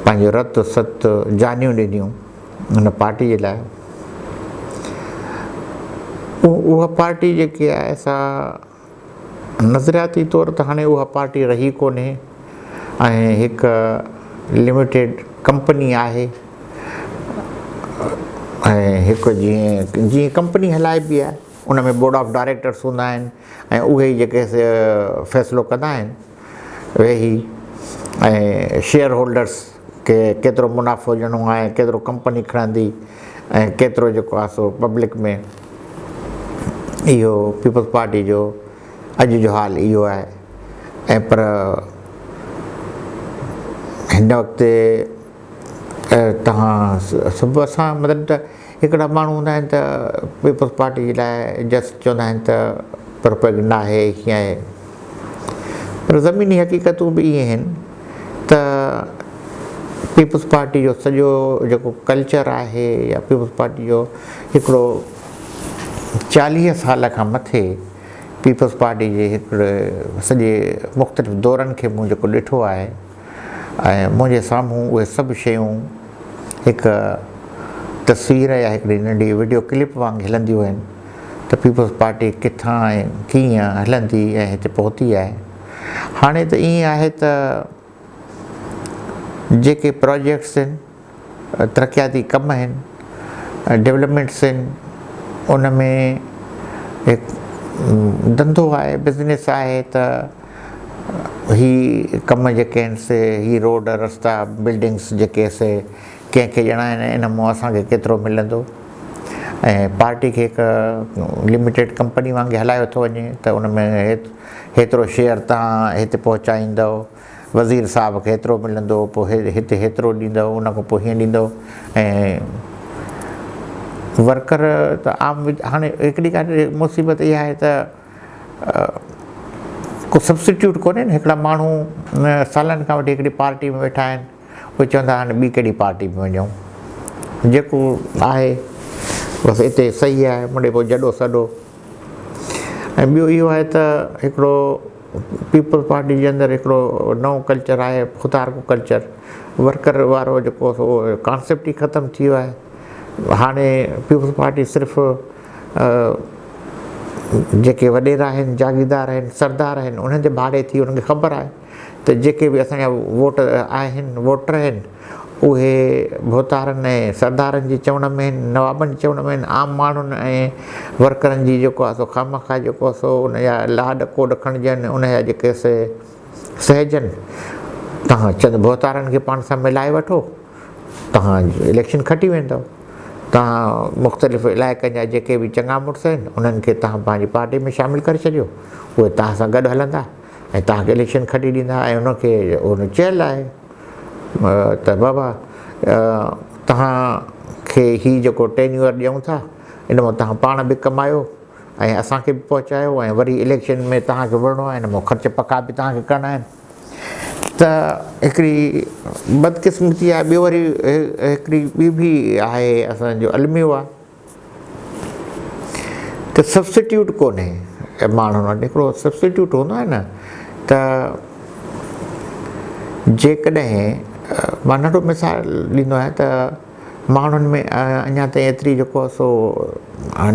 پنهنجو رت ست جانيون ڏنيون ان پارٽي جي لاء. اها پارٽي جيڪي آهي سا نظرياتي طور ته هاڻي اها پارٽي رهي ڪونهي ۽ هڪ لميٽيڊ ڪمپني آهي ۽ هڪ جيئن جيئن ڪمپني هلائبي آهي ان ۾ بورڊ آف ڊائريڪٽرس هوندا آهن ۽ اهي ئي جيڪي فيصلو ڪندا آهن ويهي ۽ شيئر هولڊرس کي ڪيترو منافعو ڏيڻو آهي ڪيترو ڪمپني کڻندي ۽ ڪيترو جيڪو آهي سو پبلڪ ۾ اهو پيپلز پارٽي جو اڄ جو حال اهو آهي ۽ پر هن وقت توهان سڀ اسان مطلب ته هڪڙا ماڻهو هوندا آهن ته پيپلز پارٽي جي لاء جسٽ چوندا آهن ته پروپيگنڊا آهي هيئن آهي پر زميني حقيقتون به اهي آهن ته پيپلز پارٽي جو سڄو جيڪو ڪلچر آهي يا پيپلز پارٽي جو هڪڙو چاليهه سال کان مٿي پيپلز پارٽي جي هڪڙي سڄي مختلف دورن کي مون جيڪو ڏٺو آهي ۽ منهنجي سامهون اهي سڀ شيون هڪ تصوير يا هڪڙي ننڍي وڊيو ڪلپ وانگي هلنديون آهن ته پيپلز پارٽي ڪٿان ۽ ڪيئن هلندي ۽ هتي پهتي آهي. هاڻي ته ائين آهي ته جيڪي پراجيڪٽس آهن، ترقياتي ڪم آهن، ڊولپمينٽس آهن، ان ۾ هڪ ڌنڌو آهي، بزنس آهي ته هي ڪم جيڪي آهن سي هي روڊ رستا بلڊنگس جيڪي سي ڪنهن کي ڏيڻا آهن ان مون اسان کي ڪيترو ملندو ۽ پارٽي کي هڪ لميٽيڊ ڪمپني وانگي هلايو ٿو وڃي ته ان ۾ هيترو شيئر توهان هتي پهچائيندؤ وزير صاحب کي هيترو ملندو پوء هتي هيترو ڏيندؤ ان کان پوء هيئن ڏيندؤ ۽ ورڪر ته عام هاڻي هڪڙي ڳالهه مصيبت اها آهي ته ڪو سبسٽيوٽ ڪونهي نه هڪڙا ماڻهو سالن کان وٺي هڪڙي پارٽي ۾ ويٺا آهن اهي چوندا هاڻي ٻي ڪهڙي پارٽي ۾ وڃون جيڪو آهي بس اتي صحيح آهي مڙئي پوء جڏو سڏو ۽ ٻيو اهو آهي ته هڪڙو پيپلز پارٽي جي اندر هڪڙو نئون ڪلچر آهي خودارڪو ڪلچر ورڪر وارو جيڪو سو ڪانسيپٽ ئي ختم ٿي ويو آهي هاڻي پيپلز پارٽي صرف جيڪي وڏيرا آهن جاگيردار آهن سردار آهن انهن تي ڀاڙي ٿي انهن کي خبر آهي ته جيڪي به اسان جا ووٽ آهن ووٽر آهن اهي ڀوتارن ۽ سردارن جي چوڻ ۾ آهن، نوابن جي چوڻ ۾ آهن، عام ماڻهن ۽ ورڪرن جي جيڪو آهي سو خوامخواه جيڪو آهي سو ان جا لاڏ ڪوڏ کڻجن، ان جا جيڪي سي سهجن. توهان چند ڀوتارن کي پاڻ سان ملائي وٺو، توهان اليڪشن کٽي ويندؤ. توهان مختلف علائقن جا جيڪي به چڱا مڙس آهن، انهن کي توهان پنهنجي پارٽي ۾ شامل ڪري ڇڏيو، اهي توهان سان گڏ هلندا ۽ توهان کي اليڪشن کٽي ڏيندا ۽ ان کي ان چيل آهي ته بابا توهان کي هي جيڪو ٽينيوئر ڏيون ٿا ان مان توهان پاڻ به ڪمايو ۽ اسان کي به پهچايو ۽ وري اليڪشن ۾ توهان کي وڙهڻو آهي ان مان خرچ پکا به توهان کي ڪرڻا آهن ته هڪڙي بدقسمتي آهي ٻيو وري هڪڙي ٻي به آهي اسان جو الميو آهي ته سبسٽيوٽ ڪونهي ماڻهن وٽ هڪڙو سبسٽيوٽ هوندو آهي نه ته جيڪڏهن مان ننڍو مثال ڏيندو آهيان ته ماڻهن ۾ اڃا تائين ايتري جيڪو آهي سو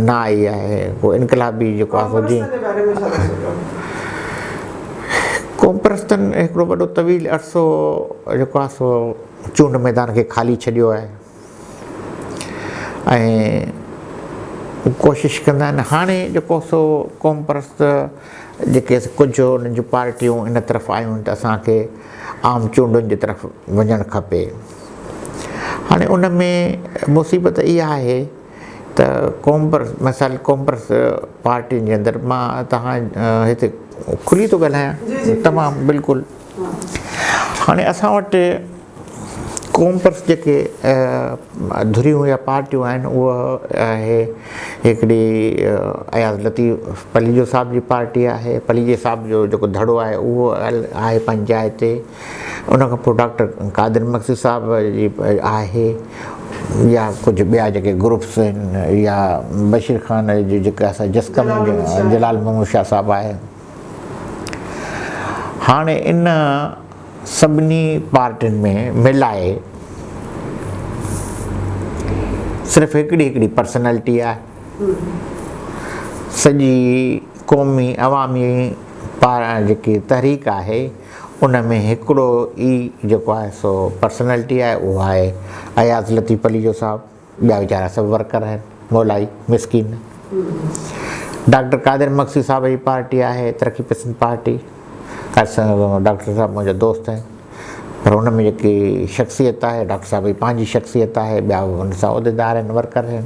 نه آئي آهي ڪو انقلابي جيڪو آهي سو جيئن قومپرستن هڪڙو وڏو طويل عرصو جيڪو آهي سو چونڊ ميدان کي خالي ڇڏيو آهي ۽ ڪوشش ڪندا آهن هاڻي جيڪو سو قومپرست جيڪي ڪجهه انهن جون پارٽيون ان طرف آيون آهن ته اسانکي عام چونڊن جي طرف وڃڻ کپي هاڻي ان ۾ مصيبت اها آهي ته قومپرست مثال قومپرست پارٽين جي اندر مان توهان هتي کلي ٿو ڳالهايان تمام بلڪل هاڻي اسان وٽ قومپرست جيڪي ڌريون يا پارٽيون آهن اهو آهي هڪڙي اياز لطيف پليجو صاحب جي پارٽي آهي پليجي صاحب جو جيڪو ڌڙو آهي اهو آهي پنهنجي جاء تي ان کان پوء ڊاڪٽر قادر مگسي صاحب جي آهي يا ڪجهه ٻيا جيڪي گروپس آهن يا بشير خان جي جيڪا اسان جسقم جلال محمود شاهه صاحب آهي هاڻي ان سڀني پارٽين ۾ ملائي صرف هڪڙي هڪڙي پرسنالٽي آهي سڄي قومي عوامي جيڪي تحريڪ آهي ان ۾ هڪڙو ئي جيڪو آهي سو پرسنالٽي آهي اهو آهي اياز لطيف پليجو صاحب ٻيا ويچارا سڀ ورڪر آهن مولائي مسڪين. ڊاڪٽر قادر مگسي صاحب جي پارٽي آهي ترقي پسند پارٽي ڊاڪٽر صاحب منهنجا دوست آهن پر ان ۾ جيڪي شخصيت آهي ڊاڪٽر صاحب جي پنهنجي شخصيت آهي ٻيا ان سان عهديدار آهن ورڪر آهن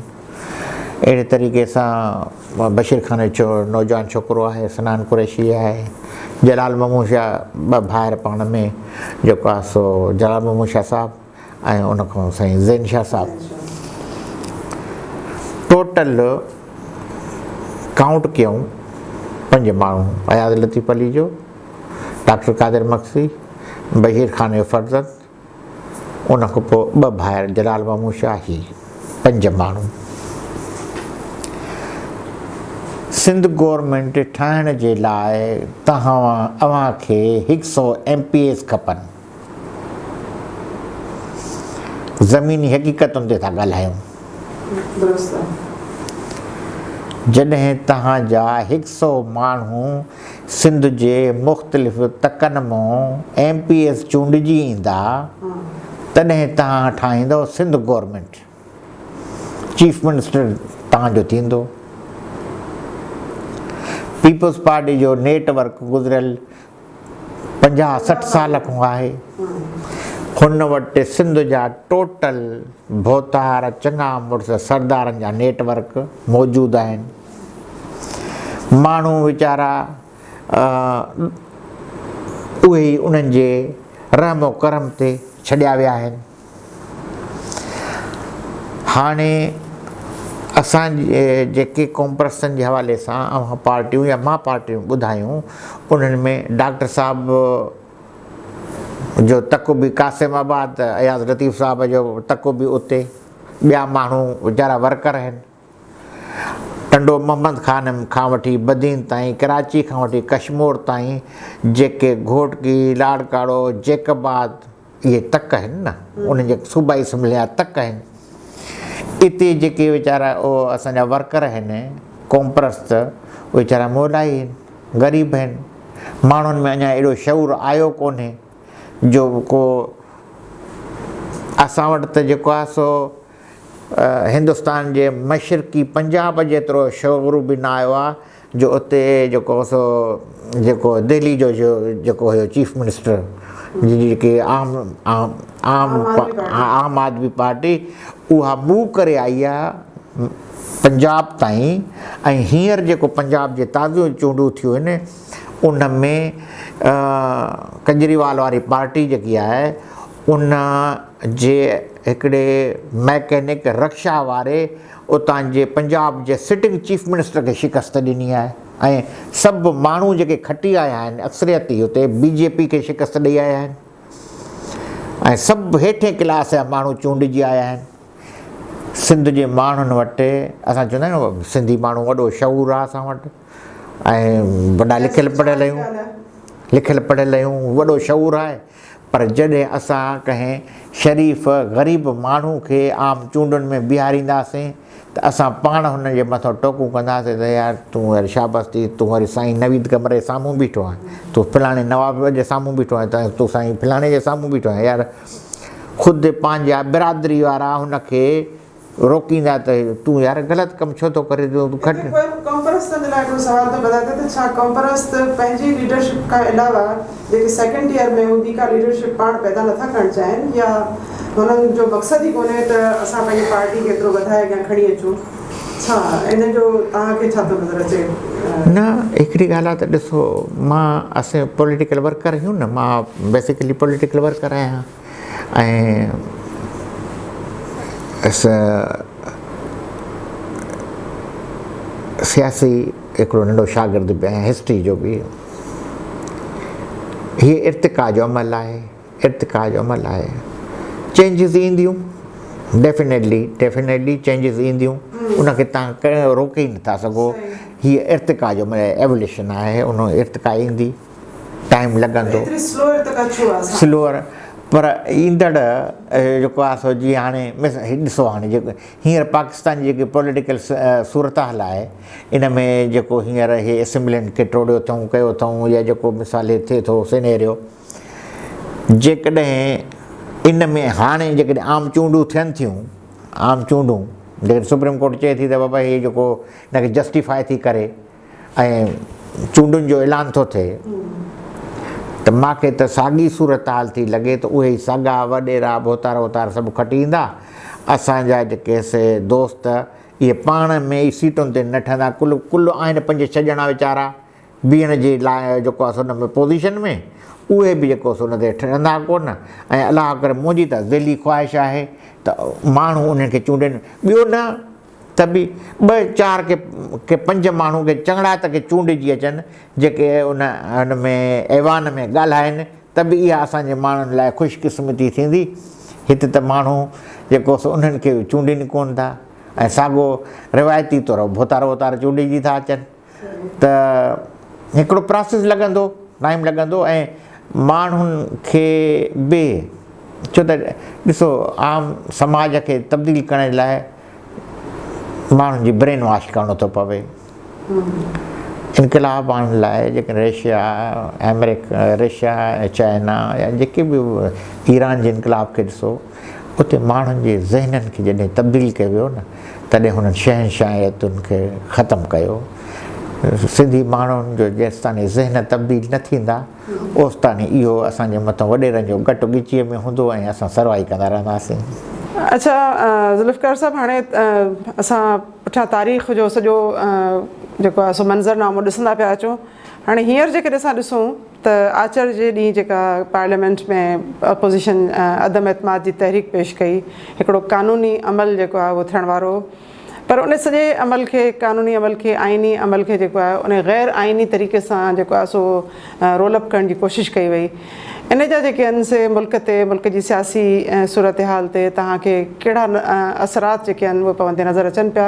اهڙي طريقي سان بشير خان جو نوجوان ڇوڪرو آهي سنان قريشي آهي جلال محمود شاهه ٻه ڀائر پاڻ ۾ جيڪو آهي سو جلال محمود شاهه صاحب ۽ ان کان سائين زين شاهه صاحب ٽوٽل ڪائونٽ ڪيائون پنج ماڻهو اياز لطيف پليجو، ڊاڪٽر قادر مگسي، بشير خان جو فرزند، ان کان پوء ٻه ڀائر جلال محمود شاهه هي پنج ماڻهو سنڌ گورنمينٽ ٺاهڻ جي لاء توهان اوهان کي هڪ سئو ايم پي ايز کپن. زميني حقيقتن تي ٿا ڳالهايون. جڏهن توهان جا هڪ سئو ماڻهو سنڌ جي مختلف تڪن مون ايم پي ايز چونڊجي ايندا تڏهن توهان ٺاهيندؤ سنڌ گورنمينٽ. چيف منسٽر توهان جو ٿيندو. پيپلز پارٽي جو نيٽ ورڪ گذريل 50 60 سال کان آهي. هن وٽ سنڌ جا ٽوٽل ڀوتار چڱا مڙس سردارن جا نيٽ ورڪ موجود آهن. ماڻهو ويچارا اهي ئي انهن جي رحم و ڪرم تي ڇڏيا ويا آهن. هاڻي اسان جيڪي قومپرستن جي حوالي سان اوهان پارٽيون يا مان پارٽيون ٻڌايون انهن ۾ ڊاڪٽر صاحب جو تڪ به قاسم آباد اياز لطيف صاحب جو تڪ به اتي ٻيا ماڻهو ويچارا ورڪر آهن. ٽنڊو محمد خان کان وٺي بدين تائين، ڪراچي کان وٺي ڪشمور تائين جيڪي گهوٽڪي، لاڙڪاڻو، جيڪب آباد اهي تڪ آهن نه انهن جي صوبائي اسيمبلي جا تڪ آهن اتي جيڪي ويچارا اسان جا ورڪر آهن قومپرست اهي ويچارا مولائي آهن غريب آهن ماڻهن ۾ اڃا اهڙو شعور آيو ڪونهي جو ڪو اسان وٽ ته جيڪو آهي سو هندستان جي مشرقي پنجاب جيترو شعور به نه آيو آهي جو اتي جيڪو سو جيڪو دهلي جو جيڪو هيو چيف منسٽر جن جي جيڪي عام عام عام عام آدمي پارٽي اها موو ڪري آئي آهي پنجاب تائين ۽ هينئر جيڪو پنجاب جي تازيون چونڊون ٿيون آهن ان ۾ ڪجريوال واري پارٽي جيڪي آهي ان جي هڪڙي ميڪينڪ رڪشا واري اتان جي پنجاب جي سٽنگ چيف منسٽر کي شڪست ڏني آهي ۽ سڀ ماڻهو جيڪي کٽي آيا آهن اڪثريتي اتي بي جي پي کي شڪست ڏئي آيا آهن ۽ سڀ هيٺين ڪلاس جا ماڻهو چونڊجي آيا آهن. سنڌ جي ماڻهن وٽ اسان چوندا آهيون سنڌي ماڻهو وڏو شعور آهي اسان وٽ ۽ وڏا لکيل پڙهيل آهيون لکيل پڙهيل آهيون وڏو شعور آهي پر جڏهن اسان ڪنهن شريف غريب ماڻهو کي عام چونڊن ۾ بيهارينداسين ته اسان پاڻ هن جي مٿان ٽوڪون ڪنداسين ته يار تون وري شابس ٿي تون وري سائين نويد قمر جي سامهون بيٺو آهين تون فلاڻي نواب جي سامهون بيٺو آهين ته تون سائين فلاڻي جي سامهون بيٺو آهين يار خود پنهنجا برادري وارا هن کي روڪيندا ته تون يار غلط ڪم ڇو ٿو ڪرين تون کٽ. هتي پوء قومپرستن جي لاء هڪڙو سوال ٿو پيدا ٿئي ته ڇا قومپرست پنهنجي ليڊرشپ کان علاوه جيڪي سيڪنڊ ٽيئر ۾ هو ٻي ڪا ليڊرشپ پاڻ پيدا نٿا ڪرڻ چاهين يا هنن جو مقصد ئي ڪونهي ته اسان پنهنجي پارٽي کي ايترو وڌائي اڳيان کڻي اچون ڇا ان جو توهان کي ڇا ٿو نظر اچي؟ نه هڪڙي ڳالهه آهي ته ڏسو مان اسين پوليٽيڪل ورڪر آهيون نه مان بيسيڪلي پوليٽيڪل ورڪر آهيان ۽ سياسي هڪڙو ننڍو شاگرد به آهيان هسٽري جو به هي ارتقا جو عمل آهي ارتقا جو عمل آهي چينجز اينديون ڊيفينيٽلي ڊيفينيٽلي چينجز اينديون ان کي تان روڪي ئي نٿا سگهو هي ارتقا جو عمل ايووليشن آهي ان ارتقا ايندي ٽائيم لڳندو ايتري سلو ارتقا ڇو آهي اسان سلوئر پر ايندڙ جيڪو آهي سو جيئن هاڻي ڏسو هاڻي جيڪو هينئر پاڪستان جي جيڪي پوليٽيڪل صورتحال آهي ان ۾ جيڪو هينئر هي اسيمبلين کي ٽوڙيو اٿئون ڪيو اٿئون يا جيڪو مثال هي ٿئي ٿو سينيريو جيڪڏهن ان ۾ هاڻي جيڪڏهن عام چونڊون ٿين ٿيون عام چونڊون جيڪڏهن سپريم ڪورٽ چئي ٿي ته بابا هي جيڪو ان کي جسٽيفائي ٿي ڪري ۽ چونڊن جو اعلان ٿو ٿئي ته مان کي ته ساڳي صورتحال ٿي لڳي ته اهي ئي ساڳا وڏيرا ڀوتار ووتار سڀ کٽي ايندا اسان جا جيڪي سي دوست اهي پاڻ ۾ ئي سيٽن تي نه ٺهندا ڪل ڪل آهن پنج ڇهه ڄڻا ويچارا بيهڻ جي لاء جيڪو آهي سو ان ۾ پوزيشن ۾ اهي به جيڪو سو ان تي ٺهندا ڪونه ۽ الله ڪري منهنجي ته دلي خواهش آهي ته ماڻهو انهن کي چونڊين ٻيو نه ته به ٻه چار ڪي ڪي پنج ماڻهو ڪي چڱڙا ته ڪي چونڊجي اچن جيڪي ان ان ۾ ايوان ۾ ڳالهائن ته به اها اسان جي ماڻهن لاء خوش قسمتي ٿيندي. هت ته ماڻهو جيڪو سو انهن کي چونڊين ڪونه ٿا ۽ ساڳو روايتي طور ڀوتار ووتار چونڊجي ٿا اچن. ته هڪڙو پراسيس لڳندو ٽائيم لڳندو ۽ ماڻهن کي به ڇو ته ڏسو عام سماج کي تبديل ڪرڻ جي لاء ماڻهن جي برين واش ڪرڻو ٿو پوي انقلاب آڻڻ لاء جيڪڏهن رشيا آمريڪا رشيا چائنا يا جيڪي به ايران جي انقلاب کي ڏسو اتي ماڻهن جي ذهنن کي جڏهن تبديل ڪيو ويو نه تڏهن هنن شهنشاهيتن کي ختم ڪيو. سنڌي ماڻهن جو جيستاڻي ذهن تبديل نه ٿيندا، اوستاڻي اهو اسان جي مٿان وڏيرن جو ڳٽ ڳچيء ۾ هوندو ۽ اسان سروائي ڪندا رهنداسين. اڇا ذوالفقار صاحب هاڻي اسان پٺيان تاريخ جو سڄو جيڪو آهي سو منظرنامو ڏسندا پيا اچون هاڻي هينئر جيڪڏهن اسان ڏسون ته آچر جي ڏينهن جيڪا پارليامينٽ ۾ اپوزيشن عدم اعتماد جي تحريڪ پيش ڪئي هڪڙو قانوني عمل جيڪو آهي اهو ٿيڻ وارو هو پر ان سڄي عمل کي قانوني عمل کي آئيني عمل کي جيڪو آهي ان غير آئيني طريقي سان جيڪو آهي سو رول اپ ڪرڻ جي ڪوشش ڪئي وئي ان جا جيڪي آهن سي ملڪ تي ملڪ جي سياسي صورتحال تي توهان کي ڪهڙا اثرات جيڪي آهن اهي پوندي نظر اچن پيا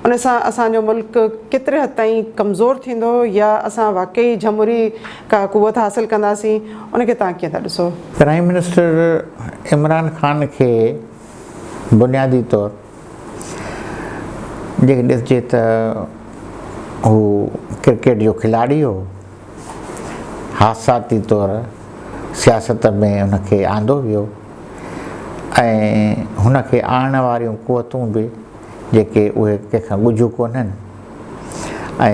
ان سان اسان جو ملڪ ڪيتري حد تائين ڪمزور ٿيندو يا اسان واقعي جمهوري ڪا قوت حاصل ڪنداسين ان کي توهان ڪيئن ٿا ڏسو؟ پرائم منسٽر عمران خان کي بنيادي طور جيڪڏهن ڏسجي ته هو ڪرڪيٽ جو کلاڙي هو، حادثاتي طور سياست ۾ ان کي آندو ويو. ۽ هن کي آڻڻ واريون قوتون به جيڪي اهي ڪنهن کان ڳجهيون ڪونهن ۽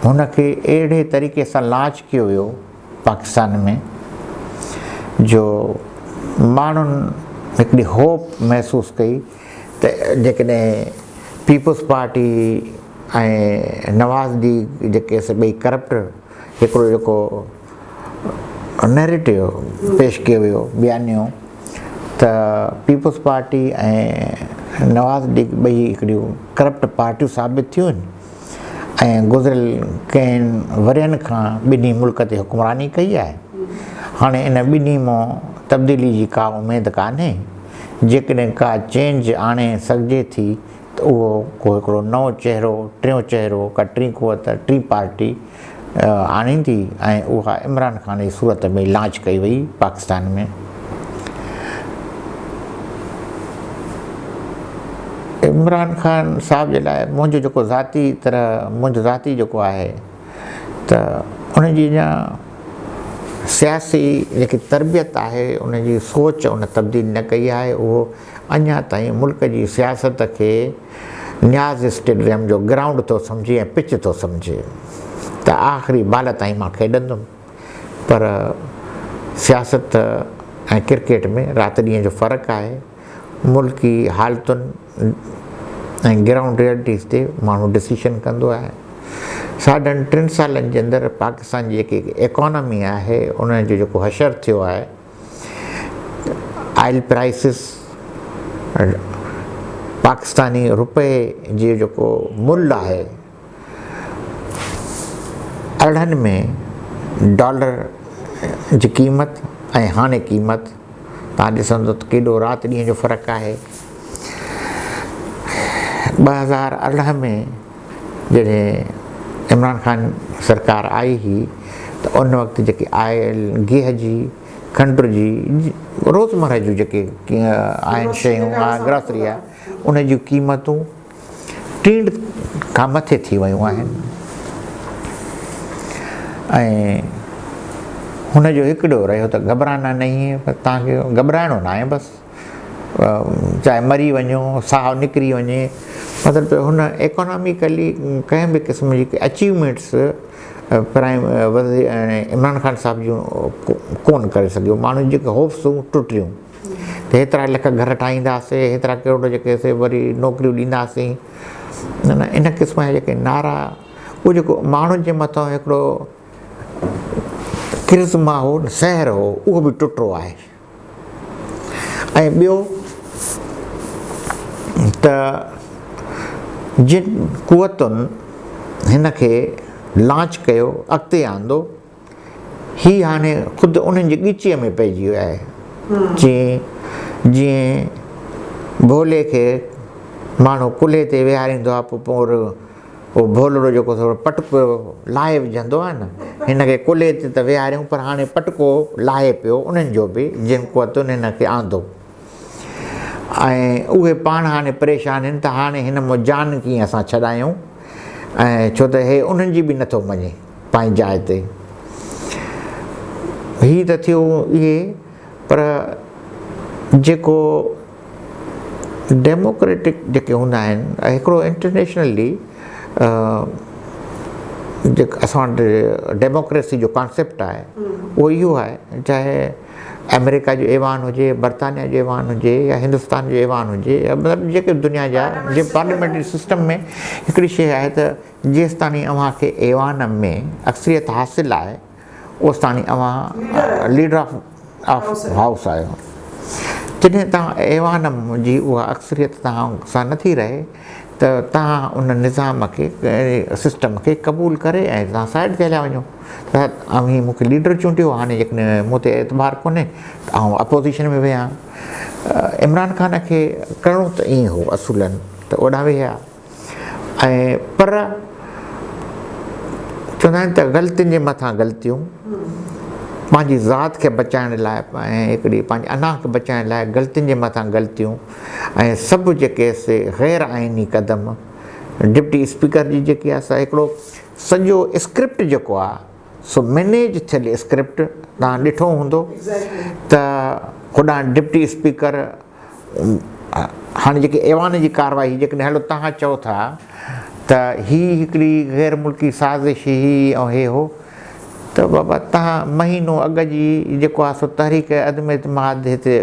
هن کي اهڙي طريقي سان لانچ ڪيو ويو پاڪستان ۾ جو ماڻهن هڪڙي هوپ محسوس ڪئي ته جيڪڏهن پيپلز پارٽي ۽ نواز ليگ جيڪي سي ٻئي ڪرپٽ هڪڙو جيڪو نيريٽو پيش ڪيو ويو بيانيو ته پيپلز پارٽي ۽ نواز ليگ ٻئي هڪڙيون ڪرپٽ پارٽيون ثابت ٿيون آهن ۽ گذريل ڪئين ورهين کان ٻنهي ملڪ تي حڪمراني ڪئي آهي هاڻي ان ٻنهي مان تبديلي جي ڪا اميد ڪانهي جيڪڏهن ڪا چينج آڻي سگهجي ٿي ته اهو ڪو هڪڙو نئون چهرو، ٽيون چهرو، ڪا ٽين قوت، ٽين پارٽي آڻيندي ۽ اها عمران خان جي صورت ۾ لانچ ڪئي وئي پاڪستان ۾. عمران خان صاحب جي لاء منهنجو جيڪو ذاتي طرح منهنجو ذاتي جيڪو آهي ته ان جي اڃا سياسي جيڪي تربيت آهي ان جي سوچ ان تبديل نه ڪئي آهي اهو اڃا تائين ملڪ جي سياست کي نياز اسٽيڊيم جو گرائونڊ ٿو سمجهي ۽ پچ ٿو سمجهي ته آخري بال تائين مان کيڏندم پر سياست ۽ ڪرڪيٽ ۾ رات ڏينهن جو فرق آهي ملڪي حالتن ۽ گرائونڊ ريئلٽيز تي ماڻهو ڊسيشن ڪندو آهي ساڍن ٽن سالن جي اندر پاڪستان جي جيڪي ايڪانامي آهي ان جو جيڪو حشر ٿيو آهي آئل پرائسز پاڪستاني روپئي جي جيڪو ملهه آهي 18 ۾ ڊالر جي قيمت ۽ هاڻي قيمت تان ڏسندو ته ڪيڏو رات ڏينهن جو فرق آهي 2018 ۾ جڏهن عمران خان سرڪار آئي هئي ته ان وقت جيڪي آئل گيهه جي کنڊ جي روزمره جون جيڪي آهن شيون گراسري آهي ان جون قيمتون ٽيڻ کان مٿي ٿي ويون آهن ۽ هن جو هڪڙو رهيو ته گهٻرانا نهين هي پر توهان کي گهٻرائڻو ناهي بس چاهي مري وڃو ساهه نڪري وڃي مطلب ته هن ايڪاناميڪلي ڪنهن به قسم جي اچيومينٽس پرائم وزير عمران خان صاحب جون ڪون ڪري سگهيو ماڻهن جيڪي هوپس هيون ٽٽيون ته هيترا لک گهر ٺاهينداسي هيترا ڪروڙ جيڪي سي وري نوڪريون ڏينداسين ان قسم جا جيڪي نعرا اهو جيڪو ماڻهن جي مٿان هڪڙو ڪرزما هو سحر هو اهو به ٽٽو آهي ۽ ٻيو ته جن قوتن هن کي لانچ ڪيو اڳتي آندو هي هاڻي خود انهن جي ڳچيء ۾ پئجي ويو آهي جيئن جيئن ڀولي کي ماڻهو ڪلهي تي ويهاريندو آهي پوء اهو ڀولڙو جيڪو ٿورو پٽڪو لاهي وجهندو آهي نه هن کي ڪلهي تي ته ويهاريون پر هاڻي پٽڪو لاهي پيو انهن جو به جن قوتن هن کي آندو ۽ اهي پاڻ هاڻي پريشان آهن ته هاڻي هن مان جان ڪيئن اسان ڇڏايون ۽ ڇو ته هي انهن جي به نٿو مڃي پنهنجي جاء تي هي ته ٿيو اهي پر جيڪو ڊيموڪريٽڪ جيڪي هوندا آهن هڪڙو انٽرنيشنلي جيڪو اسان وٽ ڊيموڪريسي جو ڪانسيپٽ آهي اهو اهو آهي چاهي آمريڪا جو ايوان هجي برطانيا جو ايوان هجي يا هندستان جو ايوان هجي يا مطلب جيڪي دنيا جا جي پارليامينٽري سسٽم ۾ هڪڙي شيء آهي ته جيستاڻي اوهان کي ايوان ۾ اڪثريت حاصل آهي اوستاڻي اوهان ليڊر آف آف هائوس آهيو. جڏهن توهان ايوان جي اها اڪثريت توهان سان نٿي رهي ته توهان ان نظام کي سسٽم کي قبول ڪري ۽ توهان سائيڊ تي هليا وڃو ته اوهين مون کي ليڊر چونڊيو هاڻي جيڪڏهن مون تي اعتبار ڪونهي ته آئون اپوزيشن ۾ ويهان. عمران خان کي ڪرڻو ته ائين هو اصولن ته اوڏانهن ويهي ها. ۽ پر چوندا آهن ته غلطين جي مٿان غلطيون پنهنجي ذات کي بچائڻ لاء ۽ هڪڙي پنهنجي انا کي بچائڻ لاء غلطين جي مٿان غلطيون ۽ سڀ جيڪي سي غير آئيني قدم ڊپٽي اسپيڪر جي جيڪي آهي سا هڪڙو سڄو اسڪرپٽ جيڪو آهي سو مينيج ٿيل اسڪرپٽ توهان ڏٺو هوندو ته هوڏانهن ڊپٽي اسپيڪر هاڻي جيڪي ايوان جي ڪارروائي جيڪڏهن هلو توهان چئو ٿا ته هي هڪڙي غير ملڪي سازش هئي ۽ هي هو ته بابا توهان مهينو اڳ جي جيڪو آهي سو تحريڪ عدم اعتماد هتي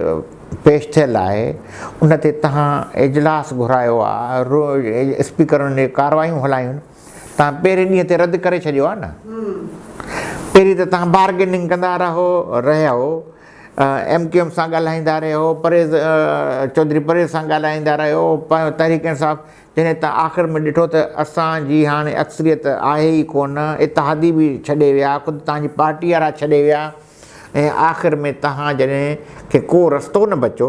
پيش ٿيل آهي ان تي توهان اجلاس گهرايو آهي اسپيڪر ان ڪارروايون هلايون توهان پهرين ڏينهن تي رد ڪري ڇڏيو آهي نه پهرين ته توهان بارگيننگ ڪندا رهو رهيا ايم ڪيو ايم سان ڳالهائيندا رهيو پريز چوڌري پريز سان ڳالهائيندا رهيو تحريڪ انصاف جڏهن ته آخر ۾ ڏٺو ته اسان جي هاڻي اڪثريت آهي ئي ڪونه، اتحادي به ڇڏي ويا، خود توهان جي پارٽي وارا ڇڏي ويا ۽ آخر ۾ توهان جڏهن کي ڪو رستو نه بچو،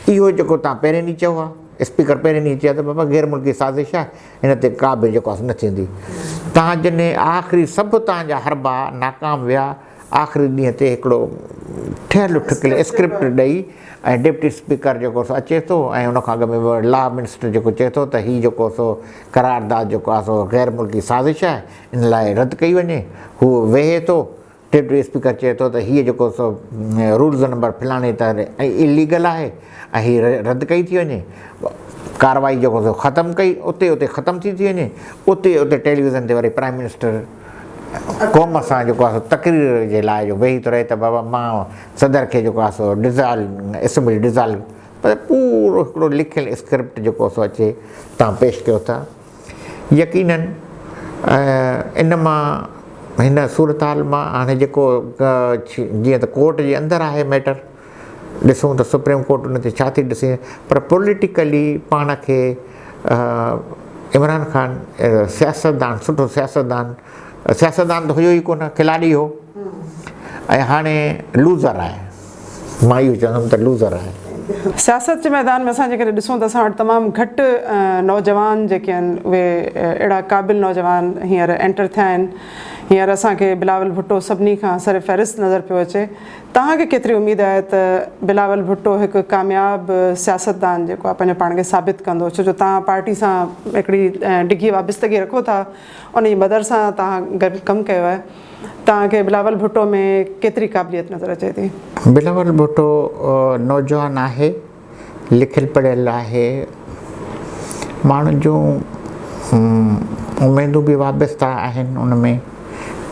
اهو جيڪو توهان پهرين ڏينهن چيو ها، اسپيڪر پهرين ڏينهن چيو ته بابا غير ملڪي سازش آهي، هن تي ڪا به جيڪو آهي نه ٿيندي. توهان جڏهن آخري سڀ توهان جا حربا ناڪام ويا، آخري ڏينهن تي هڪڙو ٺهيل ٺڪيل اسڪرپٽ ڏئي ۽ ڊپٽي اسپيڪر جيڪو سو اچي ٿو ۽ ان کان اڳ ۾ لا منسٽر جيڪو چئي ٿو ته هي جيڪو سو قرارداد جيڪو آهي سو غير ملڪي سازش آهي ان لاء رد ڪئي وڃي هو ويهي ٿو ڊپٽي اسپيڪر چئي ٿو ته هيء جيڪو سو رولز نمبر فلاڻي تحت اليگل آهي ۽ هي رد ڪئي ٿي وڃي ڪارروائي جيڪو سو ختم ڪئي اتي اتي ختم ٿي ٿي وڃي اتي اتي ٽيليويزن تي وري پرائم منسٽر قوم سان جيڪو آهي سو تقرير جي لاء جو ويهي ٿو رهي ته بابا مان صدر کي جيڪو آهي سو ڊزالو اسيمبلي ڊزالو پر پورو هڪڙو لکيل اسڪرپٽ جيڪو سو اچي تان پيش ڪيو ٿا يقينن ان مان هن صورتحال مان هاڻي جيڪو جيئن ته ڪورٽ جي اندر آهي ميٽر ڏسون ته سپريم ڪورٽ ان تي ڇا ٿي ڏسي پر پوليٽيڪلي پاڻ کي عمران خان سياستدان سٺو سياستدان سياستدان ته هيو ئي ڪونه کلاڙي هو ۽ هاڻي لوزر آهي مان اهو چوندم ته لوزر آهي. سياست جي ميدان ۾ اسان جيڪڏهن ڏسون ته اسان وٽ تمام گهٽ نوجوان جيڪي آهن اهي اهڙا قابل نوجوان هينئر اينٽر ٿيا آهن هينئر اسان کي بلاول ڀٽو سڀني کان سر فهرست نظر پيو اچي توهان کي ڪيتري اميد آهي ته بلاول ڀٽو هڪ ڪامياب سياستدان جيڪو آهي پنهنجو پاڻ کي ثابت ڪندو ڇو جو توهان پارٽي سان هڪڙي ڊگهي وابستگي رکو ٿا ان جي مدر سان توهان گڏ ڪم ڪيو آهي توهان کي بلاول ڀٽو ۾ ڪيتري قابليت نظر اچي ٿي؟ بلاول ڀٽو نوجوان آهي لکيل پڙهيل آهي ماڻهن جون اميدون به وابسته آهن ان ۾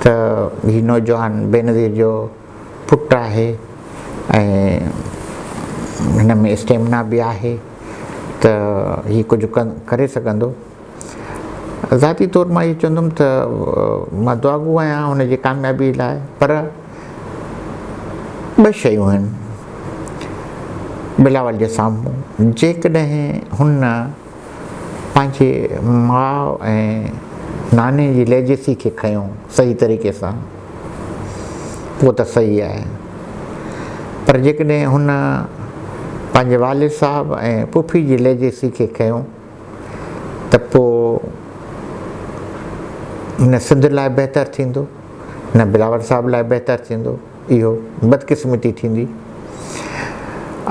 ته هي نوجوان بينظير جو پٽ آهي ۽ هن ۾ اسٽيمنا به آهي ته هي ڪجهه ڪري سگهندو. ذاتي طور مان اهو چوندم ته مان دعاگو آهيان هن جي ڪاميابي لاء پر ٻه شيون آهن بلاول جي سامهون جيڪڏهن هن پنهنجي ماء ۽ ناني جي ليجيسي کي کنيو صحيح طريقي سان پوء ته صحيح آهي پر جيڪڏهن هن پنهنجي والد صاحب ۽ پڦي جي ليجيسي کي کنيو ته پوء نه سنڌ لاء بهتر ٿيندو نه بلاول صاحب لاء بهتر ٿيندو اهو بدقسمتي ٿيندي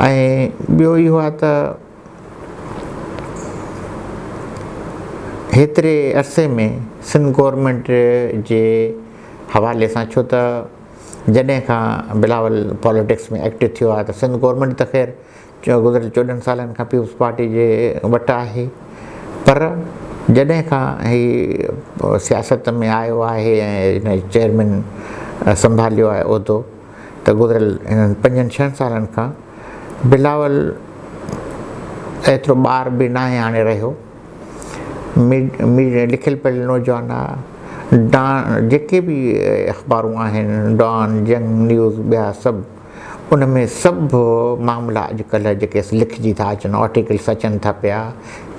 ۽ ٻيو اهو آهي ته هيتري عرصي ۾ سنڌ گورنمينٽ جي حوالي سان ڇو ته جڏهن کان بلاول پاليٽڪس ۾ ايڪٽو ٿيو آهي ته سنڌ گورنمينٽ ته خير گذريل 14 سالن کان پيپلز پارٽي جي وٽ آهي پر جڏهن کان هي سياست ۾ آيو آهي ۽ هن چيئرمين سنڀاليو آهي عهدو ته گذريل هنن پنجن ڇهن سالن کان بلاول ايترو ٻار به ناهي هاڻي رهيو لکيل پڙهيل نوجوان آ ڊان جيڪي به اخبارون آهن ڊان جنگ نيوز ٻيا سڀ ان ۾ سڀ معاملا اڄڪلهه جيڪي لکجي ٿا اچن آرٽيڪلس اچن ٿا پيا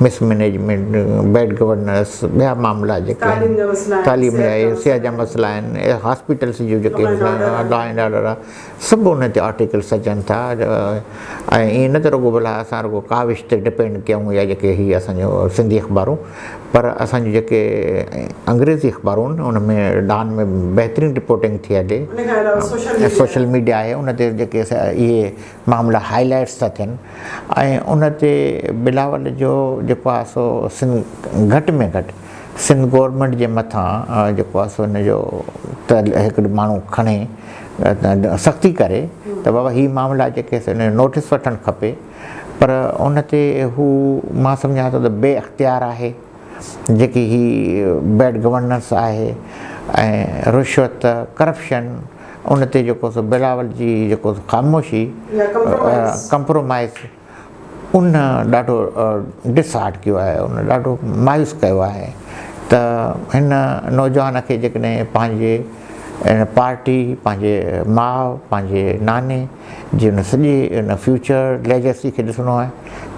مس مئنيجمينٽ بيڊ گورننس ٻيا معاملا جيڪي آهن تعليم جا صحت جا مسئلا آهن هاسپيٽلس جون جيڪي لا اينڊ آرڊر آهي سڀ ان تي آرٽيڪلس اچن ٿا ۽ ائين نه ته رڳو ڀلا اسان رڳو ڪاوش تي ڊپينڊ ڪيون يا جيڪي هي اسان جو سنڌي اخبارون پر اسان جون جيڪي انگريزي اخبارون آهن ان ۾ ڊان ۾ بهترين رپورٽنگ ٿي هلي سوشل ميڊيا آهي ان تي جيڪي اهي معاملا هائي لائيٽس ٿا ٿين ۽ ان تي بلاول جو جيڪو آهي سو سنڌ گهٽ ۾ گهٽ سنڌ گورنمينٽ جي مٿان جيڪو آهي سو ان جو ته هڪڙو ماڻهو کڻي سختي ڪري ته بابا هي معاملا جيڪي سو ان جو نوٽس وٺڻ کپي پر ان تي هو مان سمجهان ٿو ته بي اختيار آهي جيڪي هي بيڊ گورننس آهي ۽ رشوت ڪرپشن ان تي جيڪو سو بلاول جي جيڪو خاموشي ڪمپرومائز ان ڏاڍو ڊس هارٽ ڪيو آهي ان ڏاڍو مايوس ڪيو آهي ته هن نوجوان کي جيڪڏهن پنهنجي پارٽي پنهنجي ماء پنهنجي ناني جي ان سڄي ان فيوچر ليگيسي کي ڏسڻو آهي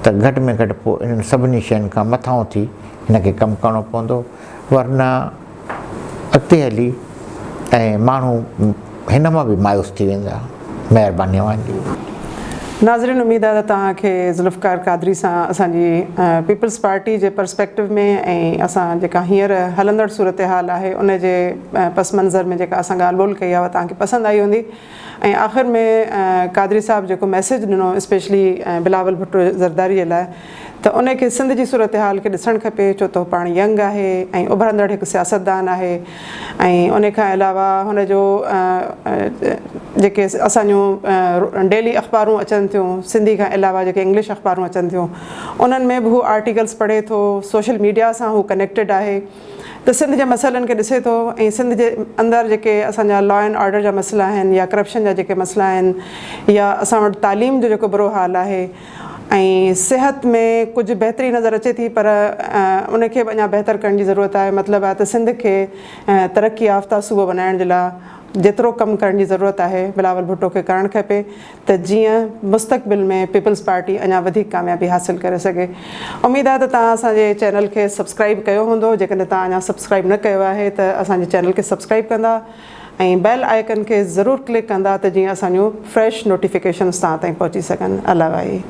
ته گهٽ ۾ گهٽ پوء انهن سڀني شين کان مٿانهون ٿي هن کي ڪم ڪرڻو پوندو ورنه اڳتي هلي ۽ ماڻهو هن مان به مايوس ٿي ويندا. مهرباني اوهان جي. ناظرين اميد آهي ته توهان کي ذوالفقار قادري سان اسان جي پيپلز پارٽي جي پرسپيڪٽو ۾ ۽ اسان جيڪا هينئر هلندڙ صورتحال آهي ان جي پس منظر ۾ جيڪا اسان ڳالهه ٻولهه ڪئي آهي اها توهان کي پسند آئي هوندي ۽ آخر ۾ قادري صاحب جيڪو ميسيج ڏنو اسپيشلي بلاول ڀٽو زرداري جي لاء ته ان کي سنڌ جي صورتحال کي ڏسڻ کپي ڇو ته هو پاڻ ينگ آهي ۽ اڀرندڙ هڪ سياستدان آهي ۽ ان کان علاوه هن جو جيڪي اسان جون ڊيلي اخبارون اچن ٿيون سنڌي کان علاوه جيڪي انگلش اخبارون اچن ٿيون انهن ۾ به هو آرٽيڪلس پڙهي ٿو سوشل ميڊيا سان هو ڪنيڪٽيڊ آهي ته سنڌ جي مسئلن کي ڏسي ٿو ۽ سنڌ جي اندر جيڪي اسان جا لا اينڊ آرڊر جا مسئلا آهن يا ڪرپشن جا جيڪي مسئلا آهن يا اسان وٽ تعليم جو جيڪو برو حال آهي ۽ صحت ۾ ڪجهه بهتري نظر اچي ٿي پر ان کي به اڃا بهتر ڪرڻ جي ضرورت آهي مطلب آهي ته سنڌ کي ترقي يافته صوبو بنائڻ جي لاء جيترو ڪم ڪرڻ جي ضرورت آهي بلاول ڀٽو کي ڪرڻ کپي ته جيئن مستقبل ۾ پيپلز پارٽي اڃا وڌيڪ ڪاميابي حاصل ڪري سگهي اميد آهي ته توهان اسان جي چينل کي سبسڪرائيب ڪيو هوندو جيڪڏهن توهان اڃا سبسڪرائيب نه ڪيو آهي ته اسان جي چينل کي سبسڪرائيب ڪندا ۽ بيل آئيڪن کي ضرور ڪلڪ ڪندا ته جيئن اسان جون فريش نوٽيفڪيشنز توهان تائين پهچي سگهن. الله واهي.